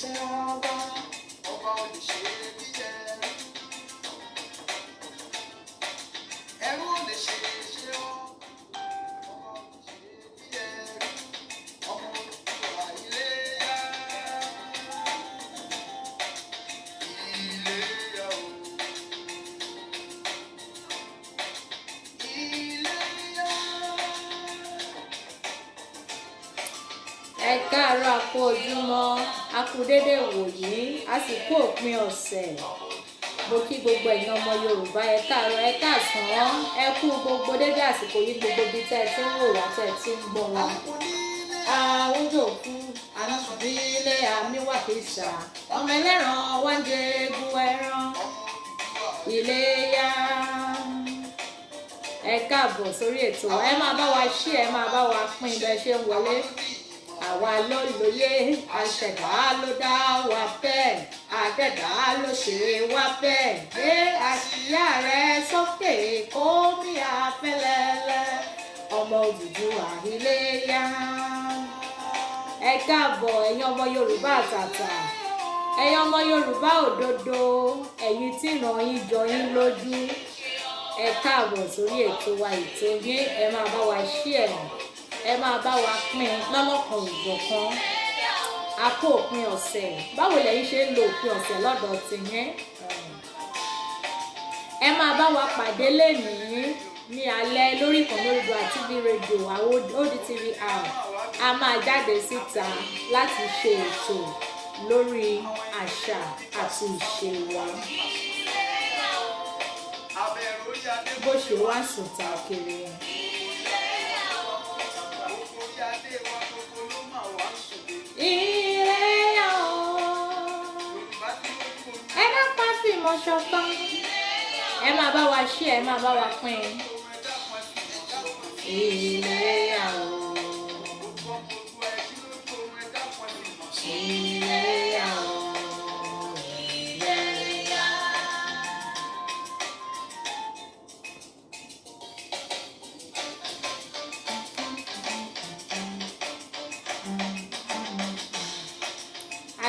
Ṣe ọba, ọba ò lè ṣe bí ẹrú. Ẹrú ò lè ṣe ṣe ọba, ọba ò lè ṣe bí ẹrú. Ọmọ Odùduwà, Iléyá. Iléyá o. Iléyá. Ẹ káàárọ̀, a kú ojúmọ́, a kú dédé wòyí, a sì kú òpin ọ̀sẹ̀. Mo kí gbogbo ẹ̀yin ọmọ Yorùbá, ẹ káàárọ̀, ẹ káàsán, ẹ kú gbogbo dédé àsìkò yìí, gbogbo ibi tẹ́ ẹ ti ń wò wá, tẹ́ ẹ ti ń gbọ́ wa. Àwùjọ fún aláṣọbílẹ̀ àmì wà kìsà ọmọ ẹlẹ́ran wá ń jẹ egun ẹran. Iléyá. Ẹ káàbọ̀ sórí ètò wa. Ẹ máa bá wa ṣí, ẹ máa bá wa pín bẹ́ẹ̀ ṣe ń wọlé. Àwa ló lóye, àṣẹ̀dá ló dá wa bẹ́ẹ̀, àdẹ̀dá ló ṣe wá bẹ́ẹ̀. Gbé àsíá rẹ sókè kó mí àfẹ́lẹ́lẹ́, ọmọ Odùduwà, Iléyá. Ẹ káàbọ̀, ẹ̀yin ọmọ Yorùbá àtàtà, ẹ̀yin ọmọ Yorùbá òdodo, ẹ̀yin tí ìran yín jọ yín lójú, ẹ káàbọ̀ sórí ètò wa, ètò yín. Ẹ máa bá wa share, ẹ máa bá wa pín lọ́lọ́kan òjọ̀kan. A kó òpin ọ̀sẹ̀. Báwo lẹ̀yin ṣe ń lo òpin ọ̀sẹ̀ lọ́dọ̀ tìyẹn? Ẹ máa bá wa pàdé lénìí ní alẹ́ lórí ìkànnì Odùduwà TV radio, àwọn ODTV app. A máa jáde síta láti ṣe ètò lórí àṣà àti ìṣe wa. Abẹ̀rù orí adé. Bó ṣe wá sùn ta kiri. Gbogbo orí adé wa gbogbo ló mà wá ń sùn dé. Iléyá o. Yorùbá tí lójú omi. Ẹ dápá fìmọ̀ ṣọ̀kan. Ẹ máa bá wa ṣí, ẹ máa bá wa pín in. Ohun ẹ̀dá kan sì lè dá kan. Iléyá o. Gbogbo ọmọ Oòduà, ẹ jí lójú oorun, ẹ dákun, ẹ fìmọ̀ ṣọ̀kan. Iléyá o. Iléyá.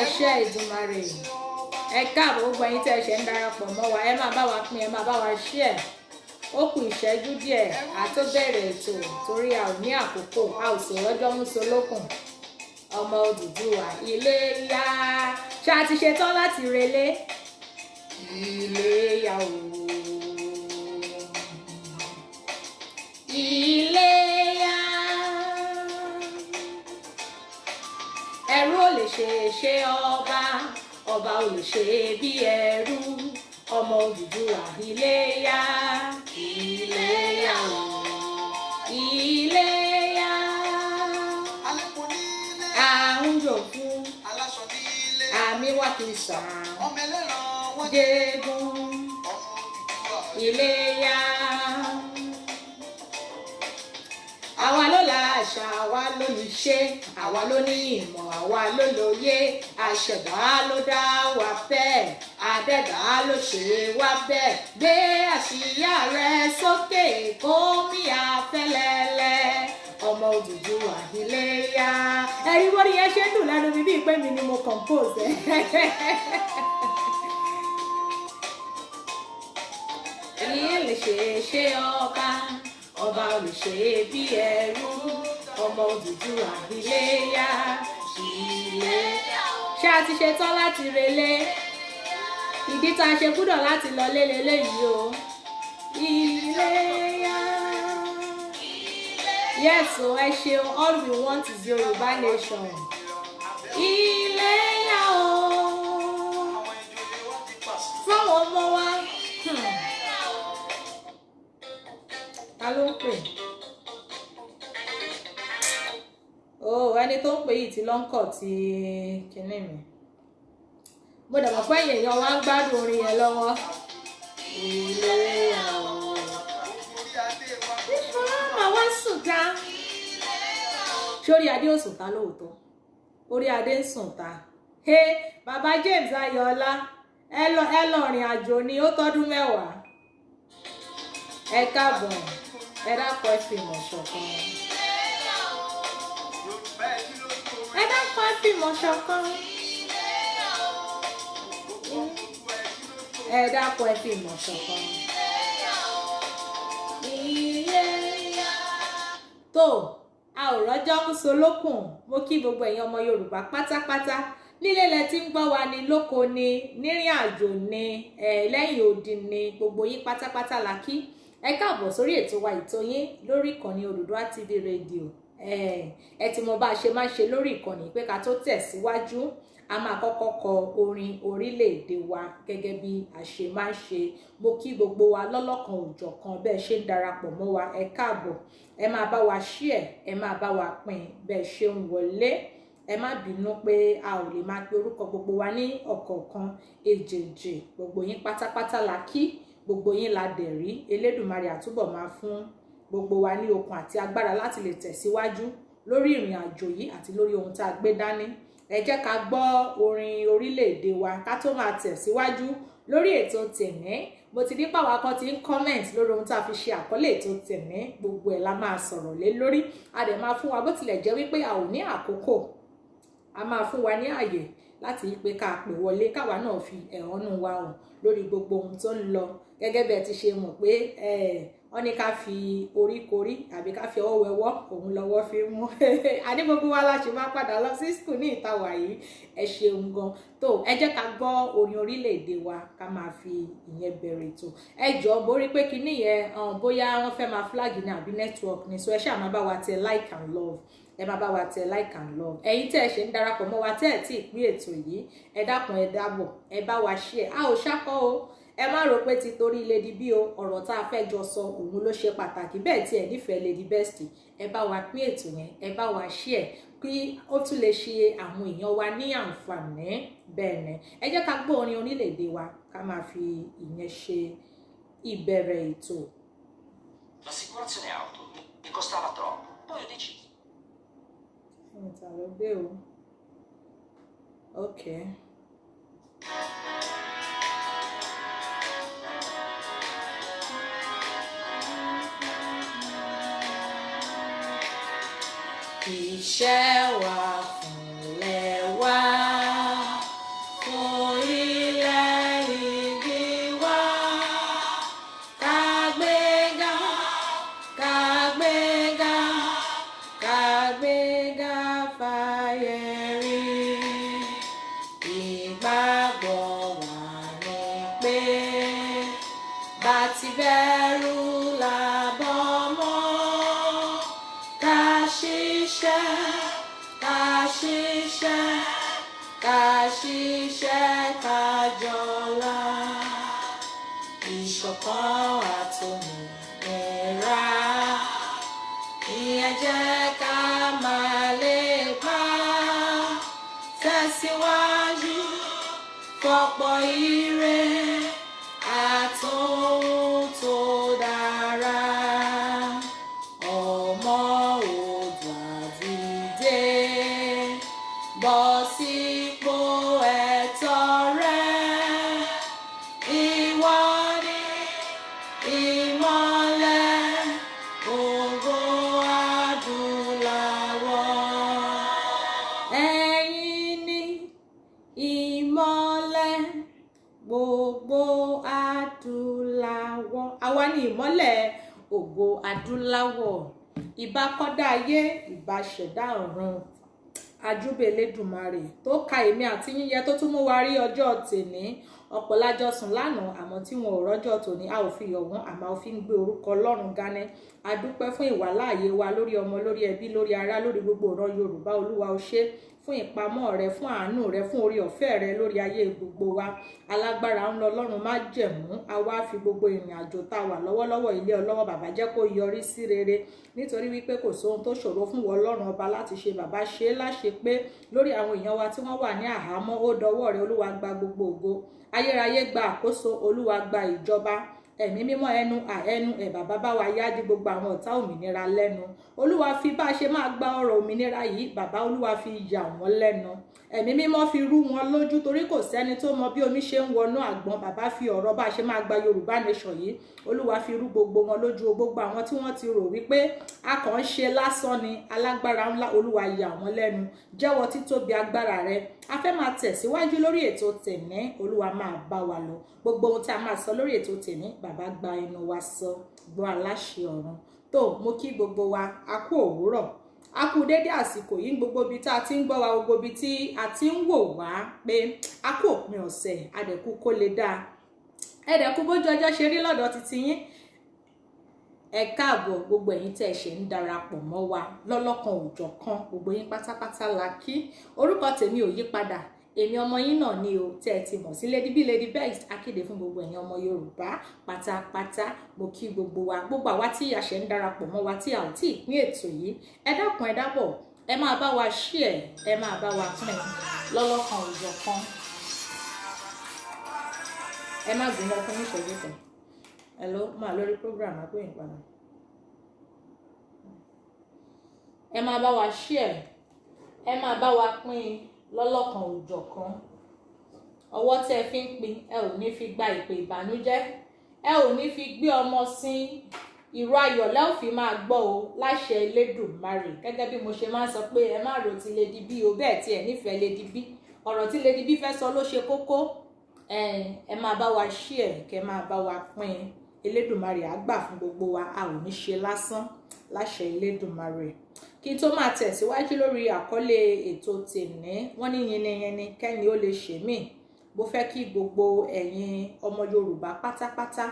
Àṣẹ Ìdùmarè. Ẹ káàbọ̀, gbogbo ẹ̀yin tí ẹ ṣẹ̀ ń darapọ̀ mọ́ wa. Ẹ máa bá wa pín, ẹ máa bá wa share. Ó kù ìṣẹ́jú díẹ̀ a tó bẹ̀rẹ̀ ètò, torí a ò ní àkókò, a ò sì rọ́jọ́ múso lókun. Ọmọ Odùduwà, Iléyá. Ṣé a ti ṣetán láti relé? Iléyá o. Iléyá. Ẹrú ò lè ṣe ṣe ọba, ọba ò lè ṣe bí ẹrú. Ọmọ Odùduwà, Iléyá. Iléyá o. Iléyá. Alẹ́kùn nílé. À ń jòkú. Aláṣọ nílé. Àmì wá kì í sàn. Ọmọ ẹlẹ́ran wọ́n Jégún. Ọmọ Odùduwà. Iléyá. Àwa ló la àṣà, àwa ló ní ṣe, àwa ló ní ìmọ̀, àwa ló lóye. Àṣẹ̀dá ló dá wa bẹ́ẹ̀, àdẹ́dá ló ṣe wá bẹ́ẹ̀. Gbé àsíá rẹ sókè kó mí àfẹ́lẹ́lẹ́, ọmọ Odùduwà, Iléyá. Ẹ̀rí bórí yẹn ṣe ń dùn lẹ́nu mi bíi pé mi ni mo compose ẹ̀. Ìyẹn lè ṣe ṣe ọba, ọba ò lè ṣe bí ẹrú. Ọmọ Odùduwà, Iléyá. Ilé. Ṣé a ti ṣe tán láti relé? Ìdí tá a ṣe gbúdọ̀ láti lọ lélẹ́lẹ́yìí o. Iléyá. Yes o, ẹ ṣeun. All we want is Yorùbá nation. Iléyá o. Àwọn ìjòyè wa ti pàṣẹ. Fáwọn ọmọ wa. Ta ló ń pè? Oh, ẹni tó ń pè yìí ti lọ́ńkọ̀ ti kinní mi. Mo dẹ̀ mọ̀ pé ẹ̀yin èèyàn wa ń gbádùn orin yẹn lọ́wọ́. Iléyá o. Gbogbo orí adé wa Máa wá sùn ká. Sórí adé ò sùn ta lóòótọ́. Orí adé ń sùn ta. He, bàbá James Ayọ̀ọ́lá, ẹ lọ rìn àjò ni ó tọ́dún 10. Ẹ káàbọ̀, ẹ dákun, ẹ fi ìmọ̀ ṣọ̀kan. Yorùbá, ẹ jí lójú oorun. Ẹ dákun, ẹ fi ìmọ̀ ṣọ̀kan. Ẹ dákun, ẹ fi ìmọ̀ ṣọ̀kan. Ilé tó a ò rọ́jọ́ ń so lókùn. Mo kí gbogbo ẹ̀yin ọmọ Yorùbá pátápátá, nílé lẹ ti ń gbọ́ wa ni, lóko ni, nírìn àjò ni, lẹ́yìn odi ni, gbogbo yín pátápátá la kí. Ẹ káàbọ̀ sórí ètò wa, ètò yín, lórí ìkànnì Odùduwà TV Radio. Ẹ ti mọ bá a ṣe máa ń ṣe lórí ìkànnì pé ká tó tẹ̀síwájú, a máa kọ́kọ́ kọ orin orílẹ̀-èdè wa gẹ́gẹ́ bí a ṣe máa ń ṣe. Mo kí gbogbo wa lọ́lọ́kan òjọ̀kan bẹ́ẹ̀ ṣe ń darapọ̀ mọ́ wa. Ẹ káàbọ̀. Ẹ máa bá wa share, ẹ máa bá wa pín bẹ́ẹ̀ ṣe ń wọlé. Ẹ má bínú pé a ò lè máa pe orúkọ gbogbo wa ní ọ̀kọ̀ọ̀kan èjèèjì. Gbogbo yín pátápátá la kí, gbogbo yín la dẹ̀ rí. Elédùmarè àtúbọ̀ máa fún gbogbo wa ní okun àti agbára láti lè tẹ̀síwájú lórí ìrìn àjò yìí àti lórí ohun tá a gbé dání. Ẹ jẹ́ ká gbọ́ orin orílẹ̀-èdè wa ká tó máa tẹ̀síwájú lórí ètò tèmi. Mo ti ní pàwọn kan ti ń comment lórí ohun tá a fi ṣe àkọlé ètò tèmi. Gbogbo ẹ̀ la máa sọ̀rọ̀ lé lórí. A dẹ̀ máa fún wa, bó tilẹ̀ jẹ́ wípé a ò ní àkókò, a máa fún wa ní àyè láti yí pé ká pè wọlé, káwa náà fi ẹ̀hónú wa hàn lórí gbogbo ohun tó ń lọ. Gẹ́gẹ́ bẹ́ẹ̀ ti ṣe mọ̀ pé wọ́n ní ká fi orí korí àbí ká fi ọwọ́ wẹwọ́, òun lọ́wọ́ fi mú. Àní gbogbo wa la ṣe máa padà lọ sí school ní ìta wà yìí. Ẹ ṣeun gan. Tó ẹ jẹ́ ká gbọ́ orin orílẹ̀-èdè wa, ká máa fi ìyẹn bẹ̀rẹ̀ ètò. Ẹ jọ̀ọ́, borí pé kinní yẹn, bóyá wọ́n fẹ́ máa flag ní àbí network ni, so ẹ ṣáà máa bá wa tẹ like and love, ẹ máa bá wa tẹ like and love. Ẹ̀yin tẹ́ ẹ ṣe ń darapọ̀ mọ́ wa, tẹ́ ẹ tí ì pín ètò yìí, ẹ dákun, ẹ dábọ̀, ẹ bá wa share. A ò ṣákọ́ o. Ẹ má rò pé ti torí Lady B o. Ọ̀rọ̀ tá a fẹ́ jọ sọ, òun ló ṣe pàtàkì. Bẹ́ẹ̀ tí ẹ nífẹ̀ẹ́ Lady Best, ẹ bá wa pín ètò yẹn, ẹ bá wa share kí ó tún lè ṣe àwọn èèyàn wa ní àǹfààní. Bẹ́ẹ̀ ni, ẹ jẹ́ ká gbọ́ orin orílẹ̀-èdè wa, ká máa fi ìyẹn ṣe ìbẹ̀rẹ̀ ètò. L'assicurazione auto mi costava troppo, poi ho deciso. Ìta ló gbé o. Okay. Iṣẹ́ wa fúnlẹ̀ wa, fún ilẹ̀ ìbí wa. Kàgbéga, kàgbéga, kàgbéga fáyé rí. Ìgbàgbọ́ wa ni pé bá ti bẹ̀rù làbọ̀ mọ́. Ká ṣiṣẹ́, ká ṣiṣẹ́, ká ṣiṣẹ́, ká jọlá. Ìṣọ̀kan àtòmìnira, ìyẹn jẹ́ ká máa lépa. Tẹ̀síwájú fọ̀pọ̀ ire àtòhun tó dára. Ọmọ Oòduà, dìde, bọ́ sípò ẹ̀tọ́ rẹ. Ìwọ ni ìmọ́lẹ̀ ògo adúláwọ̀. Ẹ̀yin ni ìmọ́lẹ̀ gbogbo adúláwọ̀. Àwa ni ìmọ́lẹ̀ ògo adúláwọ̀. Ìbà kọ́dá ayé, ìbà ṣẹ̀dá ọ̀run, ajúbẹ̀ Elédùmarè tó ka èmi àti yíyẹ, tó tún mú wa rí ọjọ́ tèní. Ọ̀pọ̀ lájọ sùn lánàá, àmọ́ tí wọn ò rọ́jọ́ tòní. A ò fi yọ̀ wọ́n, àmọ́ a fi ń gbé orúkọ Ọlọ́run gánẹ́. A dúpẹ́ fún ìwàláàyè wa lórí ọmọ, lórí ẹbí, lórí ará, lórí gbogbo ọ̀rọ̀ Yorùbá. Olúwa, o ṣé fún ìpamọ́ rẹ, fún àánú rẹ, fún orí ọ̀fẹ́ rẹ lórí ayé gbogbo wa. Alágbára ńlọ, Ọlọ́run má jẹ̀mú, a wá fi gbogbo ìrìn àjò tá a wà lọ́wọ́lọ́wọ́ ilé ọlọ́wọ́. Bàbá, jẹ́ kó yọrí sí rere, nítorí wípé kò sóhun tó ṣòro fún wọn, Ọlọ́run ọba, láti ṣe. Bàbá, ṣe é láṣẹ pé lórí àwọn èèyàn wa tí wọ́n wà ní àhámọ́. Ó dọwọ́ rẹ. Olúwa, gba gbogbo ògo. Ayérayé, gba àkóso. Olúwa, gba ìjọba. Ẹ̀mí mímọ́, ẹnu àẹnu ẹ̀, bàbá, bá wa yájú gbogbo àwọn ọ̀tá òmìnira lẹ́nu. Olúwa, fi bá a ṣe máa gba ọrọ̀ òmìnira yìí, bàbá, Olúwa, fi yà wọ́n lẹ́nu. Ẹ̀mí mímọ́, fi rú wọn lójú, torí kò sẹ́ni tó mọ bí omi ṣe ń wọnú àgbọn. Bàbá, fi ọ̀rọ̀ bá a ṣe máa gba Yorùbá Nation yìí, Olúwa, fi rú gbogbo wọn lójú. Gbogbo àwọn tí wọ́n ti rò wípé A kàn ń ṣe lásán ni. Alágbára ńlá, Olúwa yà wọ́n lẹ́nu, jẹ́wọ́ títóbi agbára rẹ. A fẹ́ máa tẹ̀síwájú lórí ètò tèní, Olúwa máa bá wa lọ. Gbogbo ohun tí a máa sọ lórí ètò tèní, bàbá gba inú wa sọ, gbọ́ aláṣẹ ọ̀run. Tó mo kí gbogbo wa, a kú òwúrọ̀, a kú dédé àsìkò yìí, gbogbo ibi tá a ti ń gbọ́ wa, gbogbo ibi tí a ti ń wò wá, pé a kú òpin ọ̀sẹ̀, adẹ̀kú kó lè dáa, ẹ̀dẹ̀kú bójú ọjọ́ ṣe rí lọ́dọ̀ titi yín. Ẹ káàbọ̀ gbogbo ẹ̀yin tẹ́ ẹ ṣe ń darapọ̀ mọ́ wa lọ́lọ́kan òjọ̀kan, gbogbo yín pátápátá la kí. Orúkọ tèmi ò yí padà, èmi ọmọ yín náà ni o, tẹ́ ẹ ti mọ̀ sí Lady B, Lady Best. Akéde fún gbogbo ẹ̀yin ọmọ Yorùbá pátápátá. Mo kí gbogbo wa, gbogbo àwa tí a ṣe ń darapọ̀ mọ́ wa tí a ò tí ì pín ètò yìí, ẹ dákun, ẹ dábọ̀, ẹ máa bá wa share, ẹ máa bá wa pín lọ́lọ́kan òjọ̀kan. Ẹ má gbìyànjú fún ìṣẹ́jú kan. Hello, máa lórí program àpéyìn padà. Ẹ máa bá wa share, ẹ máa bá wa pín lọ́lọ́kan òjọ̀kan. Ọwọ́ tẹ́ ẹ fi ń pín, ẹ ò ní fi gba ìpè ìbànújẹ́, ẹ ò ní fi gbé ọmọ sí ìró ayọ̀ lẹ́ ò fi máa gbọ́ o, láṣẹ Elédùmarè. Gẹ́gẹ́ bí mo ṣe máa ń sọ pé ẹ má ro ti Lady B o, bẹ́ẹ̀ tí ẹ nífẹ̀ẹ́ Lady B, ọ̀rọ̀ tí Lady B fẹ́ sọ ló ṣe kókó. Ẹ máa bá wa share, kẹ́ máa bá wa pín. Elédùmarè á gbà fún gbogbo wa, a ò ní ṣe lásán láṣẹ Elédùmarè. Kí n tó máa tẹ̀síwájú lórí àkọlé ètò tèní, wọ́n ní yinniyinni kẹ́ni ó lè ṣe mí. Mo fẹ́ kí gbogbo ẹ̀yin ọmọ Yorùbá pátápátá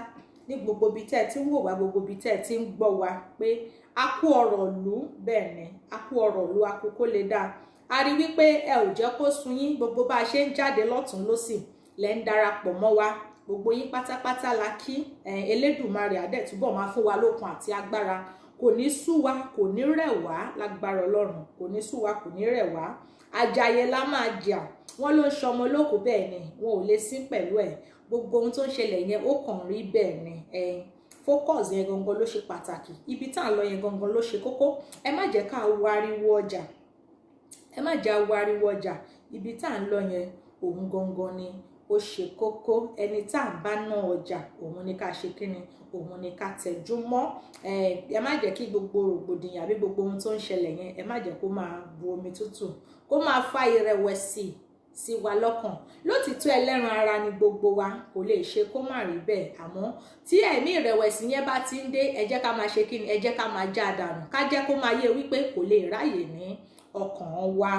ní gbogbo ibi tẹ́ ẹ ti ń wò wá, gbogbo ibi tẹ́ ẹ ti ń gbọ́ wa, pé a kú ọ̀rọ̀ ìlú. Bẹ́ẹ̀ ni, a kú ọ̀rọ̀ ìlú, a kú kó lè dáa. A rí wípé ẹ ò jẹ́ kó sun yín, gbogbo bá a ṣe ń jáde lọ́tùn lósì lẹ́ ń darapọ̀ mọ́ wa. Gbogbo yín pátápátá la kí. Elédùmarè á dẹ̀ túbọ̀ máa fún wa lókun àti agbára, kò ní sú wa, kò ní rẹ̀ wá, lágbára Ọlọ́run, kò ní sú wa, kò ní rẹ̀ wá. Àjàyè la máa jà, wọ́n ló ń ṣọmọ lóko, bẹ́ẹ̀ ni wọn ò lè sín pẹ̀lú ẹ̀. Gbogbo ohun tó ń ṣẹlẹ̀ yẹn, ó kàn rí bẹ́ẹ̀ ni. Focus yẹn gangan ló ṣe pàtàkì, ibi tá à ń lọ yẹn gangan ló ṣe kókó. Ẹ má jẹ́ ká wo ariwo ọjà, ẹ má jẹ́ wo ariwo ọjà. Ibi tá à ń lọ yẹn, òun gangan ni ó ṣe kókó. Ẹni tá à ń bá ná ọjà, òun ni ká ṣe kíni, òun ni ká tẹjú mọ́. Ẹ má jẹ́ kí gbogbo rògbòdìyàn àbí gbogbo ohun tó ń ṣẹlẹ̀ yẹn, ẹ má jẹ́ kó máa bu omi tútù, kó máa fa ìrẹ̀wẹ̀sì sí wa lọ́kàn. Lótìtọ́ ẹlẹ́ran ara ni gbogbo wa, kò lè ṣe kó má rí bẹ́ẹ̀. Àmọ́ tí ẹ̀mí ìrẹ̀wẹ̀sì yẹn bá ti ń dé, ẹ jẹ́ ká máa ṣe kíni, ẹ jẹ́ ká máa já dànù, ká jẹ́ kó máa yé wípé kò lè ráyè ní ọkàn wa.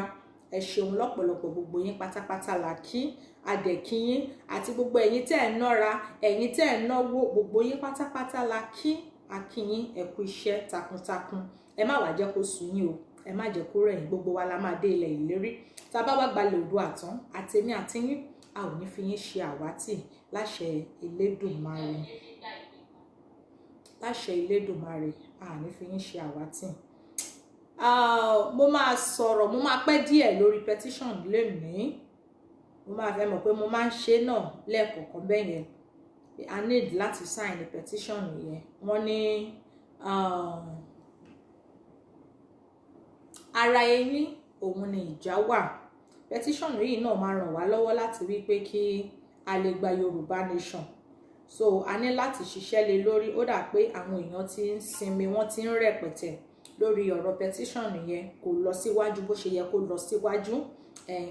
Ẹ ṣeun lọ́pọ̀lọpọ̀, gbogbo yín pátápátá la kí, adẹ̀kí yín, àti gbogbo ẹ̀yin tẹ́ ẹ̀ nọ́ra, ẹ̀yin tẹ́ ẹ̀ náwó, gbogbo yín pátápátá la kí, akíyín, ẹ kú iṣẹ́ takuntakun. Ẹ má wàá jẹ́ kó sú yín o, ẹ má jẹ́ kó rẹ̀ yín. Gbogbo wa la máa dé ilẹ̀ ìlérí. Tá a bá wá gbalẹ̀ Oòduà tán, àtèmi àtiyín, a ò ní fi yín ṣe àwátì láṣẹ Elédùmarè, láṣẹ Elédùmarè, a ò ní fi yín ṣe àwátì. Mo máa sọ̀rọ̀, mo máa pẹ́ díẹ̀ lórí petition lénìí. Mo máa fẹ́ mọ̀ pé mo máa ń ṣe náà lẹ́ẹ̀kọ̀ọ̀kan bẹ́ẹ̀ yẹn. I need láti sign the petition yẹn. Wọ́n ní ara eyín òun ni ìjà wà. Petition yìí náà máa ràn wá lọ́wọ́ láti rí pé kí a lè gba Yorùbá nation, so a ní láti ṣiṣẹ́ lé lórí. Ó dà pé àwọn èèyàn ti ń sinmi, wọ́n ti ń rẹpẹtẹ lórí ọ̀rọ̀ petition yẹn, kò lọ síwájú bó ṣe yẹ kó lọ síwájú.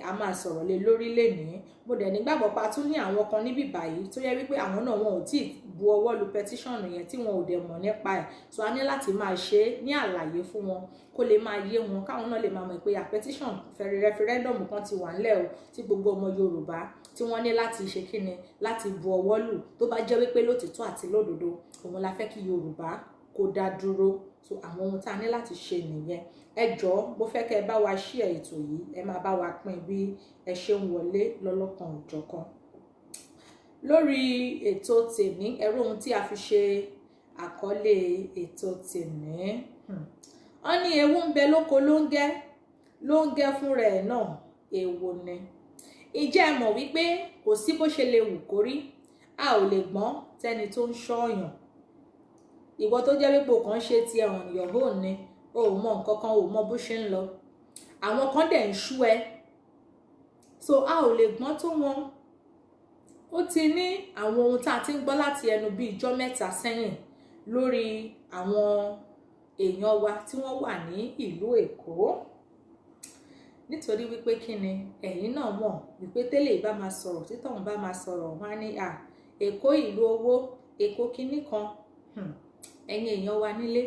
A máa sọ̀rọ̀ lé lórí lénìí. Mo dẹ̀ nígbàgbọ́ pa tún ní àwọn kan níbí báyìí tó yẹ wípé àwọn náà wọn ò tí ì bu ọwọ́ lu petition yẹn, tí wọn ò dẹ̀ mọ̀ nípa ẹ̀, so a ní láti máa ṣe é ní àlàyé fún wọn kó lè máa yé wọn, káwọn náà lè máa mọ̀ pé a petition referendum kan ti wà ńlẹ̀ o, tí gbogbo ọmọ Yorùbá tí wọ́n ní láti ṣe kíni, láti bu ọwọ́ lù, tó bá jẹ́ wípé lótìtọ́ àti lódodo òun la fẹ́ kí Yorùbá kó dá dúró. So àwọn ohun tá a ní láti ṣe nìyẹn. Ẹ jọ̀ọ́, mo fẹ́ kẹ́ ẹ bá wa share ètò yìí, ẹ máa bá wa pín bí ẹ ṣe ń wọlé lọ́lọ́kan òjọ̀kan lórí ètò tèmi. Ẹrú ohun tí a fi ṣe àkọlé ètò tèmi, wọ́n ní ewu ń bẹ lóko lóńgẹ́, lóńgẹ́ fúnra ẹ̀ náà èèwọ̀ ni. Ǹjẹ́ ẹ mọ̀ wípé kò sí bó ṣe lè wù kó rí, a ò lè gbọ́n tẹ́ni tó ń ṣọ́ọ̀yàn. Ìwọ tó jẹ́ wípé o kàn ń ṣe ti on your own ni, o ò mọ nǹkan kan, o ò mọ bó ṣe ń lọ, àwọn kan dẹ̀ ń ṣú ẹ, so a ò lè gbọ́n tó wọn. Ó ti ní àwọn ohun tá a ti ń gbọ́ láti ẹnu bíi ijọ́ mẹ́ta sẹ́yìn lórí àwọn Èèyàn wa tí wọ́n wà ní ìlú Èkó, nítorí wípé kí ni, ẹ̀yin náà mọ̀ wípé tẹ́lẹ̀ bá máa sọ̀rọ̀, títọ̀hún bá máa sọ̀rọ̀, wọ́n á ní à Èkó ìlú owó, Èkó kinní kan. Ẹ̀yin èèyàn wa nílé,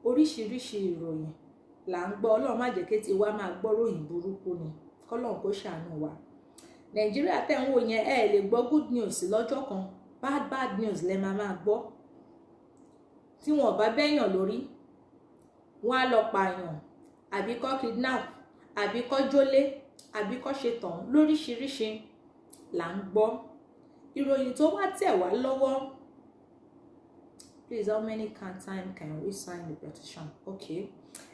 oríṣiríṣi ìròyìn là ń gbọ́. Ọlọ́run má jẹ́ kí ti wá máa gbọ́ ròyìn burúkú ni, kọ́lọ́run kó ṣàánú wa. Nàìjíríà tẹ̀ ń wò yẹn, ẹ lè gbọ́ good news lọ́jọ́ kan, bad bad news lẹ máa máa gbọ́. Tí wọn ò bá bẹ́yàn lórí, wọn á lọ pààyàn, àbí kọ́ kidnap, àbí kọ́ jólé, àbí kọ́ ṣe tàn. Lóríṣiríṣi là ń gbọ́. Ìròyìn tó wá tẹ̀ wá lọ́wọ́. Please, how many can time can we sign the petition? Okay,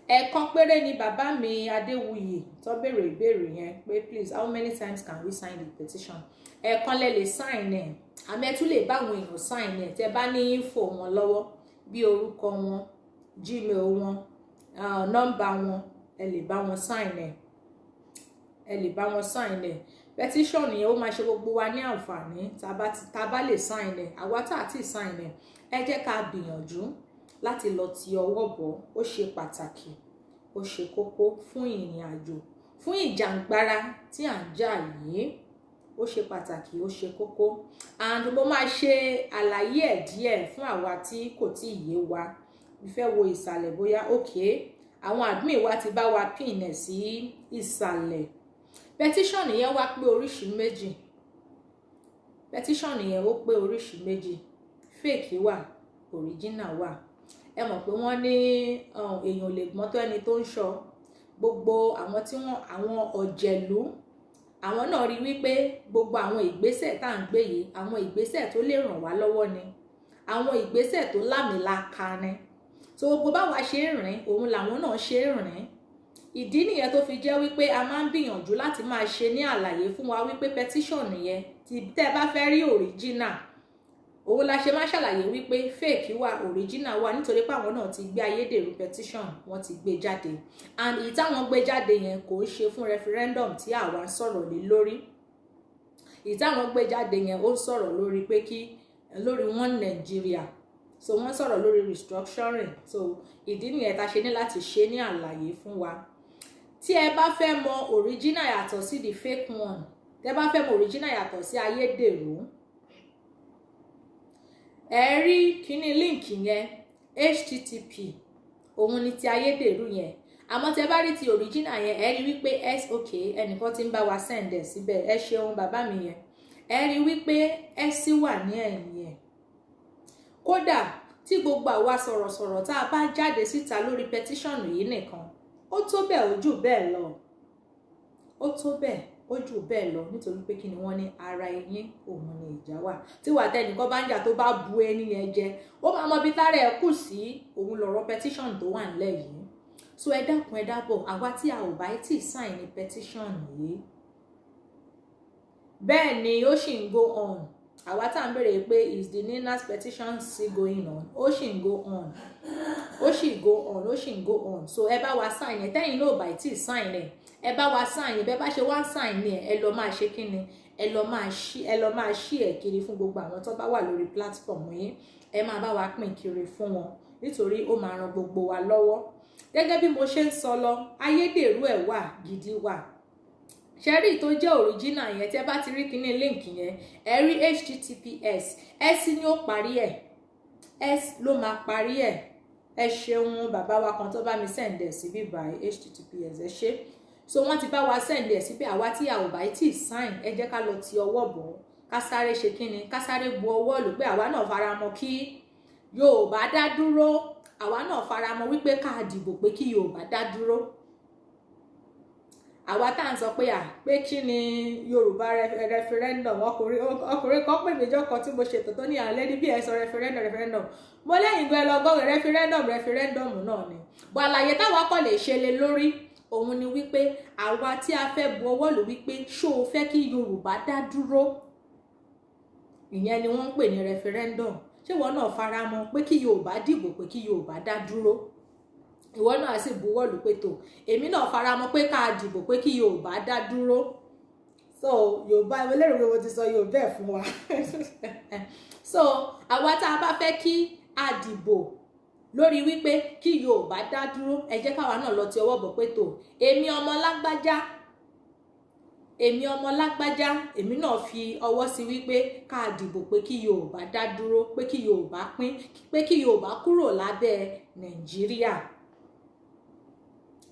ẹ̀ẹ̀kan péré ni. Bàbá mi Adéwuyì tó béèrè ìbéèrè yẹn pé, "Please, how many times can we sign the petition?" Ẹ̀ẹ̀kan lẹ lè sign ẹ̀, àmọ́ ẹ tún lè bá àwọn èèyàn sign ẹ̀ tẹ́ bá ní info wọn lọ́wọ́, bí orúkọ wọn, Gmail wọn, nọ́mbà wọn. Ẹ lè bá wọn sign ẹ̀, ẹ lè bá wọn sign ẹ̀. Petition yẹn, ó máa ṣe gbogbo wa ní àǹfààní tá a bá lè sign ẹ̀. Àwa tá a ti sign ẹ̀, ẹ jẹ́ ká gbìyànjú láti lọ ti ọwọ́ bọ̀. Ó ṣe pàtàkì, ó ṣe kókó fún ìrìn àjò, fún ìjàngbara tí à ń jà yìí. Ó ṣe pàtàkì, ó ṣe kókó. And mo máa ṣe àlàyé ẹ̀ díẹ̀ fún àwa tí kò tí ì yé wa. Mo fẹ́ wo ìsàlẹ̀ bóyá, okay, àwọn admin wa ti bá wa pin ẹ̀ sí ìsàlẹ̀. Petition yẹn wá pé oríṣi méjì. Petition yẹn, ó pé oríṣi méjì. Fake wà, original wà. Ẹ mọ̀ pé wọ́n ní èèyàn ò lè gbọ́n tó ẹni tó ń sọ. Gbogbo àwọn tí wọ́n, àwọn ọ̀jẹ̀lú, àwọn náà rí wípé gbogbo àwọn ìgbésẹ̀ tá à ń gbé yìí, àwọn ìgbésẹ̀ tó lè ràn wá lọ́wọ́ ni, àwọn ìgbésẹ̀ tó lámìlaka ni. So gbogbo báwa ṣe ń rìn, òun làwọn náà ṣe ń rìn. Ìdí nìyẹn tó fi jẹ́ wípé a máa ń gbìyànjú láti máa ṣe ní àlàyé fún wa wípé petition yẹn, tí tẹ́ ẹ bá fẹ́ rí original, òun la ṣe máa ṣàlàyé wípé fake wà, original wà, nítorí pé àwọn náà ti gbé ayédèrú petition, wọ́n ti gbé jáde. And èyí táwọn gbé jáde yẹn kò ń ṣe fún referendum tí àwa ń sọ̀rọ̀ lé lórí. Èyí táwọn gbé jáde yẹn, ó ń sọ̀rọ̀ lórí pé kí, lórí one Nigeria. So wọ́n sọ̀rọ̀ lórí restructuring. So ìdí nìyẹn tá a ṣe ní láti ṣe ní àlàyé fún wa. Tí ẹ bá fẹ́ mọ original yàtọ̀ sí the fake one, tẹ́ bá fẹ́ mọ original yàtọ̀ sí ayédèrú, ẹ rí kíní link yẹn, HTTP, òun ni ti ayédèrú yẹn. Àmọ́ tẹ́ bá rí ti original yẹn, ẹ rí wípé s, ok, ẹnìkan ti ń bá wa send ẹ̀ síbẹ̀. Ẹ ṣeun, bàbá mi yẹn. Ẹ rí wípé s wà ní ẹ̀yìn ẹ̀. Kódà tí gbogbo àwa sọ̀rọ̀sọ̀rọ̀ tá a bá jáde síta lórí petition yìí nìkan, ó tó bẹ́ẹ̀, ó jù bẹ́ẹ̀ lọ. Ó tó bẹ́ẹ̀, ó jù bẹ́ẹ̀ lọ, nítorí pé kí ni, wọ́n ní ara eyín òun ni ìjà wà. Tí wàá tẹnìkan bá ń jà, tó bá bu ẹni yẹn jẹ, ó máa mọ ibi tára ẹ̀ kù sí. Òun lọ̀rọ̀ petition tó wà nílẹ̀ yìí. So ẹ dákun, ẹ dábọ̀, àwa tí a ò bá tí ì sign ní petition yìí, bẹ́ẹ̀ ni ó sì ń go on. Àwa tá à ń béèrè pé, "Is the NINAS petition still going on?" Ó sì ń go on, ó sì go on, ó sì ń go on. So ẹ bá wa sign ẹ. Tẹ́yìn náà ò bá tí ì sign ẹ, ẹ bá wa sign ẹ. Bẹ́ẹ̀ bá ṣe wá sign ẹ, ẹ lọ máa ṣe kí ni, ẹ lọ máa ṣí ẹ kiri fún gbogbo àwọn tó bá wà lórí platform yín. Ẹ máa bá wa pín kiri fún wọn, nítorí ó máa ran gbogbo wa lọ́wọ́. Gẹ́gẹ́ bí mo ṣe ń sọ lọ, ayédèrú ẹ̀ wà, gidi wà. Ṣẹ́rí tó jẹ́ original yẹn, tẹ́ bá ti rí kíní link yẹn, ẹ rí HTTPS, s ní ó parí ẹ̀, s ló máa parí ẹ̀. Ẹ ṣeun, bàbá wa kan tó bá mi send ẹ̀ síbí báyìí, HTTPS, ẹ ṣé. So wọ́n ti bá wa send ẹ̀ síbí. Àwa tí a ò bá tí ì sign, ẹ jẹ́ ká lọ ti ọwọ́ bọ̀, ká sáré ṣe kíni, ká sáré bu ọwọ́ lù pé àwa náà fara mọ́ kí Yorùbá dá dúró. Àwa náà fara mọ́ wípé ká dìbò pé kí Yorùbá dá dúró. Àwa tá à ń sọ pé à pé kí ni Yorùbá referendum. Ọkùnrin kan pè mí jọkọ tí mo ṣètò, tó ní àlẹ́ ní bí ẹ sọ referendum, referendum. Mo lẹ́yìn gbọ́, ẹ lọ gbọ́ referendum, referendum náà ni bọ́. Àlàyé táwa kọ́ lè ṣe lé lórí òun ni wípé àwa tí a fẹ́ bu ọwọ́ lù wípé, ṣó o fẹ́ kí Yorùbá dá dúró? Ìyẹn ni wọ́n ń pè ní referendum. Ṣé ìwọ náà fara mọ́ pé kí Yorùbá dìbò pé kí Yorùbá dá dúró? Ìwọ náà sì buwọ́ lù pé tó, èmi náà fara mọ́ pé ká dìbò pé kí Yorùbá dá dúró. So Yorùbá, mo lérò pé mo ti sọ Yorùbá ẹ̀ fún wa. So àwa tá a bá fẹ́ kí a dìbò lórí wípé kí Yorùbá dá dúró, ẹ jẹ́ káwa náà lọ ti ọwọ́ bọ̀ pé tó, èmi ọmọ lágbájá, èmi ọmọ lágbájá, èmi náà fi ọwọ́ sí wípé ká dìbò pé kí Yorùbá dá dúró, pé kí Yorùbá pín, pé kí Yorùbá kúrò lábẹ́ Nàìjíríà,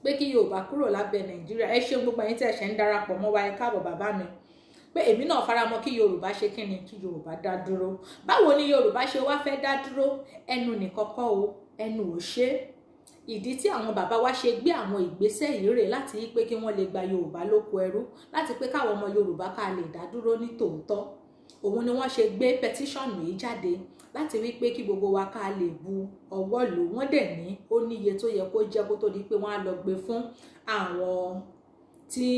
pé kí Yorùbá kúrò lábẹ́ Nàìjíríà. Ẹ ṣeun gbogbo ẹ̀yin tí ẹ ṣe ń darapọ̀ mọ́ wa, ẹ káàbọ̀ bàbá mi. Pé èmi náà faramọ́ kí Yorùbá ṣe kíni, kí Yorùbá dá dúró. Báwo ni Yorùbá ṣe wá fẹ́ dá dúró? Ẹnu nìkan kọ́ o, ẹnu ò ṣe. Ìdí tí àwọn bàbá wa ṣe gbé àwọn ìgbésẹ̀ yìí rè láti pé kí wọ́n lè gba Yorùbá lóko ẹrú, láti pé káwọn ọmọ Yorùbá ká lè dá dúró ní tòótọ́. Òun ni wọ́n ṣe gbé petition yìí jáde láti wí pé kí gbogbo wa ká lè bu ọwọ́ lù. Wọ́n dẹ̀ ní ó níye tó yẹ kó jẹ́ kó tó di pé wọ́n á lọ gbé fún àwọn tí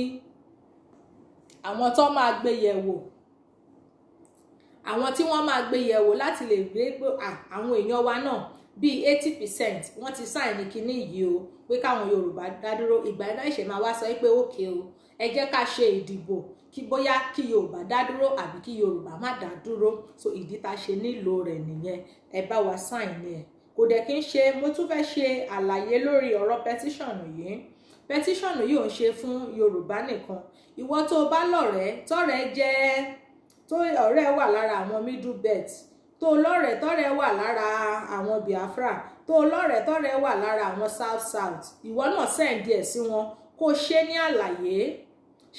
àwọn tó máa gbé yẹ̀wò, àwọn tí wọ́n máa gbé yẹ̀wò láti lè gbé pé àwọn èèyàn wa náà bíi 80% wọ́n ti sign ní kinní yìí o, pé káwọn Yorùbá dá dúró. Ìgbà náà ìṣẹ̀ máa wá sọ pé ókè o, ẹ jẹ́ ká ṣe ìdìbò kí bóyá kí Yorùbá dá dúró àbí kí Yorùbá má dá dúró. So ìdí tá a ṣe nílò rẹ̀ nìyẹn. Ẹ bá wa sign ni ẹ̀. Kò dẹ̀ kí n ṣe, mo tún fẹ́ ṣe àlàyé lórí ọ̀rọ̀ petition yìí. Petition yìí ò ń ṣe fún Yorùbá nìkan. Ìwọ tó bá lọ́rẹ̀ẹ́, tọ́rẹ̀ẹ́ jẹ́ tó ọ̀rẹ́ wà lára àwọn Middle Belt, tó lọ́rẹ̀ẹ́ tọ́rẹ̀ẹ́ wà lára àwọn Biafra, tó lọ́rẹ̀ẹ́ tọ́rẹ̀ẹ́ wà lára àwọn South South, ìwọ náà send ẹ̀ sí wọn, kó ṣe ní àlàyé,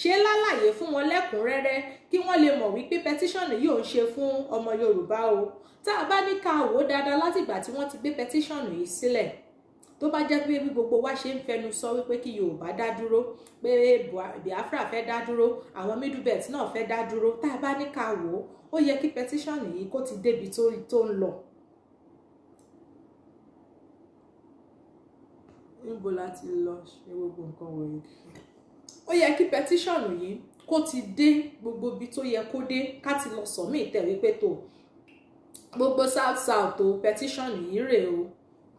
ṣe lálàyé fún wọn lẹ́kùnrẹ́rẹ́ kí wọ́n lè mọ̀ wípé petition yìí ò ń ṣe fún ọmọ Yorùbá o. Tá a bá ní ká wò dáadáa látìgbà tí wọ́n ti gbé petition yìí sílẹ̀, tó bá jẹ́ pé bí gbogbo wa ṣe ń fẹnu sọ wípé kí Yorùbá dá dúró, pé Biafra fẹ́ dá dúró, àwọn Middle Belt náà fẹ́ dá dúró, tá a bá ní ká wò ó yẹ kí petition yìí kó ti débi tó ń lọ. Níbo la ti lọ ṣe gbogbo nǹkan wọ̀nyí? Ó yẹ kí petition yìí kó ti dé gbogbo ibi tó yẹ kó dé, ká ti lọ submit ẹ̀ wípé tó gbogbo South South o, petition yìí rèé o,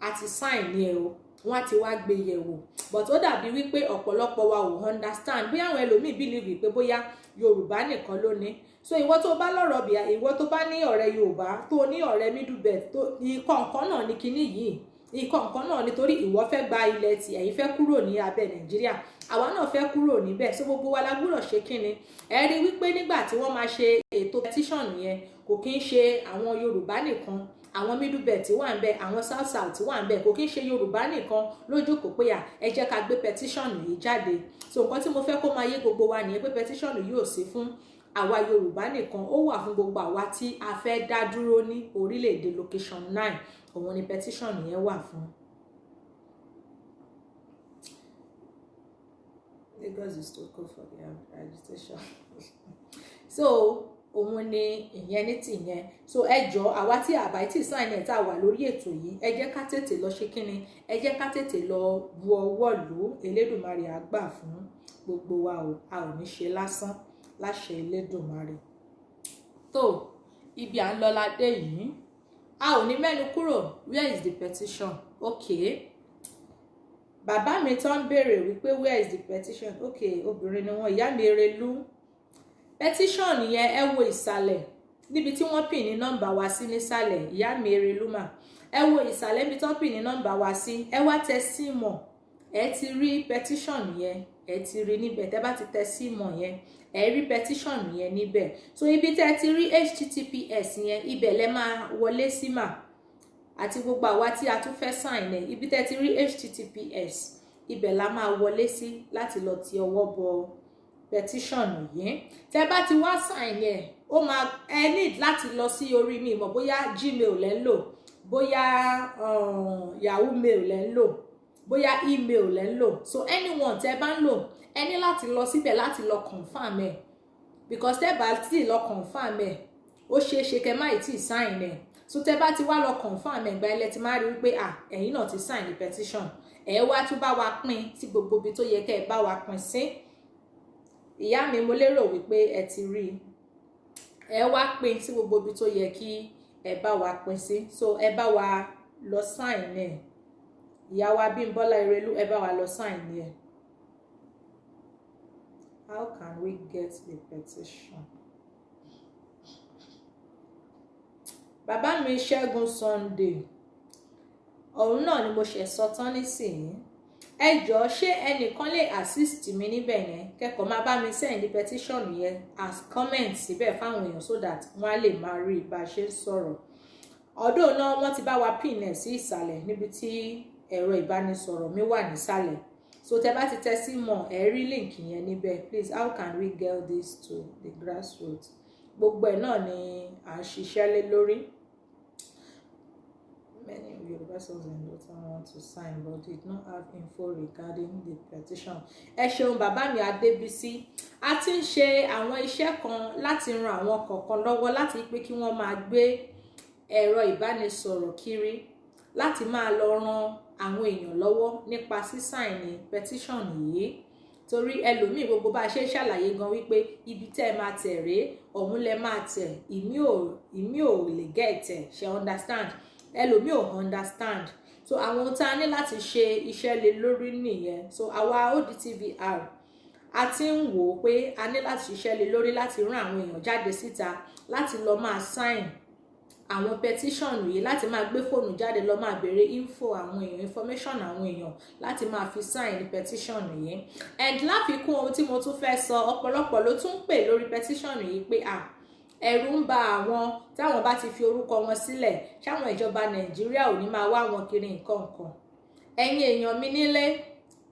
a ti sign ní ẹ o, wọ́n á ti wá gbé yẹ̀wò. But ó dàbí wípé ọ̀pọ̀lọpọ̀ wa ò understand bí àwọn ẹlòmíì believe pé bóyá Yorùbá nìkan ló ní. So ìwọ tó bá lọ́rọ̀ bíi, ìwọ tó bá ní ọ̀rẹ́ Yorùbá, tó ní ọ̀rẹ́ Middle Belt, tó ikọ̀ nǹkan náà ní kinní yìí, ikọ̀ nǹkan náà nítorí ìwọ fẹ́ gba ilẹ̀ tí ẹ̀yin fẹ́ kúrò ní abẹ́ Nàìjíríà, àwa náà fẹ́ kúrò níbẹ̀. So gbogbo wa la gbúdọ̀ ṣe kínni. Ẹ rí wípé nígbà tí wọ́n máa ṣe ètò petition yẹn, kò kí ń ṣe àwọn Yorùbá nìkan, àwọn Middle Belt wà ń bẹ, àwọn South South wà ń bẹ, kò kí ń ṣe Yorùbá nìkan lójókòó pé à ẹ jẹ́ ká gbé petition yìí jáde. So nǹkan tí mo fẹ́ kó máa yé gbogbo wa nìyẹn, pé petition yìí ò sí fún àwa Yorùbá nìkan, ó wà fún gbogbo àwa tí a fẹ́ dá dúró ní orílẹ̀-èdè location 9. Òun ni petition yẹn wà fún. Lagos is too cold for the agitation. So òun ni ìyẹn ní tìyẹn. So ẹ jọ, àwa tí àbá tí sign ẹ̀ tá a wà lórí ètò yìí, ẹ jẹ́ ká tètè lọ ṣe kínni, ẹ jẹ́ ká tètè lọ bu ọwọ́ lù. Elédùmarè á gbà fún gbogbo wa o, a ò ní ṣe lásán láṣẹ Elédùmarè. Tó ibi à ń lọ ládé yìí, a ò ní mẹ́nu kúrò. Where is the petition? Okay, bàbá mi tó ń béèrè wípé where is the petition? Okay, obìnrin ni wọn, ìyá mi Erelú. Petition yẹn, ẹ wo ìsàlẹ̀ níbi tí wọ́n pin ní nọ́mbà wa sí nísàlẹ̀. Ìyá mi Erelú mà, ẹ wo ìsàlẹ̀ níbi tí wọ́n pin ní nọ́mbà wa sí, ẹ wá tẹ see more, ẹ ti rí petition yẹn, ẹ ti rí níbẹ̀. Tẹ́ bá ti tẹ see more yẹn, ẹ rí petition yẹn níbẹ̀. So ibi tẹ́ ti rí https yẹn, ibẹ̀ lẹ máa wọlé sí mà, àti gbogbo àwa tí a tún fẹ́ sign ẹ̀, ibi tẹ́ ti rí https, ibẹ̀ la máa wọlé sí láti lọ ti ọwọ́ bọ petition yìí. Tẹ́ bá ti wá sign ẹ̀, ó máa ẹ need láti lọ sí orí mi mọ̀, bóyá Gmail lẹ́ ń lò, bóyá Yahoo mail lẹ́ ń lò, bóyá email lẹ́ ń lò. So anyone tẹ́ bá ń lò, ẹ ní láti lọ síbẹ̀ láti lọ confirm ẹ̀, because tẹ́ bá ti lọ confirm ẹ̀, ó ṣeé ṣe kẹ́ má ì tí ì sign ẹ̀. So tẹ́ bá ti wá lọ confirm ẹ̀, gba ilẹ̀ ti máa rí wípé ah, ẹ̀yin náà ti sign the petition. Ẹ̀ wá tún bá wa pín sí gbogbo ibi tó yẹ kẹ́ ẹ bá wa pín sí. Ìyá mi, mo lérò wípé ẹ ti rí i. Ẹ wá pín sí gbogbo ibi tó yẹ kí ẹ bá wa pín sí. So ẹ bá wa lọ sign ẹ. Ìyá wa Bímbọ́lá Erelú, ẹ bá wa lọ sign ẹ. How can we get the petition? Bàbá mi Ṣẹ́gun Sunday, Ọ̀hún náà ni mo ṣe sọ tán nísìnyí. Ẹ jọ̀ọ́, ṣé ẹnìkan lè assist mi níbẹ̀ yẹn, kẹ́kọ̀ọ́ máa bá mi send petition yẹn as comment síbẹ̀ fáwọn èèyàn, so that wọ́n á lè máa rí bá a ṣe ń sọ̀rọ̀? Ọdún náà wọ́n ti bá wa pin ẹ̀ sí ìsàlẹ̀ níbi tí ẹ̀rọ ìbánisọ̀rọ̀ mi wà nísàlẹ̀. So tẹ bá ti tẹ sí mọ̀, ẹ rí link yẹn níbẹ̀. Please, how can we get this to the grassroots? Gbogbo ẹ̀ náà ni à ń ṣiṣẹ́ lé lórí. Many Yoruba sons and daughters want to sign but did not have info regarding the petition. Ẹ ṣeun, bàbá mi Adébísí. A ti ń ṣe àwọn iṣẹ́ kan láti ran àwọn kọ̀ọ̀kan lọ́wọ́, láti pé kí wọ́n máa gbé ẹ̀rọ ìbánisọ̀rọ̀ kiri láti máa lọ ran àwọn èèyàn lọ́wọ́ nípa sísign petition yìí, torí ẹlòmíì, gbogbo bá a ṣe ń ṣàlàyé gan wípé ibi tẹ́ ẹ máa tẹ̀ rèé, ọ̀hún lẹ máa tẹ̀, ìmí ò lè get ẹ̀ ṣe understand, ẹlòmíì ò understand. So àwọn ohun tá a ní láti ṣe iṣẹ́ lé lórí nìyẹn. So àwa ODTVR, a ti ń wò ó pé a ní láti ṣiṣẹ́ lé lórí láti rán àwọn èèyàn jáde síta láti lọ máa sign àwọn petition yìí, láti máa gbé fóònù jáde lọ máa béèrè info àwọn èèyàn, information àwọn èèyàn, láti máa fi sign petition yìí. And láfikún ohun tí mo tún fẹ́ sọ, ọ̀pọ̀lọpọ̀ ló tún ń pè lórí petition yìí pé à ẹ̀rù ń ba àwọn táwọn bá ti fi orúkọ wọn sílẹ̀, ṣáwọn ìjọba Nàìjíríà ò ní máa wá wọn kiri nǹkan kan. Ẹ̀yin èèyàn mi nílé,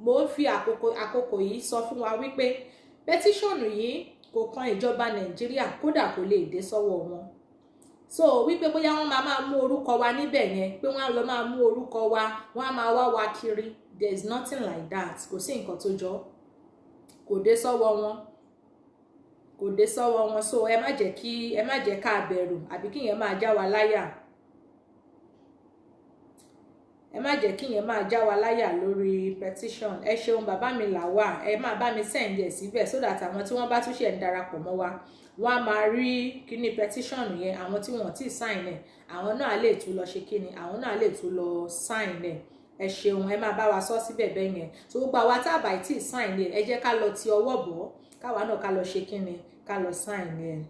mo ń fi àkókò yìí sọ fún wa wípé petition yìí kò kan ìjọba Nàìjíríà, kódà kò lè dé sọ́wọ́ wọn. So wípé bóyá wọ́n máa máa mú orúkọ wa níbẹ̀ yẹn, pé wọ́n á lọ máa mú orúkọ wa, wọ́n á máa wá wa kiri, there is nothing like that. Kò sí nǹkan tó jọ, kò dé sọ́wọ́ wọn, kò dé sọ́wọ́ wọn. So ẹ má jẹ́ ká bẹ̀rù àbí kí yẹn máa já wa láyà. Ẹ má jẹ́ kí yẹn máa já wa láyà lórí petition. Ẹ ṣeun, bàbá mi là wà. Ẹ máa bá mi send ẹ̀ síbẹ̀ so that àwọn tí wọ́n bá tún ṣe ń darapọ̀ mọ́ wa, wọ́n á máa rí kíní petition yẹn. Àwọn tí wọ́n ti sign ẹ̀, àwọn náà lè tún lọ ṣe kíni, àwọn náà lè tún lọ sign ẹ̀. Ẹ ṣeun, ẹ máa bá wa sọ síbẹ̀ bẹ́ẹ̀ yẹn. So gbogbo àwa tá a bá tí sign ẹ̀, ẹ jẹ́ ká lọ ti ọwọ́ bọ̀, káwa náà ká lọ ṣe kíni, ká lọ sign ẹ̀.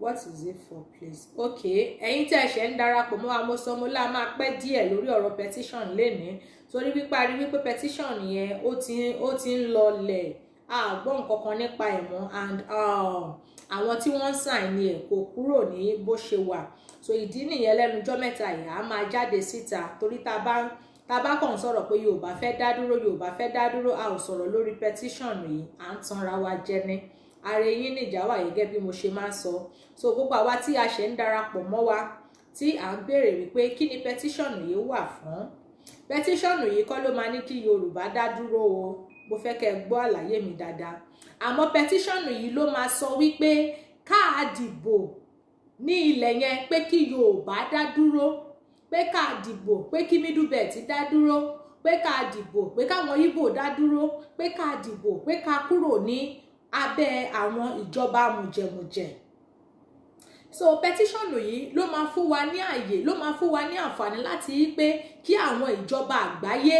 What is it for, please? Okay, ẹ̀yin tí ẹ ṣẹ̀ ń darapọ̀ mọ́ wa, mo sọ, mo lá máa pẹ́ díẹ̀ lórí ọ̀rọ̀ petition lénìí, torí wípé a rí wípé petition yẹn ó ti ń lọlẹ̀, a gbọ́ nǹkan kan nípa ẹ̀ mọ́, and àwọn tí wọ́n ń sign ẹ̀ kò kúrò ní bó ṣe wà. So ìdí nìyẹn, lẹ́nu ọjọ́ mẹ́ta yìí, a máa jáde síta, torí tá a bá kàn sọ̀rọ̀ pé Yorùbá fẹ́ dá dúró, Yorùbá fẹ́ dá dúró, a ò sọ̀rọ̀ lórí petition yìí, à ń tanra wa jẹ ní ara eyín nìjà wà, gẹ́gẹ́ bí mo ṣe máa ń sọ. So gbogbo àwa tí a ṣe ń darapọ̀ mọ́ wa, tí à ń béèrè wípé kí ni petition yìí wà fún, petition yìí kọ́ ló máa ní kí Yorùbá dá dúró o. Mo fẹ́ kẹ́ ẹ gbọ́ àlàyé mi dáadáa. Àmọ́ petition yìí ló máa sọ wípé ká dìbò ní ilẹ̀ yẹn pé kí Yorùbá dá dúró, pé ká dìbò pé kí Middle Belt dá dúró, pé ká dìbò pé káwọn Ìgbò dá dúró, pé ká dìbò pé ká kúrò ní abẹ́ àwọn ìjọba mùjẹ̀mùjẹ̀. So petition yìí ló máa fún wa ní àyè, ló máa fún wa ní àǹfààní láti rí pé kí àwọn ìjọba àgbáyé,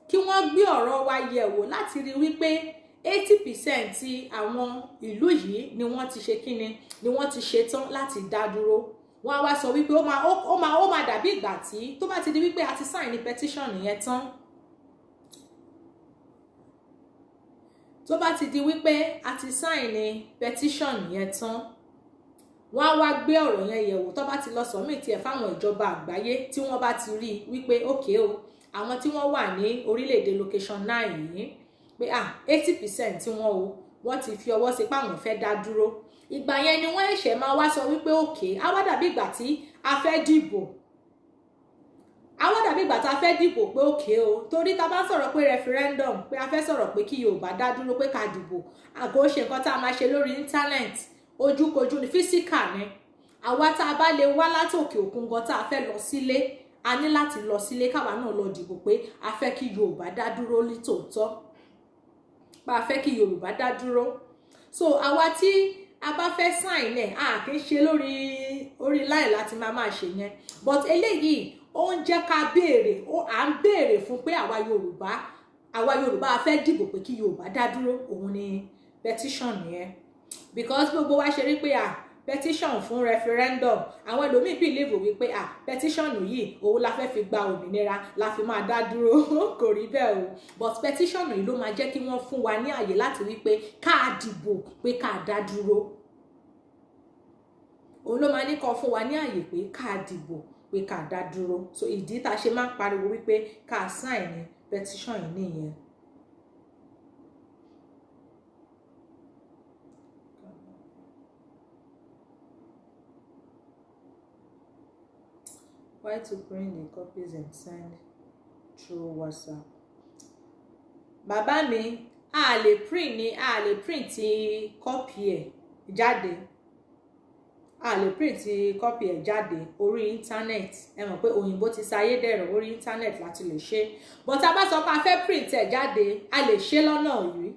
kí wọ́n gbé ọ̀rọ̀ wa yẹ̀ wò láti rí wípé 80% àwọn ìlú yìí ni wọ́n ti ṣe kíni, ni wọ́n ti ṣetán láti dá dúró. Wọ́n á wá sọ wípé ó máa dàbí ìgbà tí tó bá ti di wípé a ti sign ní petition yẹn tán, tó bá ti di wípé a ti sign ní petition yẹn tán, wọ́n á wá gbé ọ̀rọ̀ yẹn yẹ̀wò. Tó bá ti lọ submit ẹ̀ fáwọn ìjọba àgbáyé, tí wọ́n bá ti rí i wípé okay o, àwọn tí wọ́n wà ní orílẹ̀-èdè location 9 yìí, pé ah, 80% tí wọ́n o, wọ́n ti fi ọwọ́ sí páwọn fẹ́ dá dúró, ìgbà yẹn ni wọ́n ẹ̀ṣẹ̀ máa wá sọ wípé okay. Á wá dàbí ìgbà tí a fẹ́ dìbò, á wá dàbí ìgbà tá a fẹ́ dìbò pé okay o. Torí tá a bá sọ̀rọ̀ pé referendum, pé a fẹ́ sọ̀rọ̀ pé kí Yorùbá dá dúró, pé ká dìbò, àgọ́ ṣe nǹkan tá a máa ṣe lórí internet, ojúkojú ni, physical ni. Àwa tá a bá lè wá látòkè òkun gan, tá a fẹ́ lọ sílé, a ní láti lọ sílé, káwa náà lọ dìbò pé a fẹ́ kí Yorùbá dá dúró nítòótọ́, pé a fẹ́ kí Yorùbá dá dúró. So àwa tí a bá fẹ́ sign ẹ̀, a kì í ṣe lórí orí line láti máa ṣe yẹn, but eléyìí ó ń jẹ́ ká béèrè, à ń béèrè fún pé àwa Yorùbá a fẹ́ dìbò pé kí Yorùbá dá dúró. Òun ni petition yẹn, because gbogbo wa ṣe rí pé à Petition fún referendum, àwọn ẹlòmíì believe wípé ah, petition yìí, òun la fẹ́ fi gba òmìnira, la fi máa dá dúró. Kò rí bẹ́ẹ̀ o, but petition yìí ló máa jẹ́ kí wọ́n fún wa ní àyè láti wípé ká dìbò pé ká dá dúró. Òun ló máa ní kó fún wa ní àyè pé ká dìbò pé ká dá dúró. So ìdí tá a ṣe máa ń pariwo wípé ká sign ní petition yìí nìyẹn. Why to print the copies and send through WhatsApp? Bàbá mi, a lè print ní, a lè print copy ẹ̀ jáde, a lè print copy ẹ̀ jáde orí internet. Ẹ mọ̀ pé òyìnbó ti sayé dẹ̀rọ̀, orí internet láti lè ṣe. But a bá sọ pé a fẹ́ print ẹ̀ jáde, a lè ṣe lọ́nà yìí.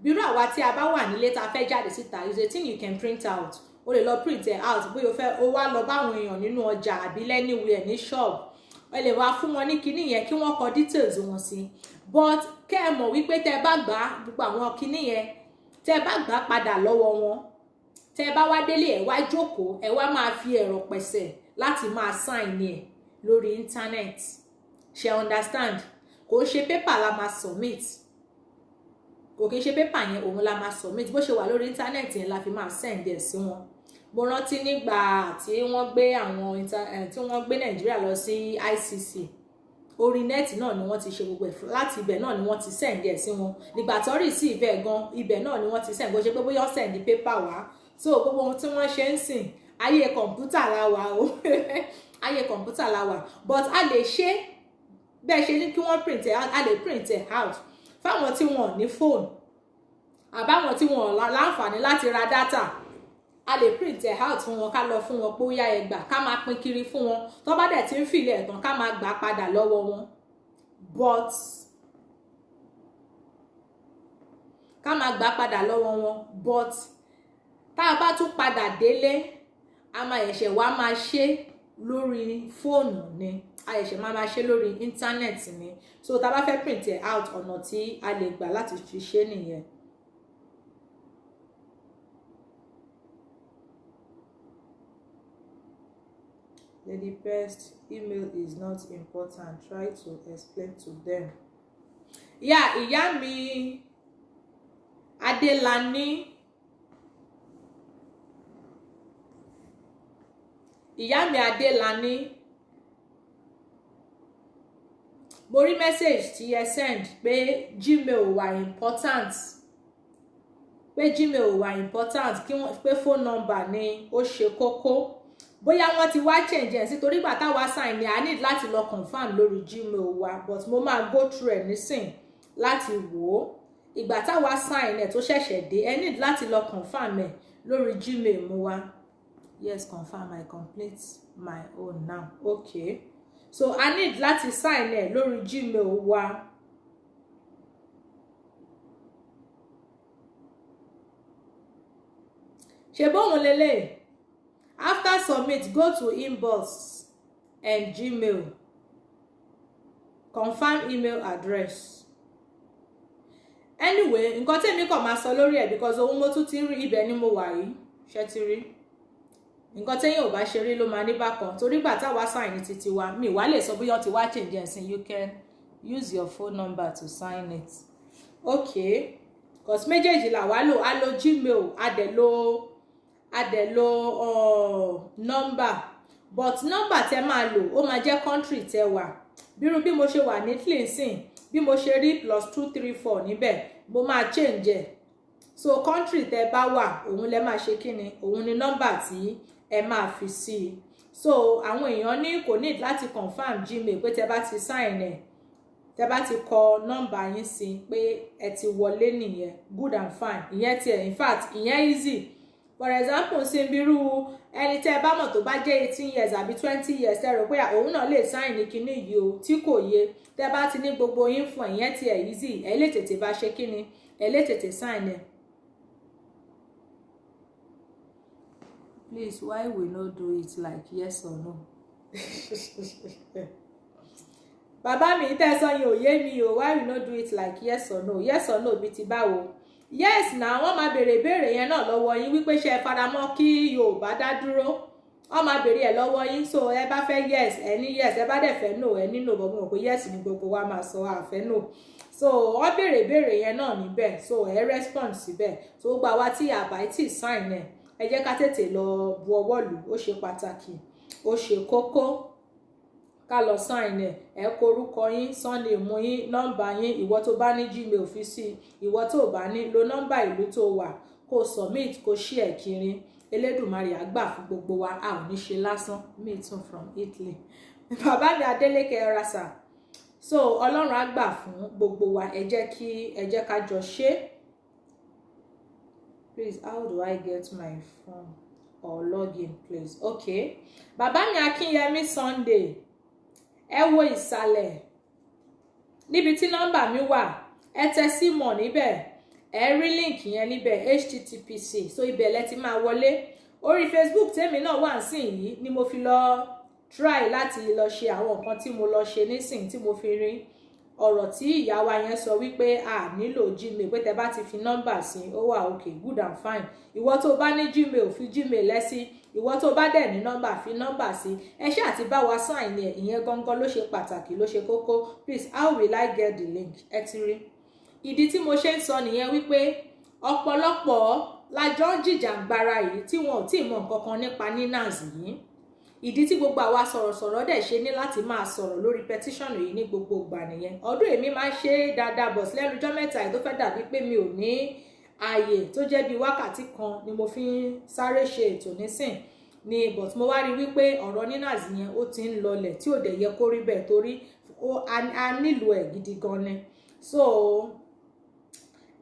Bírú àwa tí a bá wà nílé tá a fẹ́ jáde síta, is a thing you can print out. O lè lọ print ẹ̀ out, bóyá o fẹ́ o wá lọ báwọn èèyàn nínú ọjà àbí anywhere ní shop, ẹ lè wá fún wọn ní kinní yẹn kí wọ́n kọ details wọn sí. But kẹ́ ẹ mọ̀ wípé tẹ́ ẹ bá gbà gbogbo àwọn kinní yẹn, tẹ́ ẹ bá gbà padà lọ́wọ́ wọn, tẹ́ ẹ bá wá délé, ẹ wá jókòó, ẹ wá máa fi ẹ̀rọ pẹ̀sẹ̀ láti máa sign ẹ̀ lórí internet. Ṣe understand? Kò ṣe paper la máa submit, kò kí n ṣe paper yẹn òun la máa submit. Bó ṣe wà lórí internet yẹn la fi máa send ẹ̀ sí wọn. Mo rántí nígbà tí wọ́n gbé àwọn tí wọ́n gbé Nàìjíríà lọ sí ICC, orí net náà ni wọ́n ti ṣe gbogbo ẹ̀. Láti ibẹ̀ náà ni wọ́n ti send ẹ̀ sí wọn. Nígbà tó rí sí ibẹ̀ gan, ibẹ̀ náà ni wọ́n ti send. Bó ṣe pé bóyá ó send paper wá. So gbogbo ohun tí wọ́n ṣe ń sìn, ayé kọ̀ǹpútà la wà o, ayé kọ̀ǹpútà la wà. But a lè ṣe bẹ́ẹ̀ ṣe ní kí wọ́n print ẹ̀ out, a lè print ẹ̀ out fáwọn tí wọn ò ní fóònù àbáwọn tí wọn ò láǹfààní láti ra data. A lè print ẹ̀ out fún wọn, ká lọ fún wọn pé ó yá, ẹ gbà, ká máa pín kiri fún wọn. Tó bá dẹ̀ ti ń fìlẹ̀ ẹ̀tàn, ká máa gbà padà lọ́wọ́ wọn, but ká máa gbà padà lọ́wọ́ wọn. But tá a bá tún padà délé, a máa ẹ̀ṣẹ̀ wá máa ṣe lórí fóònù ni, a ẹ̀ṣẹ̀ máa máa ṣe lórí internet ni. So tá a bá fẹ́ print ẹ̀ out, ọ̀nà tí a lè gbà láti fi ṣe nìyẹn. Lady Best, email is not important. Try to explain to them. Yeah, ìyá mi Adélani. Ìyá mi Adélani. Mo rí message tí ẹ send pé Gmail wà important. Pé Gmail wà important, kí wọ́n pé phone number ni ó ṣe kókó. Bóyá wọ́n ti wá change ẹ̀ sí, torí gbà táwa sign ni a need láti lọ confirm lórí Gmail wa, but mo máa go through ẹ̀ nísìn láti wò ó. Ìgbà táwa sign ẹ̀ tó ṣẹ̀ṣẹ̀ dé, ẹ need láti lọ confirm ẹ̀ lórí Gmail mu wa. Yes, confirm, I complete my own now. Okay, so I need láti sign ẹ̀ lórí Gmail wa. Ṣe bóun lélẹ̀? After submit, go to inbox and Gmail, confirm email address. Anyway, nǹkan tèmi kàn máa sọ lórí ẹ̀, because ohun mo tún ti ń rí, ibẹ̀ ni mo wà yìí. Ṣé ti rí nǹkan téèyàn ò bá ṣe rí ló máa ní bákan? Torí gbà táwa sign ní titi wa, mi wá lè sọ bóyá ti wá change ẹ̀ sin. You can use your phone number to sign it. Okay, cause méjèèjì là wá lò. A lo Gmail, a dẹ̀ lo number, but number tẹ máa lò, ó máa jẹ́ country tẹ wà. Bírú bí mo ṣe wà ní Italy sìn, bí mo ṣe rí +234 níbẹ̀, mo máa change ẹ̀. So country tẹ bá wà, òun lẹ máa ṣe kíni, òun ni nọ́mbà tí ẹ máa fi sí i. So àwọn èèyàn ní kò need láti confirm Gmail, pé tẹ bá ti sign ẹ, tẹ bá ti kọ nọ́mbà yín sí, pé ẹ ti wọlé nìyẹn. Good and fine. Ìyẹn tiẹ̀, in fact, ìyẹn easy. For example, sí bírú ẹni tẹ́ ẹ bá mọ̀ tó bá jẹ́ 18 years àbí 20 years, tẹ́ rò pé òun náà lè sign ní kinní yìí o, tí kò yé, tẹ́ bá ti ní gbogbo yín fún, ìyẹn tiẹ̀ easy. Ẹ lè tètè bá ṣe kíni, ẹ lè tètè sign ẹ. Please, why we no do it like yes or no? Bàbá mi, tẹ́sán yìí ò yé mi o. Why we no do it like yes or no? Yes or no bíi ti báwo? Yes na, wọ́n máa béèrè ìbéèrè yẹn náà lọ́wọ́ yín wípé ṣé ẹ faramọ́ kí Yorùbá dá dúró. Wọ́n máa béèrè ẹ̀ lọ́wọ́ yín. So ẹ bá fẹ́ yes, ẹ ní yes. Ẹ bá dẹ̀ fẹ́ no, ẹ ní no. Bọ̀ mo mọ̀ pé yes ni gbogbo wa máa sọ, àfẹ́ no. So wọ́n béèrè ìbéèrè yẹn náà níbẹ̀, so ẹ respond síbẹ̀. So gbogbo àwa tí àbá tí sign ẹ̀, ẹ jẹ́ ká tètè lọ bu ọwọ́ lù. Ó ṣe pàtàkì, ó ṣe kókó ká lọ sign ẹ̀. Ẹ kọ orúkọ yín, surname yín, nọ́mbà yín. Ìwọ tó bá ní Gmail, fi sí. Ìwọ tó bá ní, lo nọ́mbà ìlú tó wà, kó submit, kó share kiri. Elédùmarè á gbà fún gbogbo wa, a ò ní ṣe lásán. Me too, from Italy. Bàbá mi Adélékè Ọ̀rasà. So Ọlọ́run á gbà fún gbogbo wa. Ẹ jẹ́ ká jọ ṣe. Please, how do I get my phone or login, please? Okay, bàbá mi Akínyẹmí Sunday, ẹ wo ìsàlẹ̀ níbi tí nọ́mbà mi wà, ẹ tẹ sí mọ̀ níbẹ̀, ẹ rí link yẹn níbẹ̀, httpc. So ibẹ̀ lẹ ti máa wọlé. Orí Facebook tèmi náà wà nísìn yìí ni mo fi lọ try láti lọ ṣe àwọn nǹkan tí mo lọ ṣe nísìn, tí mo fi rí ọ̀rọ̀ tí ìyá wa yẹn sọ wípé a nílò Gmail, pé tẹ bá ti fi nọ́mbà sí, ó wà okay, good and fine. Ìwọ tó bá ní Gmail, fi Gmail lẹ́sí. Ìwọ tó bá dẹ̀ ní nọ́mbà, fi nọ́mbà sí. Ẹ ṣáà ti bá wa sign ẹ̀, ìyẹn gangan ló ṣe pàtàkì, ló ṣe kókó. Please, how will I get the link? Ẹ ti rí ìdí tí mo ṣe ń sọ nìyẹn wípé ọ̀pọ̀lọpọ̀ lájọ ń jìjàǹgbara yìí tí wọn ò tí ì mọ nǹkan kan nípa NINAS yìí. Ìdí tí gbogbo àwa sọ̀rọ̀sọ̀rọ̀ dẹ̀ ṣe ní láti máa sọ̀rọ̀ lórí petition yìí ní gbogbo ìgbà nìyẹn. Ọdún èmi máa ń ṣe é dáadáa, but lẹ́nu ọjọ́ mẹ́ta yìí tó fẹ́ dàbí pé mi ò ní ààyè, tó jẹ́ bíi wákàtí kan ni mo fi ń sáré ṣe ètò nísìn ni. But mo wá rí wípé ọ̀rọ̀ NINAS yẹn, ó ti ń lọlẹ̀, tí ò dẹ̀ yẹ kó rí bẹ́ẹ̀, torí a nílò ẹ̀ gidi gan ni. So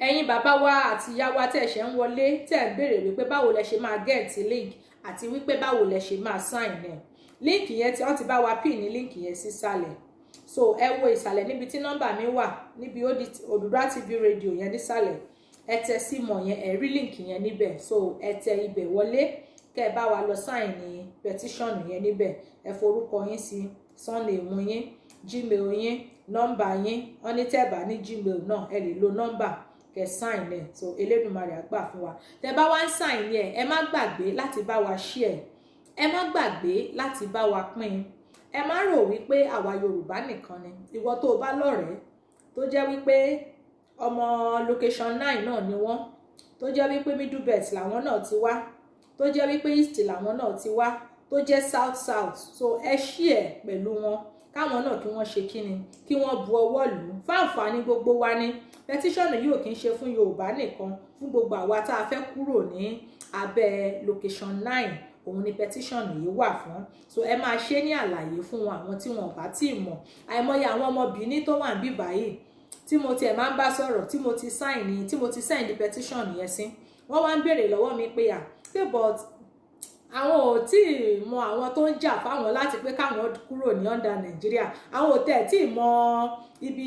ẹ̀yin bàbá wa àti ìyá wa tẹ̀ ṣẹ̀ ń wọlé, tẹ̀ ń béèrè wípé báwo lẹ ṣe máa get link àti wípé báwo lẹ ṣe máa sign ẹ̀, link yẹn tí wọ́n ti bá wa pin ní link yẹn sísàlẹ̀. So ẹ wo ìsàlẹ̀ níbi tí nọ́mbà mi wà, níbi Odùduwà TV Radio yẹn nísàlẹ̀, ẹ tẹ sí mọ̀ yẹn, ẹ rí link yẹn níbẹ̀. So ẹ tẹ ibẹ̀ wọlé, kẹ́ ẹ bá wa lọ sign ní petition yẹn níbẹ̀. Ẹ forúkọ yín sí, surname yín, Gmail yín, nọ́mbà yín. Wọ́n ní tẹ́ bá ní Gmail náà, ẹ lè lo nọ́mbà kẹ́ sign ẹ̀. So Elédùmarè á gbà fún wa. Tẹ́ bá wá ń sign ẹ̀, ẹ má gbàgbé láti bá wa share, ẹ má gbàgbé láti bá wa pín. Ẹ má rò wípé àwa Yorùbá nìkan ni. Ìwọ tó o bá lọ́rẹ̀ẹ́ tó jẹ́ wípé ọmọ location 9 náà ni wọ́n, tó jẹ́ wípé Middle Belt làwọn náà ti wá, tó jẹ́ wípé East làwọn náà ti wá, tó jẹ́ South South, so ẹ share pẹ̀lú wọn, káwọn náà kí wọ́n ṣe kíni, kí wọ́n bu ọwọ́ lù ú fáǹfààní gbogbo wa ní. Petition yìí ò kí ń ṣe fún Yorùbá nìkan, fún gbogbo àwa tá a fẹ́ kúrò ní abẹ́ location 9, òun ni petition yìí wà fún. So ẹ máa ṣe ní àlàyé fún wọn, àwọn tí wọn bá tí ì mọ̀. Àìmọye àwọn ọmọ Benin tó wà níbí báyìí tí mo tiẹ̀ máa ń bá sọ̀rọ̀, tí mo ti sign ní, tí mo ti send the petition yẹn sí, wọ́n wá ń béèrè lọ́wọ́ mi pé à pé but àwọn ò tí ì mọ àwọn tó ń jà fáwọn láti pé káwọn kúrò ní under Nàìjíríà, àwọn ò tẹ̀ tí ì mọ ibi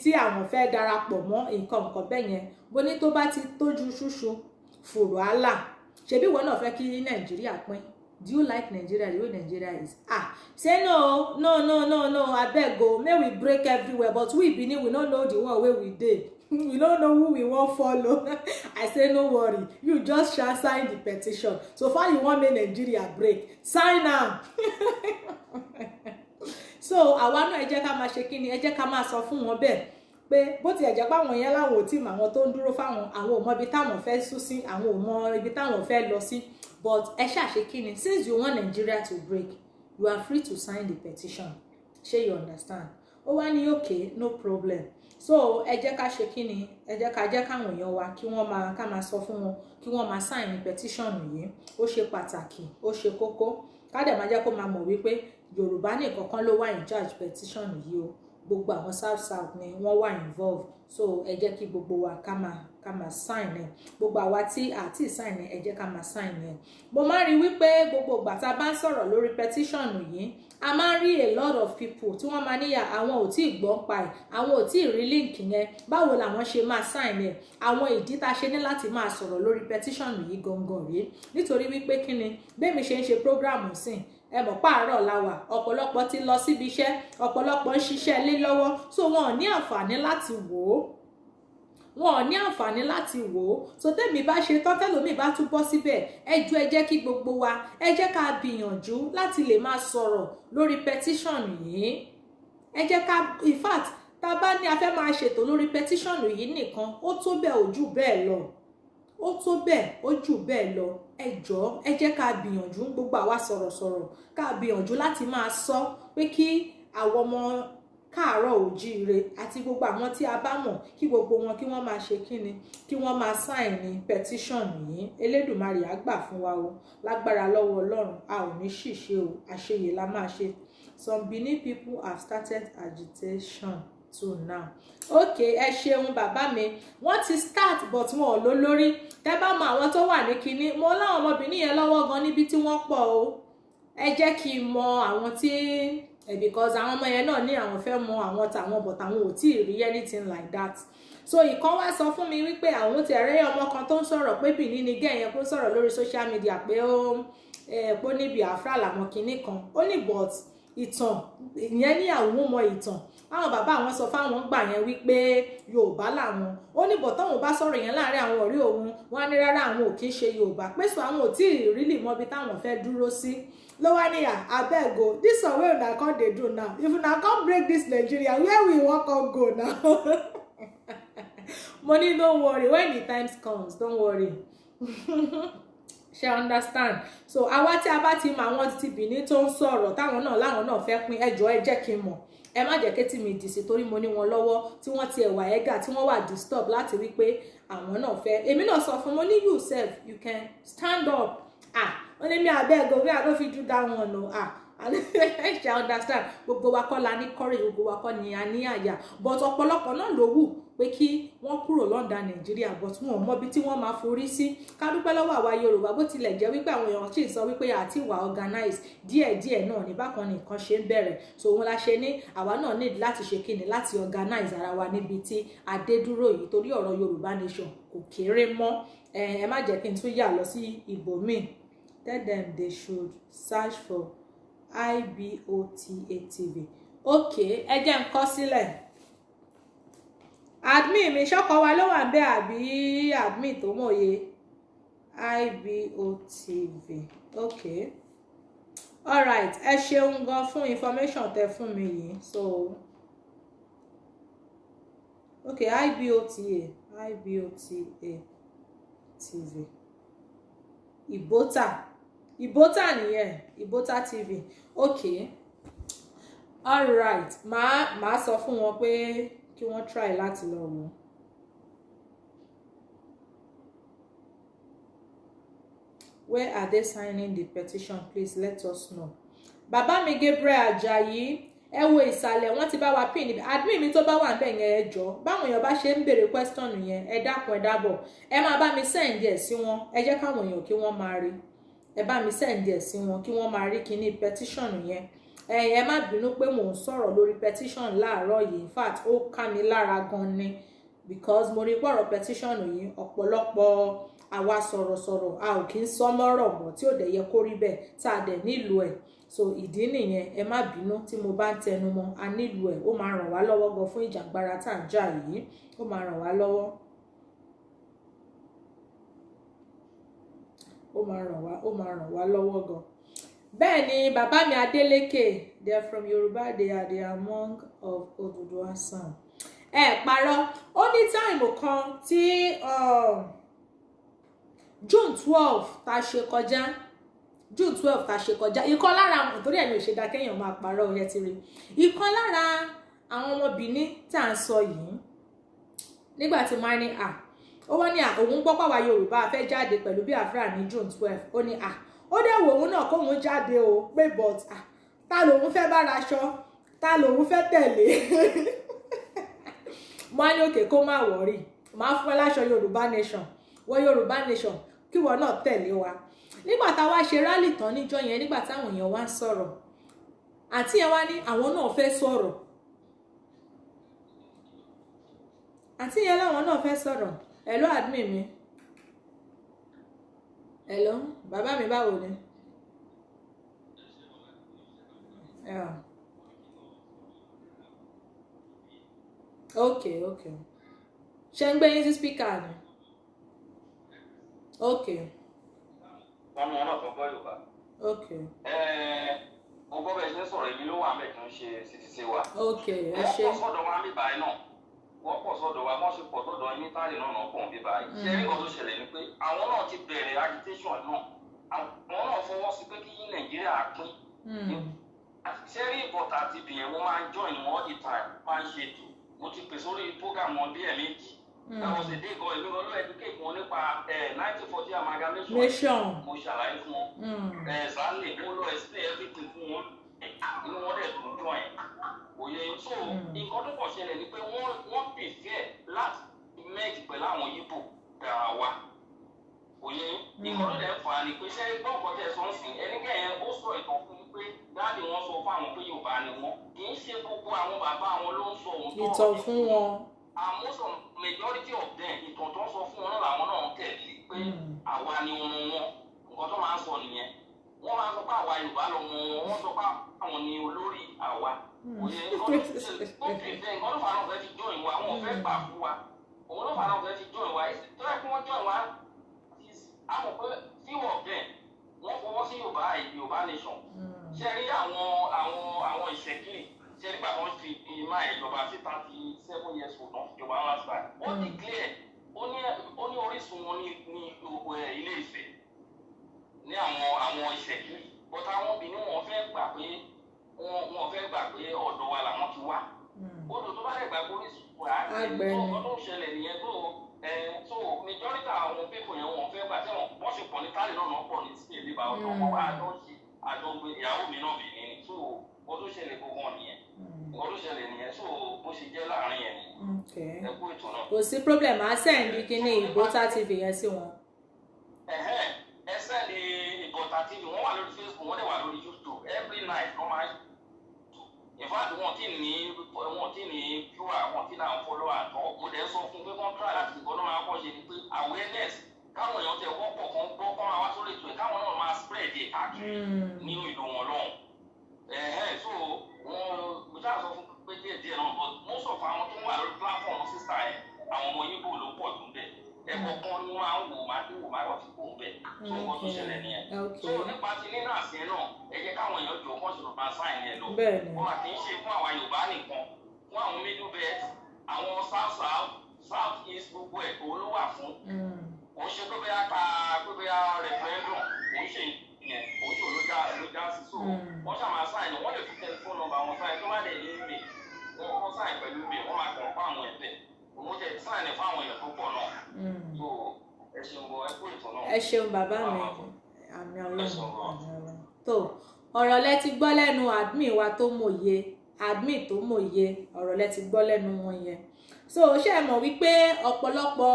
tí àwọn fẹ́ darapọ̀ mọ́, nǹkan nǹkan bẹ́ẹ̀ yẹn. Mo ní tó bá ti tójú ṣúṣu fùrọ̀ àlà, ṣebí ìwọ náà fẹ́ kí Nàìjíríà pín? Do you like Nigeria the way Nigeria is? Ah, say no, no, no, no, no, abeg o, make we break everywhere, but we Benin, we no know the one wey we dey, we no know who we wan follow. I say no worry, you just sha sign the petition. So far you wan make Nigeria break, sign am. So àwa náà, ẹ jẹ́ ká máa ṣe kí ni, ẹ jẹ́ ká máa sọ fún wọn bẹ́ẹ̀ pé bó tiẹ̀ jẹ́ pé àwọn yẹn láwọn ò tí mọ àwọn tó ń dúró fáwọn, àwọn ò mọ ibi táwọn fẹ́ sún sí, àwọn ò mọ ibi táwọn fẹ́ lọ sí, but ẹ ṣàṣe kí ni, since you want Nigeria to break, you are free to sign the petition. Ṣé you understand? Ó wá ní okay, no problem. So ẹ jẹ́ ká ṣe kí ni, ẹ jẹ́ ká jẹ́ káwọn èèyàn wa kí wọ́n máa, ká máa sọ fún wọn kí wọ́n máa sign petition yìí. Ó ṣe pàtàkì, ó ṣe kókó. Ká dẹ̀ máa jẹ́ kó máa mọ̀ wípé Yorùbá nìkan kan ló wà in charge petition yìí o, gbogbo àwọn South South ni wọ́n wà involve. So ẹ jẹ́ kí gbogbo wa ká máa sign ẹ̀. Gbogbo àwa tí àti sign ẹ̀, ẹ jẹ́ ká máa sign ẹ̀. Mo máa ń rí wípé gbogbo ìgbà tá a bá ń sọ̀rọ̀ lórí petition yìí, a máa ń rí a lot of people tí wọ́n máa níyà àwọn ò tí ì gbọ́ pa ẹ̀, àwọn ò tí ì rí link yẹn, báwo làwọn ṣe máa sign ẹ̀? Àwọn ìdí tá a ṣe ní láti máa sọ̀rọ̀ lórí petition yìí gangan rèé, nítorí wípé kí ni, bẹ́ẹ̀ mi ṣe ń ṣe program sìn, ẹ mọ̀ pààrọ̀ la wà, ọ̀pọ̀lọpọ̀ ti lọ síbi iṣẹ́, ọ̀pọ̀lọpọ̀ ń ṣiṣẹ́ lé lọ́wọ́, so wọn ò ní àǹfààní láti wò ó. Wọn ò ní àǹfààní láti wò ó. So tẹ́mi bá ṣe tán, tẹ́lòmíì bá tún bọ́ síbẹ̀, ẹ jọ̀ọ́, ẹ jẹ́ kí gbogbo wa, ẹ jẹ́ ká gbìyànjú láti lè máa sọ̀rọ̀ lórí petition yìí. Ẹ jẹ́ ká, in fact, tá a bá ní a fẹ́ máa ṣètò lórí petition yìí nìkan, ó tó bẹ́ẹ̀, ó jù bẹ́ẹ̀ lọ, ó tó bẹ́ẹ̀, ó jù bẹ́ẹ̀ lọ. Ẹ jọ̀ọ́, ẹ jẹ́ ká gbìyànjú, gbogbo àwa sọ̀rọ̀sọ̀rọ̀, ká gbìyànjú láti máa sọ pé kí àwọn ọmọ káàárọ̀ òjíire àti gbogbo àwọn tí a bá mọ̀, kí gbogbo wọn kí wọ́n máa ṣe kíni, kí wọ́n máa sign ní petition yìí. Elédùmarè á gbà fún wa o. Lágbára lọ́wọ́ Ọlọ́run, a ò ní ṣìṣe o, àṣeyè la máa ṣe. Some Benin people have started agitation too now. Okay, ẹ ṣeun, bàbá mi. Wọ́n ti start, but wọn ò lólórí. Tẹ́ bá mọ àwọn tó wà ní kinní, mo láwọn ọmọbìnrin yẹn lọ́wọ́ gan níbi tí wọ́n pọ̀ o. Ẹ jẹ́ kí n mọ àwọn tí, because àwọn ọmọ yẹn náà ní àwọn fẹ́ mọ àwọn tàwọn, but àwọn ò tí ì rí anything like that. So ìkan wá sọ fún mi wípé àwọn ti ẹ̀rẹ́ ọmọ kan tó ń sọ̀rọ̀ pé Benin ni gẹ̀ yẹn, kó sọ̀rọ̀ lórí social media pé ó pé ó ní Biafra làwọn kinní kan. Ó ní but ìtàn ìyẹn ní àwọn mọ ìtàn àwọn bàbá àwọn sọ fáwọn gbà yẹn wípé Yorùbá làwọn. Ó ní but táwọn bá sọ̀rọ̀ yẹn láàrin àwọn ọ̀rẹ́ òun, wọn á ní rárá, àwọn ò kí ń ṣe Yorùbá, pé so àwọn ò tí ì rí lè mọbi táwọn fẹ́ dúró sí. Ló wá ní, "Abeg o, this one wey una come dey do now, if una come break this Nigeria, where we wan come go now?" Mo ní, "Don't worry, when the times comes, don't worry." Ṣe understand? So àwa tí a bá ti mọ àwọn ti Benin tó ń sọ̀rọ̀, táwọn náà láwọn náà fẹ́ pín, ẹ jọ̀ọ́, ẹ jẹ́ kí n mọ̀. Ẹ má jẹ́ kétí mi dì sí, torí mo ní wọn lọ́wọ́ tí wọ́n ti ẹ̀wà ẹ̀gà, tí wọ́n wà disturb láti wí pé àwọn náà fẹ́. Èmi náà sọ fún mo ní, "You sef, you can stand up." Ah, wọ́n ní mi, "Abeg o, me, I no fit do that one o." Ah, ṣe understand? Gbogbo wa kọ́ la ní courage, gbogbo wa kọ́ ni a ní àyà, but ọ̀pọ̀lọpọ̀ náà ló wù pé kí wọ́n kúrò lọ́ndà Nàìjíríà, but wọn ò mọbi tí wọ́n máa forí sí. Ká dúpẹ́ lọ́wọ́ àwa Yorùbá, bó tilẹ̀ jẹ́ wípé àwọn èèyàn sì ń sọ wípé àti wà organize díẹ̀díẹ̀ náà ní bákan ní nǹkan ṣe ń bẹ̀rẹ̀. So òun la ṣe ní àwa náà need láti ṣe kíni, láti organize ara wa níbi tí a dé dúró yìí, torí ọ̀rọ̀ Yorùbá nation kò kéré mọ́. Ẹ má jẹ́ kí n tún yà lọ sí ibòmíì. Tell them they should search for IBOTA TV. Okay, ẹ jẹ́ n kọ sílẹ̀. Admin mi, ṣọ́kọ wa ló wà ń bẹ́ àbí admin tó mòye? IBOTV, okay, alright. Ẹ ṣeun gan fún information tẹ fún mi yìí. So okay, IBOTA, IBOTA TV, Ìbótà, Ìbótà nìyẹn, Ìbótà TV. Okay, alright, màá sọ fún wọn pé kí wọ́n try láti lọ wò. Where are they signing the petition? Please let us know. Bàbá mi Gabriel Ajayi, ẹ wo ìsàlẹ̀, wọ́n ti bá wa pin níbi. Admin mi tó bá wà níbẹ̀ yẹn, ẹ jọ̀ọ́, báwọn èèyàn bá ṣe ń béèrè question yẹn, ẹ dákun, ẹ dábọ̀, ẹ máa bá mi send ẹ̀ sí wọn. Ẹ jẹ́ káwọn èèyàn kí wọ́n máa rí. Ẹ bá mi send ẹ̀ sí wọn kí wọ́n máa rí kíní petition yẹn. Ẹ má bínú pé mò ń sọ̀rọ̀ lórí petition láàárọ̀ yìí. In fact, ó ká mi lára gan ni, because mo rí pọ̀rọ̀ petition yìí, ọ̀pọ̀lọpọ̀ àwa sọ̀rọ̀sọ̀rọ̀, a ò kí ń sọ mọ́rọ̀ mọ́, tí ò dẹ̀ yẹ kó rí bẹ́ẹ̀, tá a dẹ̀ nílò ẹ̀. So ìdí nìyẹn. Ẹ má bínú tí mo bá ń tẹnu mọ́. A nílò ẹ̀, ó máa ràn wá lọ́wọ́ gan fún ìjàngbara tá à ń jà yìí, ó máa ràn wá lọ́wọ́, ó máa ràn wá lọ́wọ́ gan. Bẹ́ẹ̀ ni, bàbá mi Adeleke, they are from Yorùbá, they are the among of Oduduwa sound. Ẹ parọ́. Ó ní time kan tí June 12 tá a ṣe kọjá, June 12 tá a ṣe kọjá, ìkan lára àwọn, torí ẹ̀mí ò ṣe dá kéèyàn máa parọ́ ẹ̀, ti rí ìkan lára àwọn ọmọbìnrin tá à ń sọ yìí, nígbà tí wọ́n á ní à, ó wọ́n ní à, òun gbọ́ pàwá Yorùbá fẹ́ jáde pẹ̀lú Biafra ní June 12. Ó ní à, ó dẹ̀ wò òun náà kóun jáde o, pé but à, ta lòun fẹ́ bára aṣọ, ta lòun fẹ́ tẹ̀lé? Mo á ní okay, kó má worry, máa fún ẹ láṣọ Yorùbá nation, wọ Yorùbá nation, kí wọn náà tẹ̀lé wa. Nígbà tá a wá ṣe rally tán níjọ́ yẹn, nígbà táwọn èèyàn wá ń sọ̀rọ̀, àǹtí yẹn wá ní àwọn náà fẹ́ sọ̀rọ̀. Àǹtí yẹn láwọn náà fẹ́ sọ̀rọ̀. Hello, admin mi. Hello, bàbá mi, báwo ni? Yeah. Okay. Ṣé ń gbé yín sí speaker ni? Ok. Wọn ní wọn náà tó gbọ́ Yorùbá. Ok. Mo gbọ́ bẹ́ẹ̀ ṣe ń sọ̀rọ̀, èmi ló wà mẹ́ẹ̀ kí n ṣe CTC wa. Ok, ẹ Wọ́n ṣé. pọ̀ sọ́dọ̀ wa níbà yìí náà, wọ́n pọ̀ sọ́dọ̀ wa. Wọ́n ṣe pọ̀ sọ́dọ̀ yín ní táàlì náà náà pọ̀ níbà yìí. Ṣé nǹkan tó ṣẹlẹ̀ ni pé àwọn náà ti bẹ̀rẹ̀ agitation náà, àwọn náà fọwọ́ sí pé kí Nàìjíríà pín. Ṣé rí ìbọ̀tà àti ibìyẹn, wọ́n máa ń join wọn all the time, máa ń ṣe ètò. Mo ti pè sórí program wọn bí ẹ̀ẹ̀mejì. That was the day gan èmi gan ló educate wọn nípa 1940 amalgamation. Nation. Mo ṣàlàyé fún wọn. Exactly, mo lọ explain everything fún wọn, inú wọn dẹ̀ tún join òye. So nǹkan tó kàn ṣẹlẹ̀ ni pé wọ́n prefer láti merge pẹ̀lú àwọn Yíbò dára wa òye. Nǹkan tó dẹ̀ fà á ni pé, ṣé gbọ́ nǹkan tẹ̀ sọ ń sìn, ẹnikẹ́yẹn ó sọ ìtàn fún mi pé daddy wọn sọ fún àwọn pé Yorùbá ni wọn. Kì í ṣe gbogbo àwọn bàbá wọn ló ń sọ òun tó Ìtàn fún wọn. And most of majority of them, ìtàn tó ń sọ fún wọn náà làwọn náà ń tẹ̀lé pé àwa ni ọmọ wọn. Nǹkan tó máa ń sọ nìyẹn. Wọ́n máa ń sọ pé àwa Yorùbá lọmọ wọn, wọ́n sọ pé àwọn ni olórí àwa. Òye, nǹkan tó ṣe ó prefer, nǹkan tó fà náà fẹ́ fi join wa, wọn ò fẹ́ gbà fún wa, òun ló fà náà fẹ́ fi join wa. Tó yẹ kí wọ́n join wa, àmọ̀ pé few of them, wọ́n fọwọ́ sí Yorùbá, Yorùbá nation. Ṣe rí àwọn Ìṣẹ̀kiri, ṣe nígbà tó ń fi ìmá ìjọba sí 37 years old náà ìjọba last time, ó declare, ó ní orísun wọn ní Ilé Ifẹ̀ ní àwọn Ìṣẹ̀kiri, but àwọn Benin, wọn fẹ́ gbà pé wọn fẹ́ gbà pé ọ̀dọ̀ wa làwọn ti wá. Odò tó bá dẹ̀ gbà pé orísun wa Àgbẹ̀ tó ni. Nǹkan tó ń ṣẹlẹ̀ nìyẹn tó ẹ. So majority àwọn people yẹn, wọn fẹ́ gbà tí wọ́n ṣe pọ̀ ní tálẹ̀ náà náà pọ̀ ní Spain nípa ọ̀dọ̀ wọn wá àjọ ṣe àjọ gbé. Ìyàwó mi náà bì ní ni. So nǹkan tó ṣẹlẹ̀ gbogbo wọn nìyẹn, nǹkan tó ṣẹlẹ̀ nìyẹn. So bó ṣe jẹ́ láàrin yẹn nìyẹn. Ẹ kú ètò náà. Kò sí problem, á send kíní Ìbótá TV yẹn sí wọn. Ẹ̀hẹ́n, ẹ send Ìbọ̀tà TV. Wọ́n wà lórí Facebook, wọ́n dẹ̀ wà lórí YouTube. Every night wọ́n máa ń, in fact, wọn ti ní viewer, wọn ti ní àwọn follower àtọ. Mo dẹ̀ sọ fún pé kọ́n try láti, nǹkan náà máa kọ́ ṣe ni pé awareness, káwọn èèyàn tẹ wọ́pọ̀ kan gbọ́, kọ́n máa wá sórí ètò ẹ̀, káwọn náà máa spread ẹ̀ káàkiri nínú ìlú wọn lọ́hùn. Ẹ̀hẹ́n, so wọn, mo ṣáà sọ fún pé díẹ̀ díẹ̀ náà, but most of àwọn tó wà lórí platform sister yẹn, àwọn ọmọ Yíbò ló pọ̀ jù bẹ́ẹ̀. Ẹ̀kọ́ kan ni wọ́n máa ń wò, máa ń wò, máa wọ̀ sí kò bẹ́ẹ̀. So nǹkan tó ṣẹlẹ̀ nìyẹn. So nípa ti nínú àṣẹ náà, ẹ jẹ́ káwọn èèyàn jọ kán ṣe máa sign yẹn lọ. Wọ́n máa kì í ṣe fún àwa Yorùbá nìkan, fún àwọn Middle Belt, àwọn South South, South East, gbogbo ẹ̀ òun ló wà fún. Kò ń ṣe pé bóyá ká pé bóyá referendum, kò ń ṣe ìyẹn, kò ń ṣe olójà ló já sí. So wọ́n ṣáà máa sign, wọ́n lè fi telephone number wọn sign. Tó bá dẹ̀ ní email, wọ́n kọ́ sign pẹ̀lú email, wọ́n máa kàn fún àwọn ẹ̀bẹ̀. Òun tẹ̀ sign fún àwọn èèyàn tó pọ̀ náà. So ẹ ṣeun bọ, ẹ kú ètò náà. Ẹ ṣeun bàbá mi, àmì Ọlọ́run, àmì Ọlọ́run. Tó ọ̀rọ̀ lẹ ti gbọ́ lẹ́nu admin wa tó mòye, admin tó mòye, ọ̀rọ̀ lẹ ti gbọ́ lẹ́nu wọn yẹn. So ṣé ẹ mọ̀ wípé ọ̀pọ̀lọpọ̀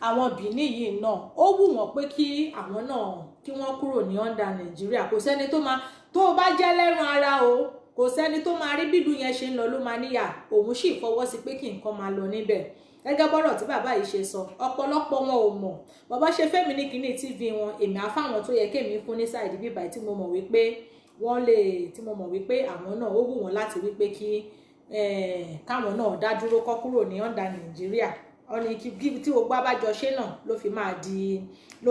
àwọn Benin yìí náà, ó wù wọ́n pé kí àwọn náà kí wọ́n kúrò ní under Nàìjíríà. Kò sẹ́ni tó máa, tó o bá jẹ́ lẹ́rùn ara o, kò sẹ́ni tó máa rí bílù yẹn ṣe ń lọ ló máa níyà òun sì fọwọ́ sí pé kí nǹkan máa lọ níbẹ̀. Gẹ́gẹ́ bọ́rọ̀ tí bàbá yìí ṣe sọ, ọ̀pọ̀lọpọ̀ wọn ò mọ̀. Bàbá ṣe fẹ́mi ní kíní TV wọn, èmi á fáwọn tó yẹ kémi fún ní side bíbáyìí tí mo mọ̀ wípé wọ́n lè, tí mo mọ̀ wípé àwọn náà ó wù wọ́n láti wípé kí káwọn náà dá dúró, kọ́ kúrò ní under Nàìjíríà. Wọ́n ní kí tí gbogbo abájọ ṣe náà ló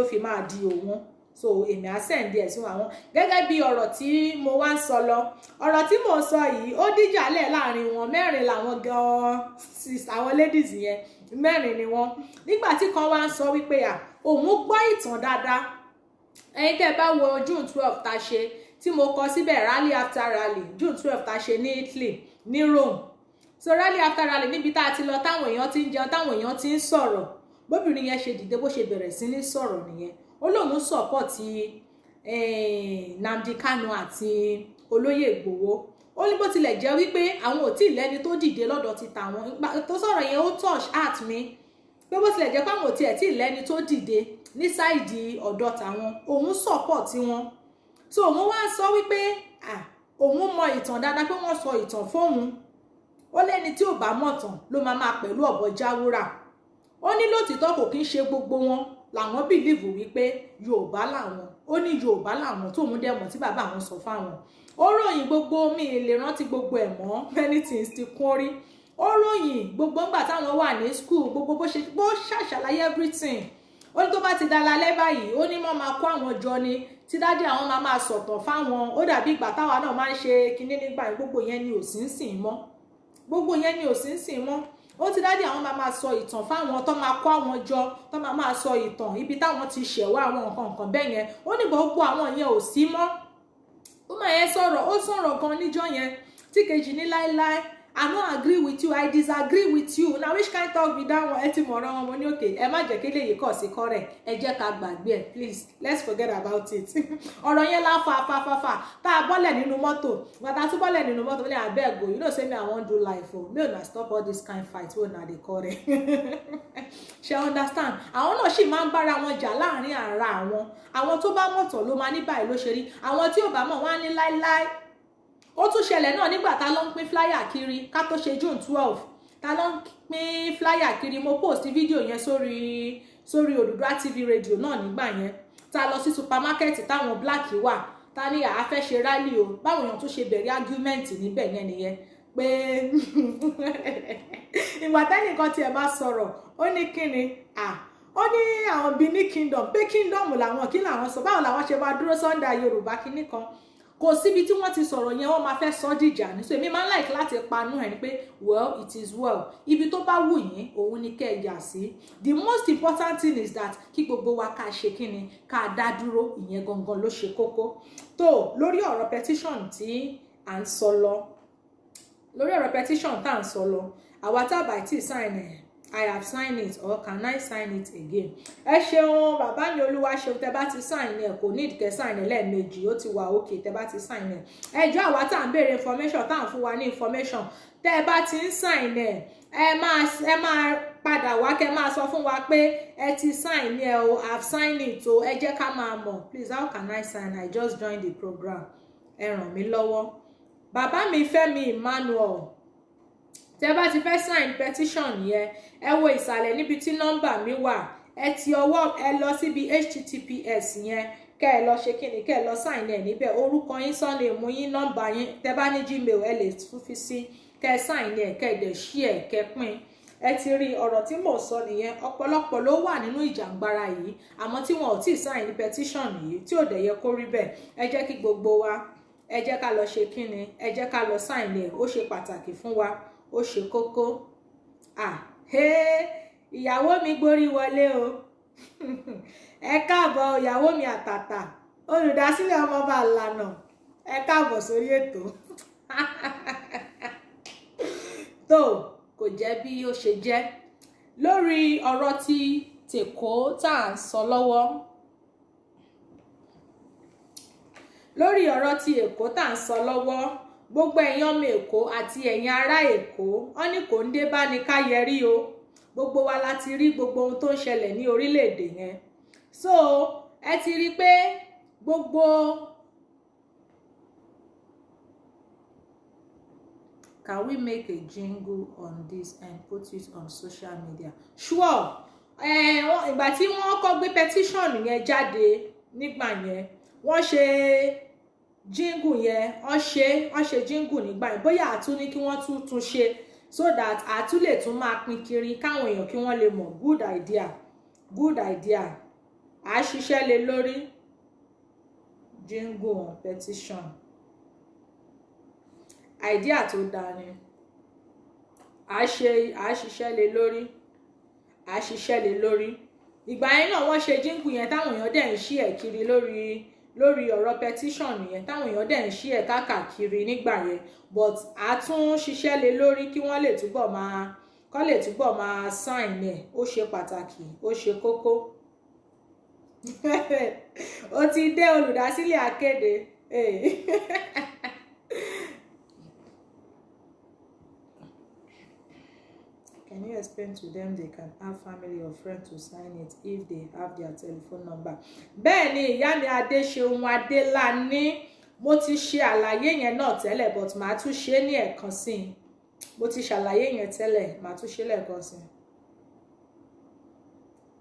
fi máa di òun. So èmi á send ẹ̀ sí àwọn. Gẹ́gẹ́ bí ọ̀rọ̀ tí mo wá ń sọ lọ, ọ̀rọ̀ tí mò ń sọ yìí, ó díjà lẹ̀ láàrin wọn. Mẹ́rin làwọn gan-an, àwọn ladies yẹn, mẹ́rin ni wọ́n. Nígbà tí kan wá ń sọ wípé à òun gbọ́ ìtàn dáadáa. Ẹ̀yin tẹ́ bá wo June 12 tá ṣe, tí mo kọ síbẹ̀ rally after rally, June 12 tá ṣe ní Italy, ní Rome. So rally after rally, níbi tá a ti lọ, táwọn èèyàn ti ń jẹun, táwọn èèyàn ti ń sọ̀rọ̀, bóbìnrin yẹn ṣe dìde, bó ṣe bẹ̀rẹ̀ sí ní sọ̀rọ̀ nìyẹn. Ó lóun support Nnamdi Kanu àti olóyè Ìgbòho. Ó ní bó tilẹ̀ jẹ́ wípé àwọn ò tí ì lẹ́ni tó dìde lọ́dọ̀ ti tàwọn. Tó sọ̀rọ̀ yẹn, ó touch heart mi pé bó tilẹ̀ jẹ́ pé àwọn ò tiẹ̀ tí ì lẹ́ni tó dìde ní side ọ̀dọ̀ tàwọn, òun support wọn. So òun wá sọ wípé òun mọ ìtàn dáadáa, pé wọ́n sọ ìtàn fóun. Ó lẹ́ni tí ò bá mọ̀tàn ló máa máa pẹ̀lú ọ̀bọ jáwúrà. Ó ní lótìtọ́, kò kí ń ṣe gbogbo wọn làwọn believe wípé Yorùbá làwọn. Ó ní Yorùbá làwọn tóun dẹ̀ mọ̀ tí bàbá àwọn sọ fáwọn. Ó ròyìn gbogbo, mi lè rántí gbogbo ẹ̀ mọ́, many things ti kún orí. Ó ròyìn gbogbo ńgbà táwọn wà ní school, gbogbo bó ṣe bó ṣàṣàlàyé everything. Ó ní tó bá ti da lálẹ́ báyìí, ó ní wọ́n máa kó àwọn jọ ni, tí daddy àwọn máa máa sọ̀tọ̀ fáwọn. Ó dàbí ìgbà táwa náà máa ń ṣe kinní nígbà yẹn. Gbogbo yẹn ni ò sí ń sìn mọ́, gbogbo yẹn ni ò sí ń sìn mọ́. Ó ti daddy àwọn máa máa sọ ìtàn fáwọn, tó máa kó àwọn jọ, tó máa máa sọ ìtàn ibi táwọn ti ṣẹ̀wá, àwọn nǹkan nǹkan bẹ́ẹ̀ yẹn. Ó ní gbogbo àwọn yẹn ò sí mọ́. Ó máa yẹn sọ̀rọ̀, ó sọ̀rọ̀ gan níjọ́ yẹn. Tí kejì ní láéláé, "I no agree with you, I disagree with you. Na which kind talk be that one?" Ẹ ti mọ̀rọ̀ wọn. Mo ní okay, ẹ má jẹ́ kí eléyìí kọ̀ sí kọ́rẹ̀, ẹ jẹ́ ká gbàgbé ẹ̀. Please, let's forget about it. Ọ̀rọ̀ yẹn la fa fa fa fa tá a bọ́lẹ̀ nínú mọ́tò. Gbàtà tún bọ́lẹ̀ nínú mọ́tò, ní abeg o, you know say me I wan do life o, make una stop all this kind fight wey una dey quarrel. Ṣe understand? Àwọn náà sì máa ń bára wọn jà láàrin ara àwọn. Àwọn tó bá mọ̀tọ̀ ló máa ní báyìí ló ṣe rí. Àwọn tí ò bá mọ̀, wọ́n á ní láéláé. Ó tún ṣẹlẹ̀ náà nígbà tá ló ń pín flyer kiri ká tó ṣe June 12. Tá ló ń pín flyer kiri, mo post fídíò yẹn sórí Odùduwà TV radio náà nígbà yẹn. Tá lọ sí supermarket táwọn black wà, tá ní àá fẹ́ ṣe rally o. Báwọn èèyàn tún ṣe bẹ̀rẹ̀ argument níbẹ̀ yẹn nìyẹn, pé ìgbà tẹ́nìkan tiẹ̀ bá sọ̀rọ̀, ó ní kíni à, ó ní àwọn Benin Kingdom, pé kingdom làwọn, kí làwọn sọ, báwo làwọn ṣe máa dúró s'under Yorùbá kinní kan. Kò síbi tí wọ́n ti sọ̀rọ̀ yẹn, wọ́n máa fẹ́ sọ dìjà ní. So èmi máa ń like láti panú ẹ̀ ni pé, well, it is well, ibi tó bá wù yín òun ni kẹ́ ẹ yà sí. The most important thing is that kí gbogbo wa ká ṣe kíni, ká dá dúró. Ìyẹn gangan ló ṣe kókó. Tó lórí ọ̀rọ̀ petition tí à ń sọ lọ, lórí ọ̀rọ̀ petition tá à ń sọ lọ, àwa tá a bá tí sign ẹ̀, I have signed it or can I sign it again? Ẹ ṣeun, bàbá mi, Olúwa ṣeun. Tẹ bá ti sign ẹ, kò ní kẹ́ sign ẹ lẹ́ẹ̀mejì, ó ti wà okay tẹ bá ti sign ẹ. Ẹjọ́, àwa tá à ń béèrè information, tá à ń fún wa ní information, tẹ bá ti ń sign ẹ, ẹ máa padà wá, kẹ́ máa sọ fún wa pé ẹ ti sign ẹ o, I have signed it o. Ẹ jẹ́ ká máa mọ̀. Please, how can I sign? I just joined the program. Ẹ ràn mí lọ́wọ́. Bàbá mi Fẹ́mi Emmanuel, tẹ bá ti fẹ́ sign petition yẹn, ẹ wo ìsàlẹ̀ níbi tí nọ́mbà mi wà. Ẹ ti ọwọ́ ẹ lọ síbi https yẹn, kẹ́ ẹ lọ ṣe kíni, kẹ́ ẹ lọ sign ẹ níbẹ̀. Orúkọ yín, surname yín, nọ́mbà yín, tẹ bá ní Gmail, ẹ lè tún fi sí, kẹ́ ẹ sign ẹ, kẹ́ ẹ dẹ̀ share, kẹ́ ẹ pín. Ẹ ti rí ọ̀rọ̀ tí mò ń sọ nìyẹn. Ọ̀pọ̀lọpọ̀ ló wà nínú ìjàngbara yìí, àmọ́ tí wọn ò tí ì sign petition yìí, tí ò dẹ̀ yẹ kó rí bẹ́ẹ̀. Ẹ jẹ́ kí gbogbo wa, ẹ jẹ́ ká lọ ṣe kíni, ẹ jẹ́ ká lọ sign ẹ̀. Ó ṣe pàtàkì fún wa, ó ṣe kókó. Ah, ìyàwó mi gbórí wọlé o. Ẹ káàbọ̀, ìyàwó mi àtàtà, olùdásílẹ̀ ọmọọba àlànà. Ẹ káàbọ̀ sórí ètò. Tó kò jẹ́ bí ó ṣe jẹ́ lórí ọ̀rọ̀ tí tèkó tá à ń sọ lọ́wọ́, lórí ọ̀rọ̀ tí Èkó tá à ń sọ lọ́wọ́, gbogbo ẹ̀yin ọmọ Èkó àti ẹ̀yin ará Èkó, wọ́n ní kò ń dé bá ní ká yẹrí o. Gbogbo wa la ti rí gbogbo ohun tó ń ṣẹlẹ̀ ní orílẹ̀-èdè yẹn. So ẹ ti rí i pé gbogbo. Can we make a jingle on this and put it on social media? Sure. Ìgbà tí wọ́n kọ́ gbé petition yẹn jáde nígbà yẹn, wọ́n ṣe jingle yẹn, wọ́n ṣe jingle nígbà yẹn. Bóyá àtún ní kí wọ́n tún tún ṣe so that àtún lè tún máa pín kiri káwọn èèyàn kí wọ́n lè mọ̀. Good idea, good idea. À á ṣiṣẹ́ lé lórí jingle on petition. Idea tó dáa ni. À á ṣiṣẹ́ lé lórí, à á ṣiṣẹ́ lé lórí. Ìgbà yẹn náà, wọ́n ṣe jingle yẹn, táwọn èèyàn dẹ̀ ń ṣí ẹ̀ kiri lórí ọ̀rọ̀ petition yẹn, táwọn èèyàn dẹ̀ ń ṣí ẹ̀ káàkiri nígbà yẹn. But a tún ṣiṣẹ́ lé lórí kí wọ́n lè túbọ̀ máa kọ́ lè túbọ̀ máa sign ẹ̀. Ó ṣe pàtàkì, ó ṣe kókó. Ó ti dé, olùdásílẹ̀ akéde. Hey. Can you explain to them they can have family or friend to sign it if they have their telephone number? Bẹ́ẹ̀ ni, ìyá mi Adéṣeun Adélàní, mo ti ṣe àlàyé yẹn náà tẹ́lẹ̀, but màá tún ṣe é ní ẹ̀ẹ̀kan sí i. Mo ti ṣàlàyé yẹn tẹ́lẹ̀, màá tún ṣe lẹ́ẹ̀kan sí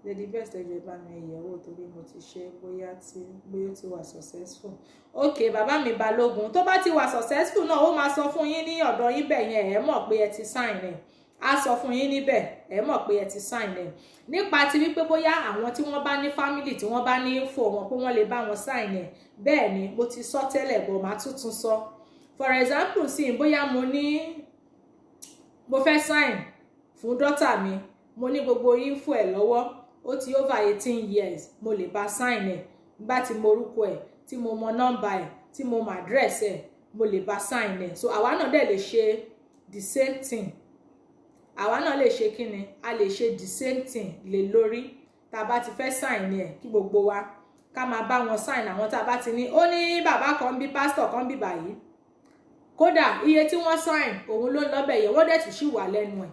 i. Lady Best, ẹ jọ̀ọ́, bá mi yẹ̀wò torí mo ti ṣe, bóyá tí bóyá ó ti wà successful. Ok, bàbá mi Balógun, tó bá ti wà successful náà, ó máa sọ fún yín ní ọ̀dọ̀ yín bẹ̀ yẹn. Ẹ̀ mọ̀ pé ẹ ti sign ẹ̀. Á sọ fún yín níbẹ̀, ẹ mọ̀ pé ẹ ti sign ẹ̀. Nípa ti wípé bóyá àwọn tí wọ́n bá ní family, tí wọ́n bá ní info wọn, pé wọ́n lè bá wọn sign ẹ̀, bẹ́ẹ̀ ni, mo ti sọ tẹ́lẹ̀ bọ̀, máa tuntun sọ. For example sí, bóyá mo ní mo fẹ́ sign fún daughter mi, mo ní gbogbo info ẹ̀ lọ́wọ́, ó ti over 18 years, mo lè bá sign ẹ̀. Bá ti mọ orúkọ ẹ̀, tí mo mọ nọ́mbà ẹ̀, tí mo mọ address ẹ̀, mo lè bá sign ẹ̀. So àwa náà dẹ̀ lè ṣe the same thing. Àwa náà lè ṣe kí ni? A lè ṣe the same thing lè lórí tá a bá ti fẹ́ sign ẹ̀, kí gbogbo wa ká máa bá wọn sign, àwọn tá a bá ti ní. Ó ní bàbá kan bí, pásítọ̀ kan bí báyìí, kódà iye tí wọ́n sign òun ló ń lọ́bẹ̀ yẹn. Wọ́n dẹ̀ tún ṣì wà lẹ́nu ẹ̀.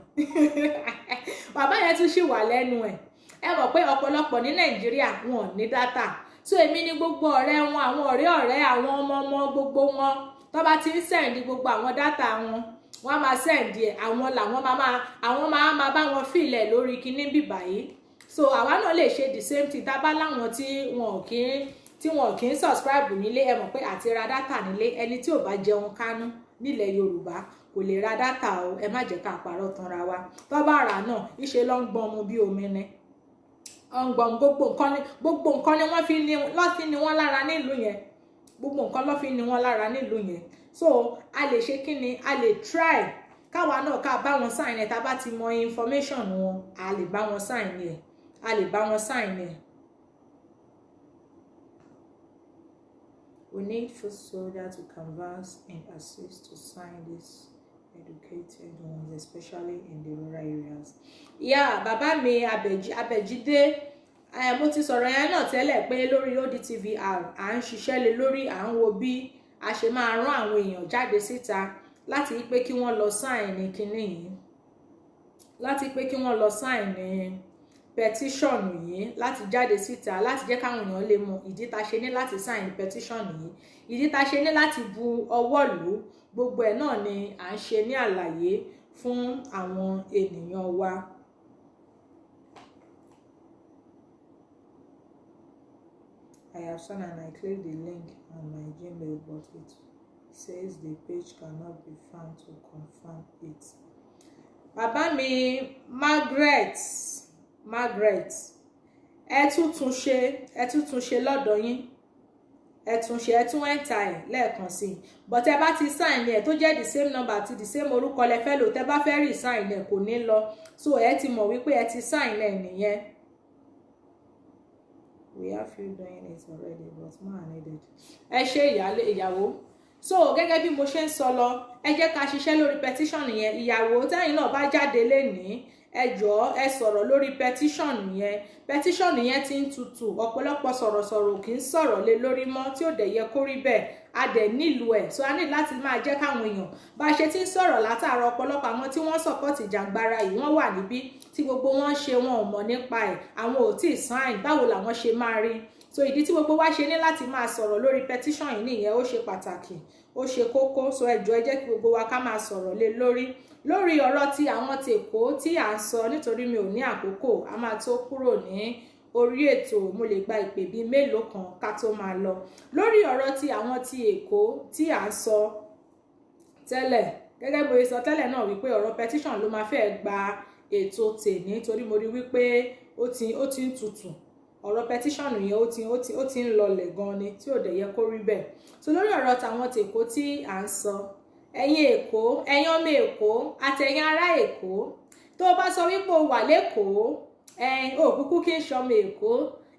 Bàbá yẹn tún ṣì wà lẹ́nu ẹ̀. Ẹ mọ̀ pé ọ̀pọ̀lọpọ̀ ní Nàìjíríà, wọn ò ní data. So èmi ní gbogbo ọ̀rẹ́ wọn, àwọn ọ̀rẹ́ ọ̀rẹ́, àwọn ọmọ ọmọ, gbogbo wọn, tó bá ti ń send gbogbo àwọn data wọn, wọ́n á máa send ẹ̀. Àwọn làwọn máa máa, àwọn máa máa bá wọn fill ẹ̀ lórí kinní bìbà yìí. So àwa náà lè ṣe the same thing tá a bá láwọn tí wọn kì í subscribe nílé. Ẹ mọ̀ pé àti ra data nílé, ẹni tí ò bá jẹun kánú nílẹ̀ Yorùbá kò lè ra data o. Ẹ má jẹ́ ká parọ́ tanra wa. Tó bá rà náà, ìṣe ló ń gbọ́n mu bí omi ni ọ̀n gbọ̀n. Gbogbo nǹkan ni wọ́n fi ní lọ́ fi ní wọ́n lára nílùú yẹn. Gbogbo nǹkan lọ́ fi ní wọ́n lára nílùú yẹn. So a lè ṣe kí ni? A lè try káwa náà ká bá wọn sign ẹ̀. Tá a bá ti mọ information wọn, a lè bá wọn sign ẹ̀, a lè bá wọn sign ẹ̀. We need foot soldier to canvass and assist to sign these educated ones, especially in the rural areas. Yeah, bàbá mi Abẹ́jí, Abẹ́jídé, mo ti sọ̀rọ̀ yẹn náà tẹ́lẹ̀ pé lórí ODTVR, à ń ṣiṣẹ́ lé lórí, à ń wo bí a ṣe máa rán àwọn èèyàn jáde síta láti pé kí wọ́n lọ sign ní kinní yìí, láti pé kí wọ́n lọ sign ní petition yìí, láti jáde síta, láti jẹ́ káwọn èèyàn lè mọ ìdí tá a ṣe ní láti sign petition yìí, ìdí tá a ṣe ní láti bu ọwọ́ lù ú. Gbogbo ẹ̀ náà ni à ń ṣe ní àlàyé fún àwọn ènìyàn wa. I have signed and I click the link on my Gmail, but it says the page cannot be found to confirm it. Bàbá mi Margaret, Margaret, ẹ tún tún ṣe, ẹ tún tún ṣe lọ́dọ̀ yín. Ẹ tún ṣe, ẹ tún enter ẹ̀ lẹ́ẹ̀kan sí i. But ẹ bá ti sign ẹ̀, tó jẹ́ the same number àti the same orúkọ lẹ fẹ́ lò, tẹ bá fẹ́ re-sign ẹ̀, kò ní lọ. So ẹ ti mọ̀ wípé ẹ ti sign ẹ̀ nìyẹn. We have few doing it already, but more are needed. Ẹ ṣe, ìyálé ìyàwó. So gẹ́gẹ́ bí mo ṣe ń sọ lọ, ẹ jẹ́ ká ṣiṣẹ́ lórí petition yẹn. Ìyàwó, tẹ́yìn náà bá jáde lénìí, ẹ jọ̀ọ́, ẹ sọ̀rọ̀ lórí petition yẹn. Petition yẹn ti ń tutù. Ọ̀pọ̀lọpọ̀ sọ̀rọ̀sọ̀rọ̀ kì í sọ̀rọ̀ lé lórí mọ́, tí ò dẹ̀ yẹ kó rí bẹ́ẹ̀. A dẹ̀ nílùú ẹ̀, so a ní láti máa jẹ́ káwọn èèyàn bá a ṣe ti ń sọ̀rọ̀ látàárọ̀. Ọ̀pọ̀lọpọ̀ àwọn tí wọ́n support ìjàngbara yìí, wọ́n wà níbí tí gbogbo wọn ṣe, wọn ò mọ̀ nípa ẹ̀, àwọn ò tí ì sign. Báwo làwọn ṣe máa rí? So ìdí tí gbogbo wa ṣe ní láti máa sọ̀rọ̀ lórí petition yìí nìyẹn. Ó ṣe pàtàkì, ó ṣe kókó. So ẹ jọ̀ọ́, ẹ jẹ́ kí gbogbo wa ká máa sọ̀rọ̀ lé lórí. Lórí ọ̀rọ̀ tí àwọn tèkó tí à ń sọ, nítorí mi ò ní àkókò, a máa tó kúrò ní orí ètò. Mo lè gba ìpè bíi mélòó kan ká tó máa lọ. Lórí ọ̀rọ̀ tí àwọn ti Èkó tí à ń sọ tẹ́lẹ̀, gẹ́gẹ́ bó ṣe sọ tẹ́lẹ̀ náà wípé ọ̀rọ̀ petition ló máa fẹ́ gba ètò tèní, torí mo rí wípé ó ti ń tutù. Ọ̀rọ̀ petition yẹn, ó ti ń lọlẹ̀ gan ni, tí ò dẹ̀ yẹ kó rí bẹ́ẹ̀. So lórí ọ̀rọ̀ tàwọn tèkó tí à ń sọ, ẹ̀yin Èkó, ẹ̀yin ọmọ Èkó àtẹ̀yin ará Èkó, tó o bá sọ wípé o wà lẹ́kọ̀ọ́, ẹ̀yin ò kúkú kí ń ṣọmọ Èkó.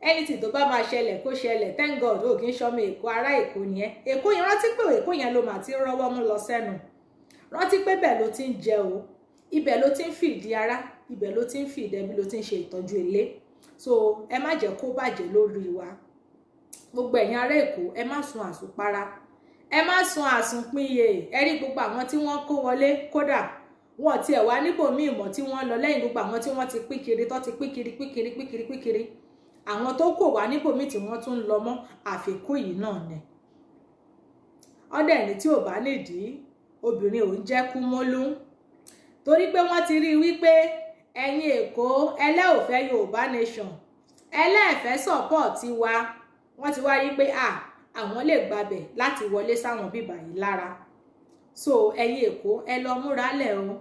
Anything tó bá máa ṣẹlẹ̀, kó ṣẹlẹ̀. Thank God o kì í ṣọmọ Èkó, ará Èkó nìyẹn. Èkó yẹn, rántí pé Èkó yẹn ló mà ti ń rọ́wọ́ mú lọ sẹ́nu. Rántí pé bẹ́ẹ̀ ló ti ń jẹ o, ibẹ̀ ló ti ń fìdí ara, ibẹ̀ ló ti ń fìdí ẹbí, ló ti ń ṣe ìtọ́jú ilé. So ẹ má jẹ́ kó bàjẹ́ lórí wa. Gbogbo ẹ̀yin ará Èkó, ẹ má sun àsùnpara, ẹ má sun àsùnpìyè. Ẹ rí gbogbo àwọn tí wọ́n kó wọlé, kódà wọn tiẹ̀ wá níbòmíì mọ̀ tí wọ́n lọ lẹ́yìn gbogbo àwọn tí wọ́n ti pín kiri, tó ti pín kiri, pín kiri, pín kiri, pín kiri. Àwọn tó kò wá níbòmíì tí wọ́n tún ń lọ mọ́, àfikún yìí náà ni ọdẹ ní tí ò bá nídìí obìnrin ò ń jẹ́ kú mólú, torí pé wọ́n ti rí i wípé Ẹ̀yin Èkó, ẹlẹ́òfẹ́ Yorùbá nation, ẹlẹ́ẹ̀fẹ́ support wa. Wọ́n ti wá rí pé à àwọn lè gbabẹ̀ láti wọlé sáwọn bíbà yìí lára. So ẹ̀yin Èkó, ẹ lọ múra lẹ̀ o.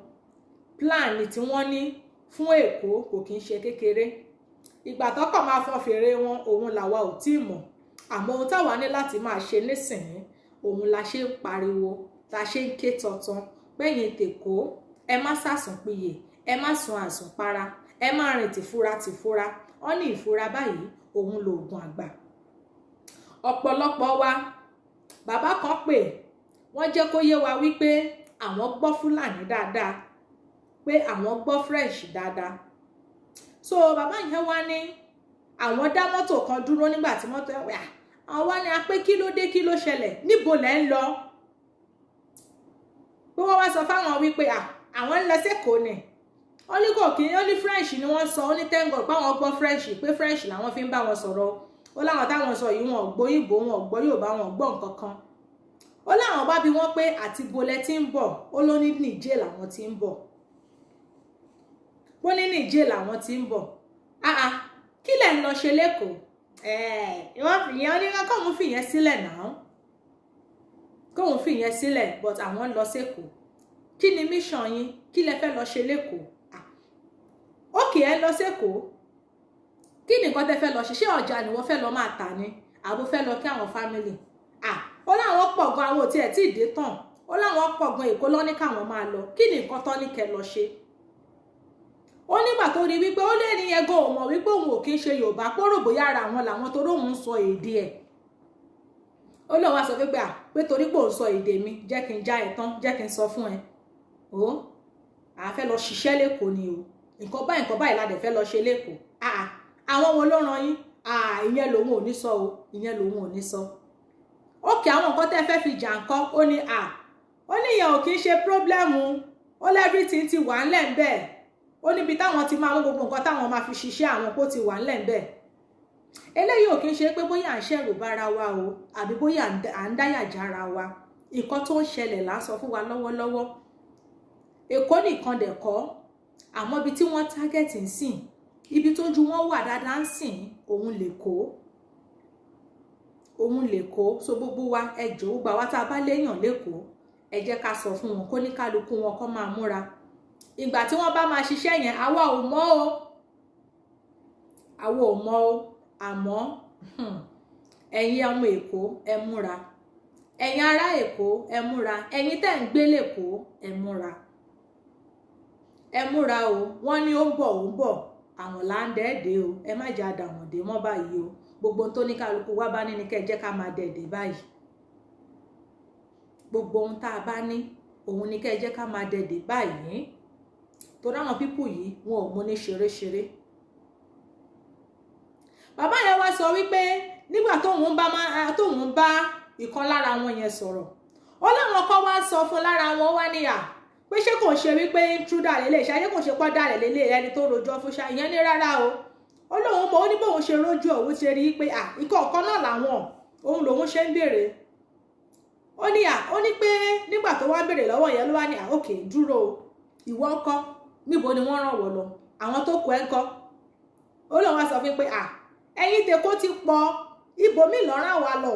Plan tí wọ́n ní fún Èkó kò kí ń ṣe kékeré. Ìgbà tọ́kọ̀ máa fọn fèrè wọn, òun làwa ò tí ì mọ̀. Àmọ́ ohun táwa ní láti máa ṣe nísìnyí, òun la ṣe ń pariwo, ta ṣe ń ké tọ̀tàn pẹ́yìn tèkó, ẹ má sàsùn piyè, ẹ má sun àsùnpara, ẹ má rìn tìfura tìfura. Wọ́n ní ìfura báyìí òun lòògùn àgbà. Ọ̀pọ̀lọpọ̀ wa, bàbá kan pè, wọ́n jẹ́ kó yé wa wípé àwọn gbọ́ Fúlàní dáadáa, pé àwọn gbọ́ French dáadáa. So bàbá yẹn wá ní àwọn dá mọ́tò kan dúró. Nígbà tí mọ́tò ẹ̀ wà, àwọn wá ní apé, kí ló dé? Kí ló ṣẹlẹ̀? Níbo lẹ́ ń lọ? Pé wọ́n wá sọ fáwọn wípé àwọn ń lọ sẹ́kọ̀ọ́ ni. Ó ní kò kí, ó ní French ni wọ́n sọ. Ó ní thank God pé àwọn gbọ́ French, pé French làwọn fi ń bá wọn sọ̀rọ̀. Ó láwọn táwọn sọ yìí, wọn ò gbọ́ Òyìnbó, wọn ò gbọ́ Yorùbá, wọn ò gbọ́ nǹkan kan. Ó láwọn bá bi wọ́n pé àti bolẹ̀ tí ń bọ̀. Ó ló ní Niger làwọn ti ń bọ̀. Ó ní Niger làwọn ti ń bọ̀. Ah ah, kí lẹ̀ ń lọ ṣe lẹ́kọ̀ọ́? Ìwọ́n fìyẹn, ó ní kóun fìyẹn sílẹ̀ náà, kóun fìyẹn sílẹ̀, but àwọn ń lọ sẹ́kọ̀ọ́. Kí ni mission yín? Kí lẹ fẹ́ lọ ṣe lẹ́kọ̀ọ́? Ókè, ẹ lọ sẹ́kọ̀ọ́, kí ni nǹkan tẹ́ fẹ́ lọ ṣe? Ṣé ọjà ni wọ́n fẹ́ lọ máa tà ni, àbò fẹ́ lọ kí àwọn family? Ó láwọn pọ̀ gan, àwọn ò tiẹ̀ tí ì dé tán. Ó láwọn pọ̀ gan, Èkó lọ ní káwọn máa lọ. Kí ni nǹkan tán ní kẹ́ lọ ṣe? Ó nígbà tó rí wípé ó lé ní ẹgọ́, ò mọ̀ wípé òun ò kí ń ṣe Yorùbá, pórò bóyá ara àwọn làwọn torí òun ń sọ èdè ẹ̀. Ó lóun wá sọ pé à pé torí pé òun sọ èdè mi, jẹ́ kí n já ẹ tán, jẹ́ kí n sọ fún ẹ o, à fẹ́ lọ ṣiṣẹ́ lẹ́kọ̀ọ́ ni o. Nǹkan báyìí, nǹkan báyìí la dẹ̀ fẹ́ lọ ṣe lẹ́kọ̀ọ́. Àwọn wo ló ràn yín? Ìyẹn lòun ò ní sọ o, ìyẹn lòun ò ní sọ. Ókè, àwọn nǹkan tẹ́ fẹ́ fi jà ńkọ́? Ó ní à ó ní ìyẹn ò kí ń ṣe problem. Ó l'everything ti wà ńlẹ̀ ń bẹ́ẹ̀. Ó níbi táwọn ti máa mú gbogbo nǹkan táwọn máa fi ṣiṣẹ́ àwọn kó ti wà ńlẹ̀ ń bẹ́ẹ̀. Eléyìí ò kí ń ṣe pé bóyá à ń ṣẹ̀rù bára wa o, àbí bóyá à ń dáyà jára wa. Nǹkan tó ń ṣẹlẹ̀ là ń sọ fún wa lọ́wọ́lọ́wọ́. Èkó nìkan dẹ̀ kọ́, àmọ́ ibi tí wọ́n target ń sìn, ibi tójú wọn wà dáadáa ń sìn, òun lè kó, òun lè kó. So gbogbo wa, ẹ jọ̀ọ́, gbogbo àwa tá a bá léèyàn lẹ́kọ̀ọ́, ẹ jẹ́ ká sọ fún wọn kó ní kálukú wọn kó máa múra. Ìgbà tí wọ́n bá máa ṣiṣẹ́ yẹn, àwa ò mọ̀ o, àwa ò mọ̀ o. Àmọ́ ẹ̀yin ọmọ Èkó, ẹ múra. Ẹ̀yin ará Èkó, ẹ múra. Ẹ̀yin tẹ́ ń gbé lẹ́kọ̀ọ́, ẹ múra, ẹ múra o. Wọ́n ní ó ń bọ̀, ó ń bọ̀, àwọn là ń dẹ́ẹ̀dẹ́ o. Ẹ má jẹ́ àdàwọ̀n dé mọ́ báyìí o. Gbogbo ohun tó ní kálukú wá bá ní ni kẹ́ ẹ jẹ́ ká máa dẹ̀dẹ̀ báyìí. Gbogbo ohun tá a bá ní, òun ni kẹ́ ẹ jẹ́ ká máa dẹ̀dẹ̀ báyìí, torí àwọn people yìí, wọn ò mú ní ṣeréṣeré. Bàbá yẹn wá sọ wípé nígbà tóun bá ìkan lára wọn yẹn sọ̀rọ̀, ó láwọn kan wá sọ fún lára wọn, wá níyà pé ṣé kò ṣe wípé intruder lélẹ̀, ṣáyé kò ṣe pọ́ dàrẹ̀ lélẹ̀, ẹni tó rojọ́ fún ṣá. Ìyẹn ní rárá o. Ó lóun mọ̀. Ó ní bóun ṣe rójú òun ṣe rí i pé à ikọ̀ ọ̀kan náà làwọn, òun lòun ṣe ń béèrè. Ó ní à ó ní pé nígbà tó wá ń béèrè lọ́wọ́ yẹn, ló wá ní à òkè, dúró o, ìwọ ńkọ́? Níbo ni wọ́n ràn wọ́ lọ? Àwọn tó kọ ẹ́ ńkọ́? Ó lóun wá sọ fún pé à ẹ̀yin tèkó ti pọ̀, ibòmíì lọ́ràn wa lọ.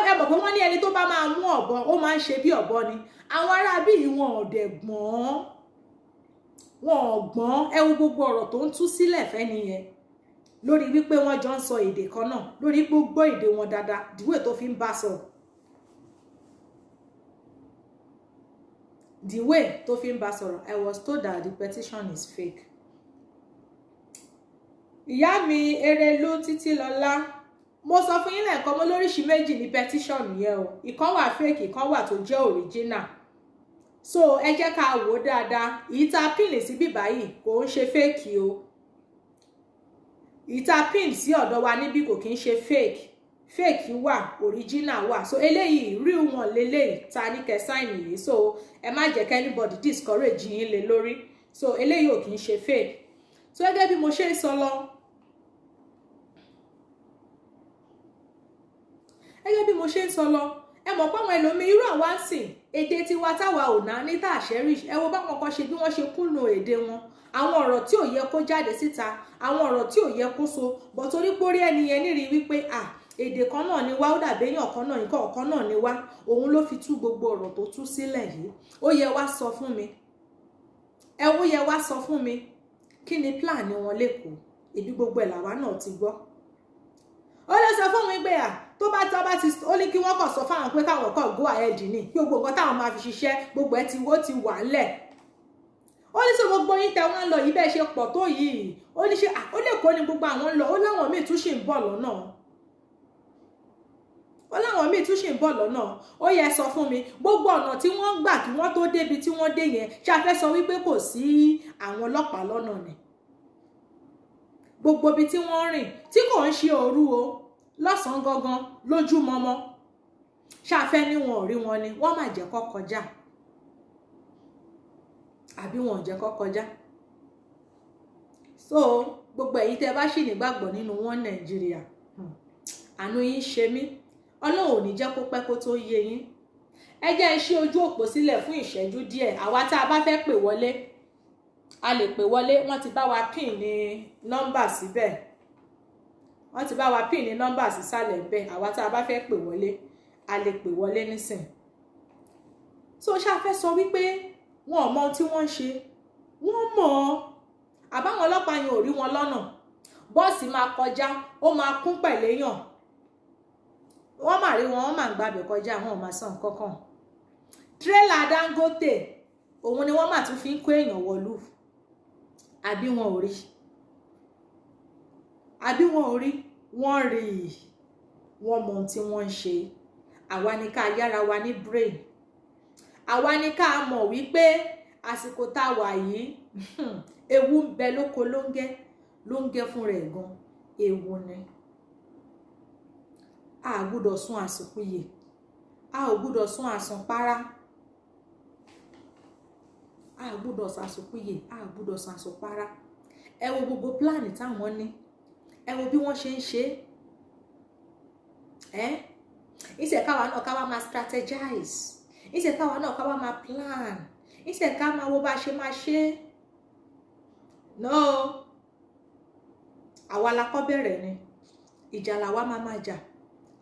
Ẹ mọ̀ pé wọ́n ní ẹni tó bá máa mú ọ̀bọ, ó máa ń ṣe bí ọ̀bọ ni. Àwọn ará bíi wọn ò dẹ̀ gbọ́n, wọn ò gbọ́n. Ẹ wo gbogbo ọ̀rọ̀ tó ń tú sílẹ̀ fẹ́ nìyẹn lórí wípé wọ́n jọ ń sọ èdè kan náà, lórí gbogbo èdè wọn dáadáa, dìwé tó fi ń bá sọ, the way tó fi ń bá sọ̀rọ̀. I was told that the petition is fake. Ìyá mi Erelu Títílọlá, mo sọ fún yín lẹ́ẹ̀kan, mo lóríṣìí méjì ní petition yẹn o. Ìkan wà fake, ìkan wà tó jẹ́ original. So ẹ jẹ́ ká wò ó dáadáa. Èyí tá a pin sí bíbá yìí kò ń ṣe fake o. Èyí tá a pin sí ọ̀dọ̀ wa níbí kò kí ń ṣe fake. Fake wà, original wà. So eléyìí, real one leléyìí tá a ní kẹ́ sign yìí. So ẹ má jẹ́ kí anybody discourage yín lé lórí. So eléyìí ò kí ń ṣe fake. So gẹ́gẹ́ bí mo ṣe ń sọ lọ, gẹ́gẹ́ bí mo ṣe ń sọ lọ, Ẹ mọ̀ pé àwọn ẹlòmíín, irú àwa ń sìn, èdè tiwa táwa ò ná ní tá a cherish. Ẹ wo báwọn kan ṣe, bí wọ́n ṣe kúnnù èdè wọn, àwọn ọ̀rọ̀ tí ò yẹ kó jáde síta, àwọn ọ̀rọ̀ tí ò yẹ kó so bọ̀, torí pórí ẹni yẹn níri wípé à èdè kan náà ni wá, ó dàbí èèyàn kan náà, nǹkan kan náà ni wá, òun ló fi tú gbogbo ọ̀rọ̀ tó tú sílẹ̀ yìí. Ó yẹ wá sọ fún mi, ẹ ó yẹ wá sọ fún mi, kí ni plan wọn lẹ́kọ̀ọ́? Ìbí gbogbo ẹ̀ làwa náà ti gbọ́. Ó lè sọ fún mi pé à tó bá tó bá ti, ó ní kí wọ́n kàn sọ fáwọn pé káwọn kàn go ahead ní gbogbo nǹkan táwọn máa fi ṣiṣẹ́, gbogbo ẹ̀ ti wó ti wà ńlẹ̀. Ó ní sọ gbogbo yín tẹ wọ́n ń lọ yìí, bẹ́ẹ̀ ṣe pọ̀ tó yìí, ó ní ṣe ó lè kó ni gbogbo àwọn ń lọ. Ó láwọn míì tún ṣì ń bọ̀ lọ́nà, ó láwọn míì tún ṣì ń bọ̀ lọ́nà. Ó yẹ sọ fún mi, gbogbo ọ̀nà tí wọ́n ń gbà kí wọ́n tó débi tí wọ́n dé yẹn, ṣé a fẹ́ sọ wípé kò sí àwọn ọlọ́pàá lọ́nà ni? Gbogbo ibi tí wọ́n rìn, tí kò ń ṣe òru o, lọ́sàn-án gangan lójúmọmọ, ṣáfẹ́ ní wọn ò rí wọn ni? Wọ́n má jẹ́ kó kọjá, àbí wọn ò jẹ́ kó kọjá? So gbogbo ẹ̀yin tẹ́ bá ṣì nígbàgbọ́ nínú wọn Nàìjíríà, àánú yín ṣe mí. Ọlọ́run ò ní jẹ́ kó pẹ́ kó tó yé yín. Ẹ jẹ́ ẹ ṣí ojú òpó sílẹ̀ fún ìṣẹ́jú díẹ̀. Àwa tá a bá fẹ́ pè wọlé, a lè pè wọlé. Wọ́n ti bá wa pín ní nọ́mbà síbẹ̀, wọ́n ti bá wa pín ní nọ́mbà sísàlẹ̀ bẹ́ẹ̀. Àwa tá a bá fẹ́ pè wọlé, a lè pè wọlé nísìn. So ṣáà fẹ́ sọ wípé wọn ò mọ ohun tí wọ́n ń ṣe? Wọ́n mọ̀ ọ́. Àbáwọn ọlọ́pàá yẹn ò rí wọn lọ́nà? Bọ́ọ̀sì máa kọjá, ó máa kún pẹ̀léyàn, wọ́n máa rí wọn, wọ́n máa gbàbẹ̀ kọjá, wọn ò máa san nǹkan kan. Tírélà Dangote, òun ni wọ́n máa tún fi ń kó èèyàn wọ̀lú. Àbí wọn ò rí? Àbí wọn ò rí? Wọ́n rí i, wọ́n mọ ohun tí wọ́n ń ṣe. Àwa ni ká yára wa ní brain, àwa ni ká mọ̀ wípé àsìkò tá a wà yìí, ewu ń bẹ lóko lóńgẹ́, lóńgẹ́ fún rẹ̀ gan ewu ni. A gbúdọ̀ sún àsùnpìyè, a ò gbúdọ̀ sún àsùnpara, a gbúdọ̀ sàsùnpìyè, a gbúdọ̀ sún àsùnpara. Ẹ wo gbogbo plan táwọn ní, ẹ wo bí wọ́n ṣe ń ṣe é. Ìṣe káwa náà káwa máa strategize, ìṣe káwa náà káwa máa plan, ìṣe ká máa wo bá a ṣe máa ṣe. No, àwa la kọ́ bẹ̀rẹ̀ ni ìjà làwa máa máa jà.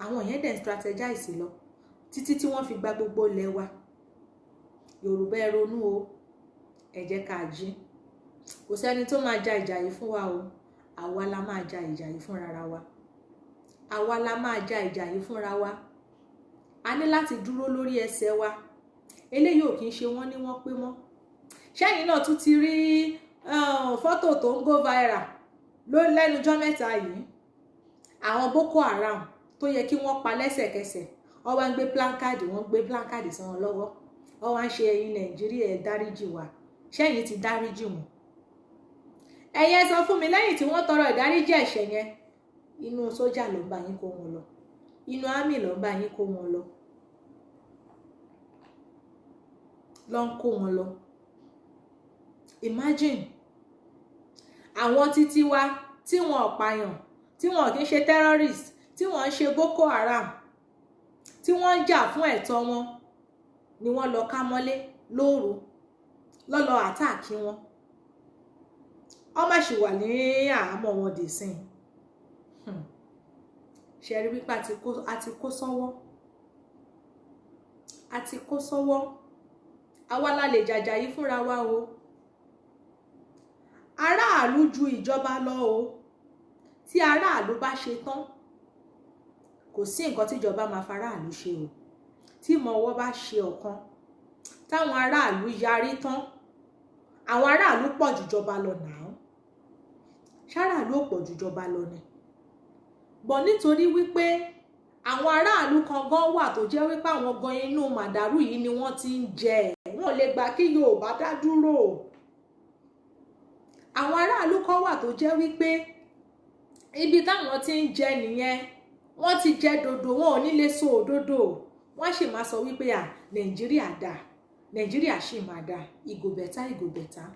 Àwọn yẹn dẹ̀ ń strategize lọ títí tí wọ́n fi gba gbogbo ilẹ̀ wa. Yorùbá, ẹ ronú o, ẹ jẹ́ ká jí. Kò sẹ́ni tó máa ja ìjà yìí fún wa o. Àwa la máa ja ìjà yìí fúnra wa, àwa la máa ja ìjà yìí fúnra wa. A ní láti dúró lórí ẹsẹ̀ wa. Eléyìí ò kì í ṣe wọ́n ní wọ́n pé mọ́. Ṣẹ́yìn náà tún ti rí fọ́tò tó ń go viral ló lẹ́nujọ́ mẹ́ta yìí, àwọn Boko Haram tó yẹ kí wọ́n pa lẹ́sẹ̀kẹsẹ̀, wọ́n wá ń gbé placard, wọ́n gbé placard sí wọn lọ́wọ́, wọ́n wá ń ṣe, "Ẹ̀yin Nàìjíríà, ẹ̀ dáríjì wá." Ṣẹ́yìn ti dáríjì wọn? Ẹ̀yin ẹ sọ fún mi, lẹ́yìn tí wọ́n tọrọ ìdáríjì ẹ̀ṣẹ̀ yẹn, inú sójà ló ń bá yín kó wọn lọ, inú army ló ń bá yín kó wọn lọ, ló ń kó wọn lọ. Imagine, àwọn títí wa tí wọn ò pààyàn, tí wọn kì í ṣe terrorist, tí wọn ń ṣe Boko Haram, tí wọ́n ń jà fún ẹ̀tọ́ wọn ni wọ́n lọ ká mọ́lé lóru, lọ́lọ́ attack wọn. Wọ́n má ṣì wà ní àhámọ́ wọn dè sìn. Ṣe rí wípé a ti kó sọ́wọ́, a ti kó sọ́wọ́? Àwa la lè jàjà yìí fúnra wa o. Aráàlú ju ìjọba lọ o. Tí aráàlú bá ṣe tán, kò sí nǹkan tíjọba máa faráàlú ṣe o. Tí ìmọ̀ ọwọ́ bá ṣe ọ̀kan, táwọn aráàlú yarí tán, àwọn aráàlú pọ̀ jùjọba lọ nàá. Ṣáráàlú ò pọ̀ jùjọba lọ ni? Bọ̀ nítorí wípé àwọn aráàlú kan gan wà tó jẹ́ wípé àwọn gan inú màdàrú yìí ni wọ́n ti ń jẹ, wọ́n lè gbà kí Yorùbá dá dúró. Àwọn aráàlú kan wà tó jẹ́ wípé ibi táwọn ti ń jẹ nìyẹn, wọ́n ti jẹ dòdò, wọn ò ní lè sọ òdodo. Wọ́n sì máa sọ wípé à Nàìjíríà dà, Nàìjíríà sì máa dà, e go better, e go better.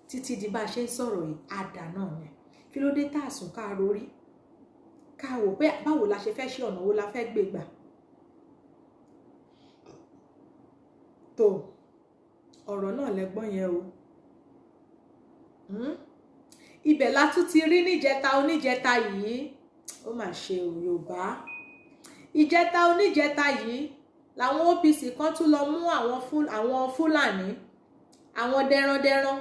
Títí di bá a ṣe ń sọ̀rọ̀ yìí, àdà náà ni. Kí ló dé tá a sùn, ká rorí, ká wò pé báwo la ṣe fẹ́ ṣe, ọ̀nà wo la fẹ́ gbé gbà? Tó ọ̀rọ̀ náà lẹ́gbọ́n yẹn o. Ibẹ̀ la tún ti rí níjẹta oníjẹta yìí, ó mà ṣe o Yorùbá. Ìjẹta oníjẹta yìí làwọn OPC kan tún lọ mú àwọn Fúlàní, àwọn dẹrandẹran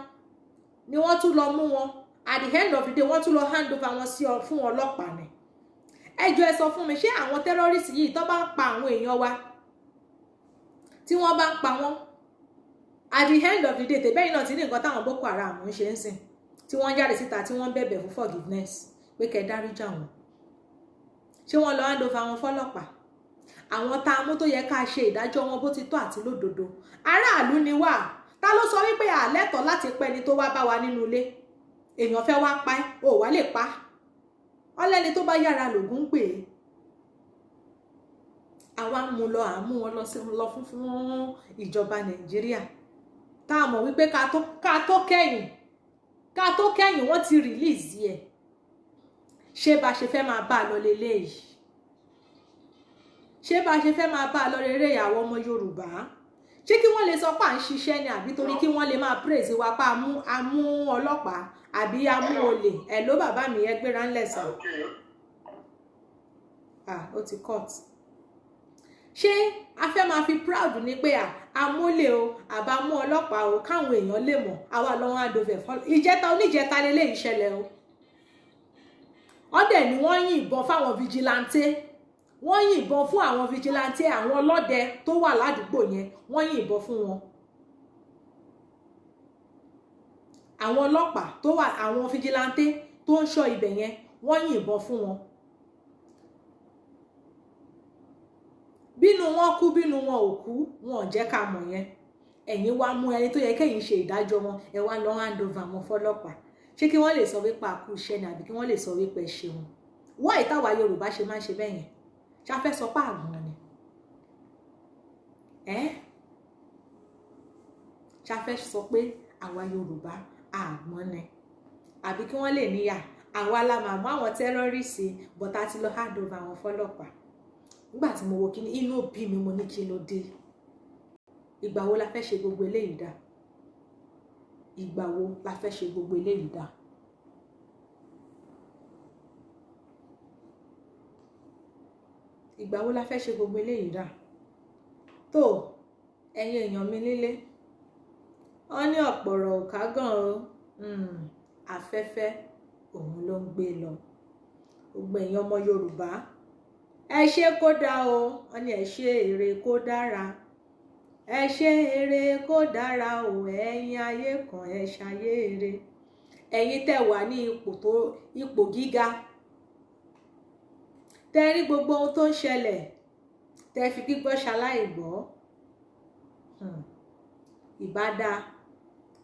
ni wọ́n tún lọ mú wọn. At the end of the day, wọ́n tún lọ hand over wọn sí fún ọlọ́pàá ni. Ẹ jọ̀ọ́, ẹ sọ fún mi, ṣé àwọn terrorist yìí tó bá ń pa àwọn èèyàn wa, tí wọ́n bá ń pa wọ́n, at the end of the day, tẹ̀bẹ́yìn náà ti ní nǹkan táwọn Boko Haram ń ṣe ń sìn, tí wọ́n jáde síta, tí wọ́n ń bẹ̀bẹ̀ fún forgiveness pé kẹ́ dáríjà wọn, ṣé wọ́n lọ hand over wọn fọlọ́pàá? Àwọn tá a mú tó yẹ ká ṣe ìdájọ́ wọn bó ti tọ́ àti lódodo, aráàlú ni wá. Ta ló sọ wípé àlẹ́tọ̀ láti pẹ́ ni tó wá bá wa nínú ilé? Èèyàn fẹ́ wá pa ẹ́, ò wá lè pa ọlẹ́ni tó bá yára lògùn ń pè é. Àwa ń mú lọ, à ń mú wọn lọ sí lọ fún ìjọba Nàìjíríà, tá a mọ̀ wípé ká tó kẹ́yìn wọ́n ti release ẹ̀. Ṣé bá ṣe fẹ́ máa bá a lọ leléyìí? Ṣé bá ṣe fẹ́ máa bá a lọ rere, àwọn ọmọ Yorùbá? Ṣé kí wọ́n lè sọ pé à ń ṣiṣẹ́ ni, àbí torí kí wọ́n lè máa praise wa pa amú ọlọ́pàá àbí amú olè? Ẹ̀ ló bàbá mi, ẹ gbéra ńlẹ̀ sàn. Ah, ó ti cut. Ṣé a fẹ́ máa fi proud ni pé à amólè o, àbámú ọlọ́pàá o, káwọn èèyàn lè mọ̀ àwa lọ́wọ́ àdófẹ́ fọlọ́? Ìjẹta oníjẹta lélẹ́yìí ṣẹlẹ̀ o. Ọ̀dẹ̀ ni wọ́n yìnbọn fáwọn vigilante, wọ́n yìnbọn fún àwọn vigilante, àwọn ọlọ́dẹ tó wà ládùúgbò yẹn, wọ́n yìnbọn fún wọn. Àwọn ọlọ́pàá tó wà, àwọn vigilante tó ń ṣọ́ ibẹ̀ yẹn, wọ́n yìnbọn fún wọn. Bínú wọn kú, bínú wọn ò kú, wọn ò jẹ́ ká mọ̀ yẹn. Ẹ̀yin wá mú ẹni tó yẹ kẹ́yìn ṣe ìdájọ́ wọn, ẹ wá lọ hand over wọn fọlọ́pàá. Ṣé kí wọ́n lè sọ wípé a kú iṣẹ́ ni, àbí kí wọ́n lè sọ wípé ẹ ṣeun? Wọ́n ìtawà Yorùbá ṣe máa ń ṣe bẹ́ẹ̀ yẹn, ṣáfẹ́ sọ pé àgbọ̀n ni ẹ́? Ṣáfẹ́ sọ pé àwa Yorùbá àgbọ̀n ni, àbí kí wọ́n lè níyà àwa la máa mú àwọn terrorist bọ́tà ti lọ hand over àwọn fọlọ́pàá? Nígbà tí mo wo kíní, inú bí mi. Mo ní kí ló dé? Ìgbà wo la fẹ́ ṣe gbogbo eléyìí dá? Ìgbà wo la fẹ́ ṣe gbogbo eléyìí dá? Ìgbà wo la fẹ́ ṣe gbogbo eléyìí dá? Tó ẹ̀yin èèyàn mi nílé, wọ́n ní ọ̀pọ̀rọ̀ ò kágàn o, afẹ́fẹ́ òun ló ń gbé lọ. Gbogbo ẹ̀yin ọmọ Yorùbá, ẹ ṣe kó dáa o. Wọ́n ní ẹ ṣe èrè kó dára, ẹ ṣe èrè kó dára o. Ẹ̀yin ayé kan, ẹ ṣayé èrè. Ẹ̀yin tẹ́ wà ní ipò tó ipò gíga, tẹ́ rí gbogbo ohun tó ń ṣẹlẹ̀, tẹ́ fi gbígbọ́ ṣaláì gbọ́, ìbá dáa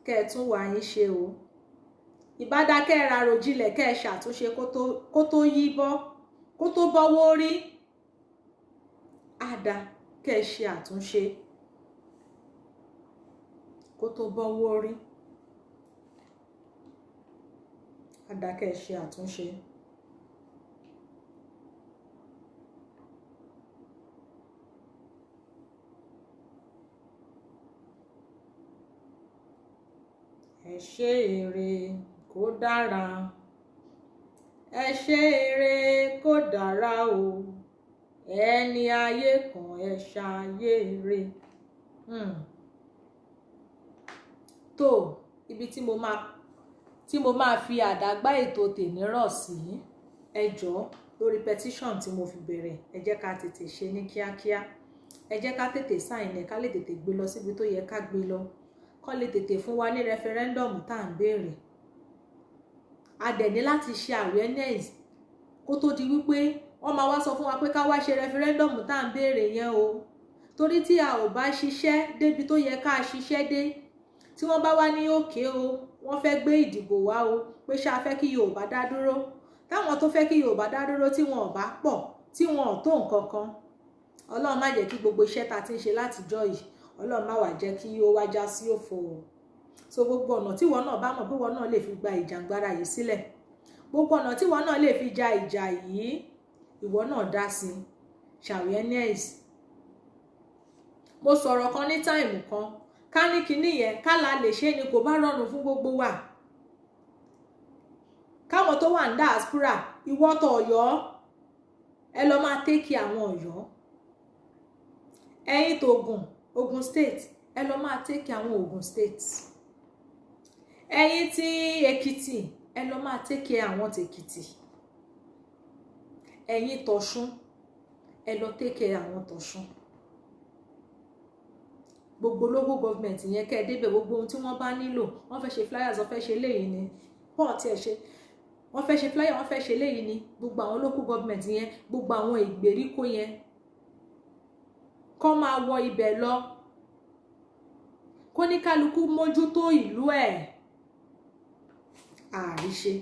kẹ́ ẹ tún wà yín ṣe o. Ìbá dáa kẹ́ ẹ ra ròjinlẹ̀, kẹ́ ẹ ṣàtúnṣe kó tó yí bọ́, kó tó bọ́wọ́ rí. Á dáa kẹ́ ẹ ṣe àtúnṣe kó tó bọ́wọ́ rí. Á dáa kẹ́ ẹ ṣe àtúnṣe. Ẹ ṣe èrè kó dára, ẹ ṣe èrè kó dára o. Ẹni ayé kan, ẹ ṣayé rè. Tó ibi tí mo máa fi àdágbá ètò tèmi rọ̀ sí, ẹ jọ̀ọ́, lórí petition tí mo fi bẹ̀rẹ̀, ẹ jẹ́ ká tètè ṣe ní kíákíá. Ẹ jẹ́ ká tètè sign ẹ̀, ká lè tètè gbé lọ síbi tó yẹ ká gbé lọ, kó lè tètè fún wa ní referendum tá à ń béèrè. A dẹ̀ ní láti ṣe awareness kó tó di wípé wọ́n máa wá sọ fún wa pé ká wá ṣe referendum tá à ń béèrè yẹn o. Torí tí a ò bá ṣiṣẹ́ débi tó yẹ ká ṣiṣẹ́ dé, tí wọ́n bá wá ní òkè o, wọ́n fẹ́ gbé ìdìbò wá o, pé ṣá fẹ́ kí Yorùbá dá dúró, táwọn tó fẹ́ kí Yorùbá dá dúró tí wọn ò bá pọ̀, tí wọn ò tó nǹkan kan, Ọlọ́run má jẹ́ kí gbogbo iṣẹ́ tá a ti ń ṣe látijọ́ yìí, Ọlọ́run má wá jẹ́ kí ó wá já sí òfo o. So gbogbo ọ̀nà tí ìwọ náà bá mọ̀ pé ìwọ náà lè fi gba ìjàngbara yìí sílẹ̀, gbogbo ọ̀nà tí ìwọ náà lè fi ja ìjà yìí, ìwọ náà dá sí awareness. Mo sọ̀rọ̀ kan ní time kan, ká ní kinní yẹn ká la lè ṣe ni, kò bá rọrùn fún gbogbo wa. Káwọn tó wà ní diaspora, ìwọ tó Ọ̀yọ́, ẹ lọ máa take àwọn Ọ̀yọ́. Ẹ̀yin tó Ògùn, Ògùn State, ẹ lọ máa take àwọn Ògùn State. Ẹ̀yin tí Èkìtì, ẹ lọ máa take àwọn tèkìtì. Ẹ̀yin tọ̀ṣun, ẹ lọ take àwọn tọ̀ṣun. Gbogbo local government yẹn, kẹ́ ẹ débẹ̀, gbogbo ohun tí wọ́n bá nílò, wọ́n fẹ́ ṣe flyers, wọ́n fẹ́ ṣe léyìí ni, pọ́ọ̀ tí ẹ ṣe, wọ́n fẹ́ ṣe flyer, wọ́n fẹ́ ṣe léyìí ni, gbogbo àwọn local government yẹn, gbogbo àwọn ìgbèríko yẹn, kọ́ máa wọ ibẹ̀ lọ, kó ní kálukú mójútó ìlú ẹ̀. Àríṣe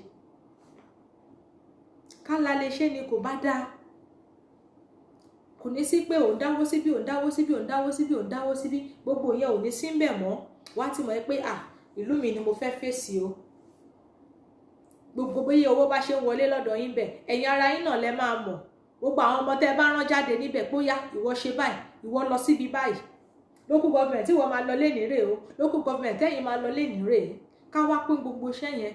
kálá lè ṣe ni, kò bá dáa. Kò ní sí pé òun dáwó síbí, òun dáwó síbí, òun dáwó síbí, òun dáwó síbí, gbogbo yẹn ò ní sí ń bẹ̀ mọ́. Wá ti mọ̀ ẹ́ pé à, ìlú mi ni mo fẹ́ fèsì o. Gbogbo bóyá owó bá ṣe ń wọlé lọ́dọ̀ yín bẹ̀, ẹ̀yin ara yín náà lẹ máa mọ̀. Gbogbo àwọn ọmọ tẹ́ ẹ bá rán jáde níbẹ̀, bóyá ìwọ ṣe báyìí, ìwọ lọ síbi báyìí, local government tí wọ́n máa lọ lénìí rèé o, local government tẹ́yìn máa lọ lénìí rèé, ká wá pín gbogbo iṣẹ́ yẹn,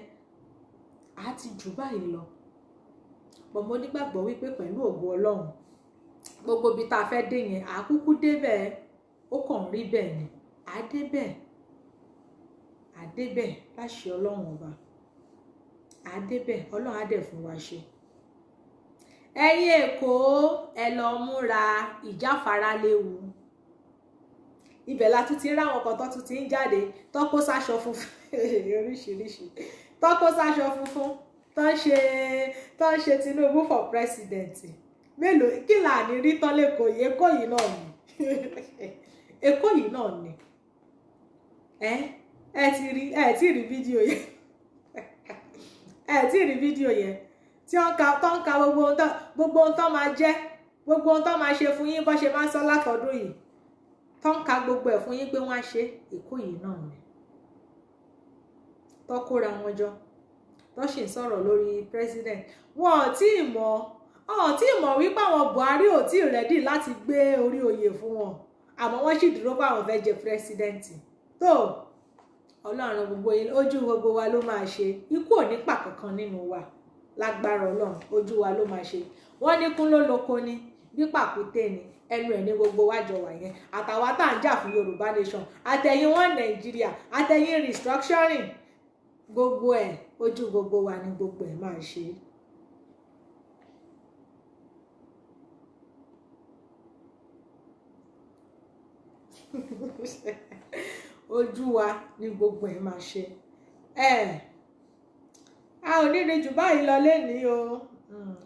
á ti jù báyìí lọ. Pọ̀ mo nígbàgbọ́ wípé pẹ̀lú ògo Ọlọ́run, gbogbo ibi tá a fẹ́ dé yẹn, à kúkú débẹ̀. Ó kàn rí bẹ́ẹ̀ ni, à débẹ̀, à débẹ̀ láṣẹ Ọlọ́run Ọba, à débẹ̀. Ọlọ́run á dẹ̀ fún wa ṣe. Ẹ̀yin Èkó, ẹ lọ múra, ìjáfara léwu. Ibẹ̀ la tún ti ń ráwọn kan tó tún ti ń jáde, tó kó sáṣọ funfun oríṣiríṣi, tó kó sáṣọ funfun, tó ń ṣe Tinubu for president. Mélòó kí là ní rí tán lẹ́kọ̀ọ́ yìí? Èkó yìí náà ni, Èkó yìí náà ni. Ẹ ti rí, ẹ ti rí fídíò yẹn, ẹ ti rí fídíò yẹn tí wọ́n ka, tó ń ka gbogbo ohun tó máa jẹ́, gbogbo ohun tó máa ṣe fún yín, bó ṣe máa ń sọ látọdún yìí, tó ń ka gbogbo ẹ̀ fún yín pé wọ́n á ṣe. Èkó yìí náà ni tó kóra wọn jọ, tó sì ń sọ̀rọ̀ lórí president. Wọn ò tí ì mọ̀, wọn ò tí ì mọ̀ wípé àwọn Buhari ò tí ì ready láti gbé orí oyè fún wọn, àmọ́ wọ́n sì dúró pé àwọn fẹ́ jẹ president. Tó Ọlọ́run, gbogbo ojú gbogbo wa ló máa ṣe. Ikú ò ní pa kankan nínú wa lágbára Ọlọ́run. Ojú wa ló máa ṣe. Wọ́n ní kún ló lóko ni bí pàkúté ni ẹnu ẹ̀ ní. Gbogbo wa jọ wà yẹn, àtàwa tá à ń jà fún Yorùbá Nation, àtẹ̀yìn wọn Nàìjíríà, àtẹ̀yìn restructuring, gbogbo ẹ̀, ojú gbogbo wa ni gbogbo ẹ̀ máa ṣe. Ojú wa ni gbogbo ẹ̀ máa ṣe. Ẹ a ò ní rí jù báyìí lọ lénìí o.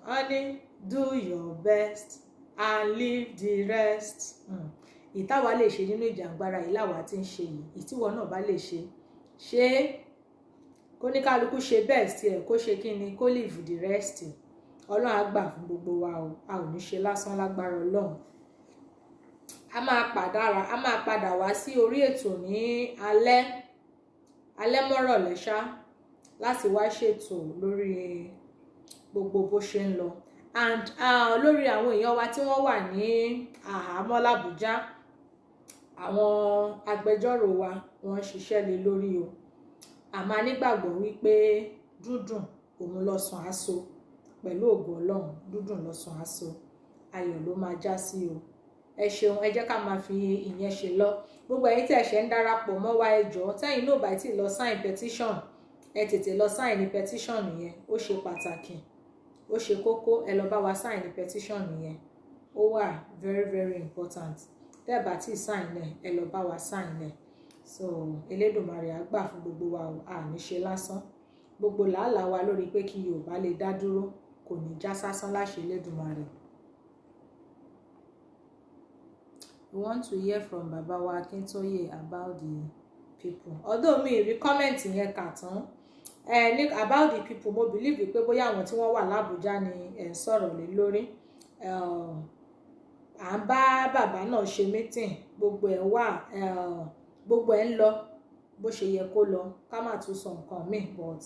Wọ́n ní do your best and leave the rest. Ìtawà lè ṣe nínú ìjàngbara yìí làwa ti ń ṣe yìí. Ìtíwọ náà bá lè ṣe, ṣe kóníkálukú ṣe best ẹ̀, kó ṣe kí ni, kó leave the rest. Ọlọ́run á gbà fún gbogbo wa o. A ò ní ṣe lásán lágbára Ọlọ́run. A máa padà wá sí orí ètò ní alẹ́ alẹ́ mọ́rọ̀lẹ́ ṣá, láti wá ṣètò lórí gbogbo bó ṣe ń lọ and lórí àwọn èèyàn wa tí wọ́n wà ní àhámọ́ làbújá. Àwọn agbẹjọ́rò wa, wọ́n ń ṣiṣẹ́ lé lórí o. Àmọ́ a nígbàgbọ́ wípé dúdùn òun lọ́sàn á so. Pẹ̀lú ògo Ọlọ́run, dúdùn lọ́sàn á so, ayọ̀ ló máa já sí o. Ẹ ṣeun. Ẹ jẹ́ ká máa fi ìyẹn ṣe lọ. Gbogbo ẹ̀yin tí ẹ ṣẹ̀ ń darapọ̀ mọ́ wa, ẹ jọ̀ọ́, tẹ́yin náà bá ti lọ sign petition, ẹ tètè lọ sign ní petition yẹn. Ó ṣe pàtàkì, ó ṣe kókó. Ẹ lọ bá wa sign ní petition yẹn. Ó wà very very important. Tẹ́ ẹ bá tí sign ẹ, ẹ lọ bá wa sign ẹ. So Elédùmarè á gbà fún gbogbo wa o. A ní ṣe lásán. Gbogbo làálàá wa lórí pé kí Yorùbá lè dá dúró kò ní já sásán láṣẹ Elédùmarè. We want to hear from Baba wa Akintoye about the people. Although mi rí comment yẹn kà tán ẹ ní about the people, mo believe pé bóyá àwọn tí wọ́n wà lábújá ni ẹ̀ ń sọ̀rọ̀ lé lórí. À ń bá bàbá náà ṣe meeting, gbogbo ẹ̀ wà, gbogbo ẹ̀ ń lọ bó ṣe yẹ kó lọ. Ká má tún sọ nǹkan míì, but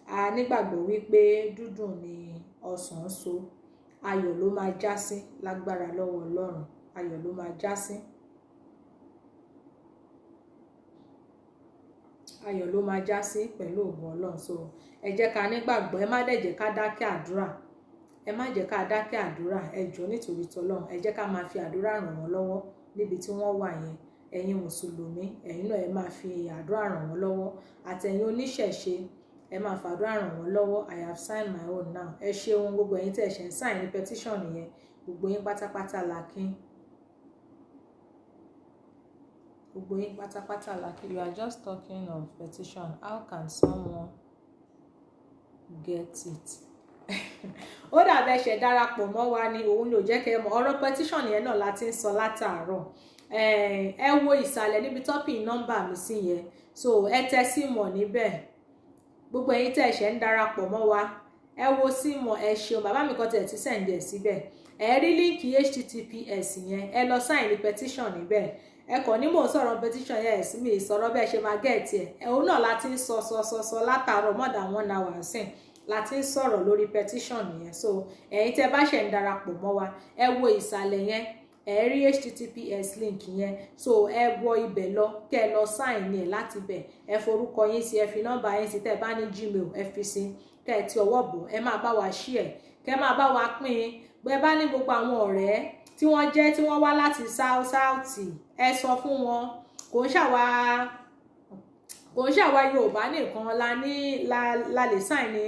a nígbàgbọ́ wípé dúdùn ni ọsàn ń so, ayọ̀ ló máa já sí lágbára lọ́wọ́ Ọlọ́run, ayọ̀ ló máa já sí. Ayọ̀ ló máa já sí pẹ̀lú ògùn Ọlọ́run. So ẹ jẹ́ ká nígbàgbọ́, ẹ má dẹ̀ jẹ́ ká dákẹ́ àdúrà, ẹ má jẹ́ ká dákẹ́ àdúrà. Ẹ jọ̀ọ́, nítorí tọlọ́run, ẹ jẹ́ ká máa fi àdúrà ràn wọ́n lọ́wọ́ níbi tí wọ́n wà yẹn. Ẹ̀yin mùsùlùmí, ẹ̀yin náà, ẹ máa fi àdúrà ràn wọ́n lọ́wọ́, àtẹ̀yin oníṣẹ̀ṣe, ẹ máa fàdúrà ràn wọ́n lọ́wọ́. I have signed my own now. Ẹ ṣeun, gbogbo ẹ̀yin tẹ̀ ṣe ń sign ní petition yẹn, gbogbo yín pátápátá la kí, gbogbo yín pátápátá la kí. You are just talking of petition. How can someone get it? Ó dàbẹ̀ ṣe darapọ̀ mọ́ wa ni, òun ló jẹ́ kẹ́ ẹ mọ̀. Ọ̀rọ̀ petition yẹn náà la ti ń sọ látàárọ̀. Ẹ wo ìsàlẹ̀ níbi tọ́pì nọ́mbà mi sí yẹn, so ẹ tẹ sí mọ̀ níbẹ̀. Gbogbo ẹ̀yin tẹ́ ẹ ṣẹ̀ ń darapọ̀ mọ́ wa, ẹ wo sí mọ̀. Ẹ ṣeun, bàbá mi kan tẹ̀ tí send ẹ̀ síbẹ̀. Ẹ rí link HTTPS yẹn, ẹ lọ sign ní petition níbẹ̀. Ẹ kàn ní mò ń sọ̀rọ̀ petition yẹn, ẹ̀ sí mi ìsọ̀rọ̀ bẹ́ẹ̀ ṣe máa get ẹ̀. Òun náà la ti ń sọ sọ sọ sọ látàárọ̀, more than one hour sin la ti ń sọ̀rọ̀ lórí petition yẹn. So ẹ̀yin tẹ́ bá ṣẹ̀ ń darapọ̀ mọ́ wa, ẹ wo ìsàlẹ̀ yẹn, ẹ rí HTTPS link yẹn, so ẹ wọ ibẹ̀ lọ, kẹ́ ẹ lọ sign ẹ̀ láti bẹ̀. Ẹ forúkọ yín sí, ẹ fi nọ́mbà yín sí, tẹ́ ẹ bá ní Gmail, ẹ fi sí, kẹ́ ẹ ti ọwọ́ bọ̀. Ẹ máa bá wa share, kẹ́ ẹ máa bá wa pín in. Bẹ́ẹ̀ bá ní gbogbo àwọn ọ̀rẹ́ tí wọ́n jẹ́ tí wọ́n wá láti south south, ẹ sọ fún wọn. Kò ń ṣàwa Yorùbá nìkan la ní la lè sign ní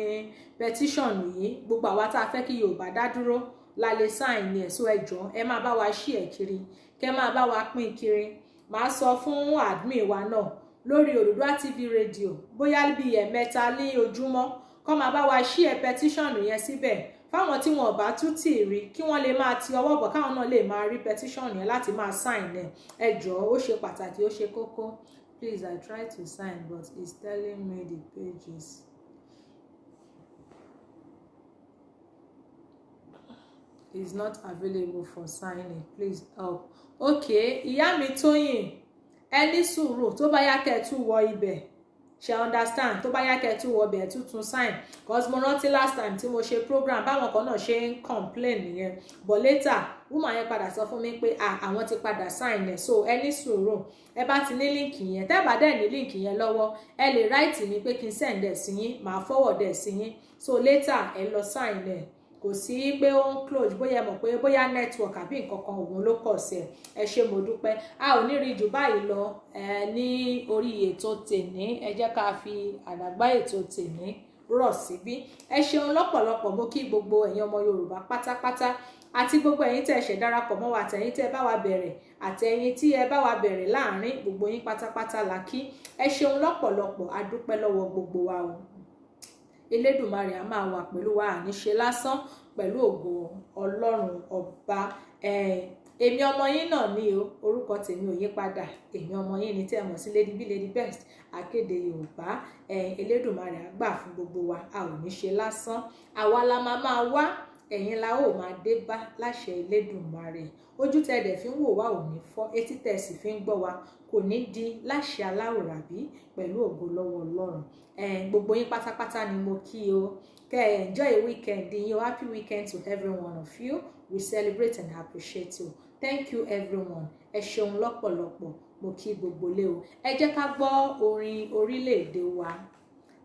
petition yìí. Gbogbo àwa tá a fẹ́ kí Yorùbá dá dúró la lè sign ní ẹ̀. So ẹ jọ̀ọ́, ẹ máa bá wa share kiri, kẹ́ máa bá wa pín kiri. Màá sọ fún admin wa náà lórí Odùduwà TV radio, bóyá bíi 3 ní ojúmọ́, kọ́ máa bá wa share petition yẹn síbẹ̀ fáwọn tí wọn ò bá tún tì rí, kí wọ́n lè máa ti ọwọ́ bọ̀, káwọn náà lè máa rí petition yẹn láti máa sign ẹ̀. Ẹ jọ̀ọ́, ó ṣe pàtàkì, ó ṣe kókó. Please, I try to sign, but it's telling me the page is not available for signing. Please help. Okay, ìyá mi Tóyìn, ẹ ní sùúrù. Tó bá yá, kẹ́ ẹ tún wọ ibẹ̀, ṣe understand? Tó bá yá, kẹ́ ẹ tún wọ ibẹ̀, tún tún sign, cause mo rántí last time tí mo ṣe program, báwọn kan náà ṣe ń complain nìyẹn, but later woman yẹn padà sọ fún mi pé, ah, àwọn ti padà sign ẹ̀. So ẹ ní sùúrù. Ẹ bá ti ní link yẹn, tẹ́ bá dẹ̀ ní link yẹn lọ́wọ́, ẹ lè write mi pé kí n send ẹ̀ sí yín, màá forward ẹ̀ sí yín. So later, ẹ lọ sign ẹ̀. Kò sí pé ó ń close. Bóyá ẹ mọ̀ pé bóyá network àbí nǹkan kan òun ló kọ̀ sí ẹ. Ẹ ṣé, mo dúpẹ́. A ò ní rí jù báyìí lọ ẹ ní orí ètò tèní. Ẹ jẹ́ ká fi àdàgbà ètò tèní rọ̀ síbí. Ẹ ṣeun lọ́pọ̀lọpọ̀. Mo kí gbogbo ẹ̀yin ọmọ Yorùbá pátápátá, àti gbogbo ẹ̀yin tẹ́ ẹ ṣẹ̀ darapọ̀ mọ́ wa, àtẹ̀yin tẹ́ ẹ bá wa bẹ̀rẹ̀, àtẹ̀yin tí ẹ bá wa bẹ̀rẹ̀ láàrin, gbogbo yín pátápátá la kí. Ẹ ṣeun lọ́pọ̀lọpọ̀, a dúpẹ́ lọ́wọ́ gbogbo wa o. Elédùmarè á máa wà pẹ̀lú wa, àní ṣe lásán pẹ̀lú ògo Ọlọ́run Ọba. Èmi ọmọ yín náà ní o, orúkọ tèmi ò yí padà. Èmi ọmọ yín ni tẹ́ ẹ mọ̀ sí Lady B, Lady Best, akéde Yorùbá. Elédùmarè á gbà fún gbogbo wa, a ò ní ṣe lásán. Àwa la máa máa wá, ẹ̀yin la ó máa dé bá láṣẹ Elédùmarè. Ojú tẹ́ dẹ̀ fi ń wò wá ò ní fọ́, etí tẹ́ sì fi ń gbọ́ wa kò ní di láṣẹ aláwòrábí pẹ̀lú ògo lọ́wọ́ Ọlọ́run. Gbogbo yín pátápátá ni mo kí o. Kẹ́ ẹ enjoy weekend yín o. Happy weekend to every one of you. We celebrate and appreciate you. Thank you, everyone. Ẹ ṣeun lọ́pọ̀lọpọ̀. Mo kí gbogbo lé o. Ẹ jẹ́ ká gbọ́ orin orílẹ̀-èdè wa.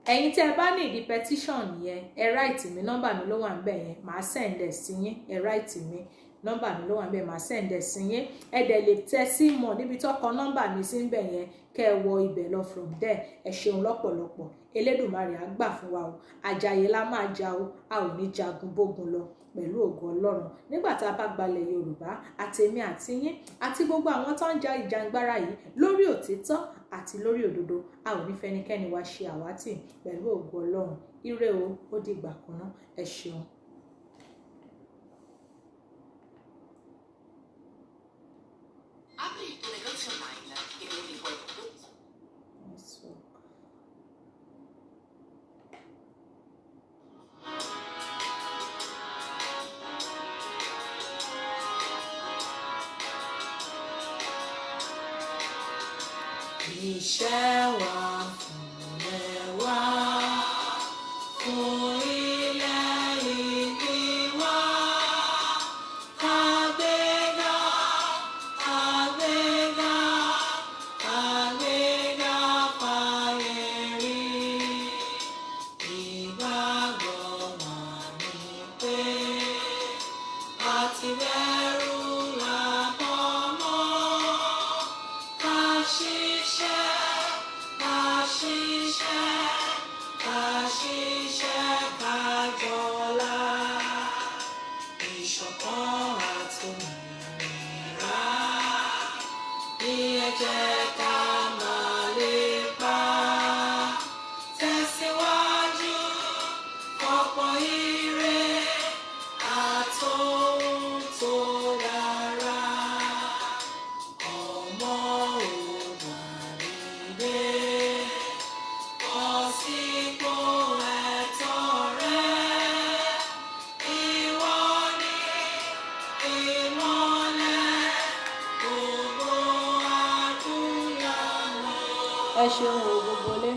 Ẹ̀yin tí ẹ bá ní ìdí petition yẹn, ẹ write mi, nọ́mbà mi ló wà níbẹ̀ yẹn, màá send ẹ̀ sí yín. Ẹ write mi, nọ́mbà mi ló wà níbẹ̀, màá send ẹ̀ sí yín. Ẹ dẹ̀ lè tẹ sí mọ̀ níbi tó kọ nọ́mbà mi sí níbẹ̀ yẹn, kẹ́ ẹ wọ ibẹ̀ lọ from there. Ẹ ṣeun lọ́pọ̀lọpọ̀. Elédùmarè á gbà fún wa o. Àjàyè la máa ja o, a ò ní jagun bógun lọ pẹ̀lú ògo Ọlọ́run. Nígbà tá a bá gbalẹ̀ Yorùbá, àtèmi àti yín àti gbogbo àwọn tó ń ja ìjàngbara yìí lórí òtítọ́ àti lórí òdodo, a ò ní fẹ́nikẹ́ni wá ṣe àwátì pẹ̀lú ògo Ọlọ́run. Ire o, ó dìgbà kan náà. Ẹ ṣeun. Apri il tuo negozio online e vendi i tuoi prodotti. Network. Iṣẹ́ wa fúnlẹ̀ wa, fún ilẹ̀ ìbí wa. Kàgbéga, kàgbéga, kàgbéga fàyè. jẹ́ ká máa lépa. Tẹ̀síwájú fọ̀pọ̀ ire àtohun tó dára. Ọmọ Oòduà dìde, bọ́ sípò ẹ̀tọ́ rẹ. Ìwọ ni ìmọ́lẹ̀ gbogbo adúláwọ̀. Ẹ ṣeun o, gbogbo ilé.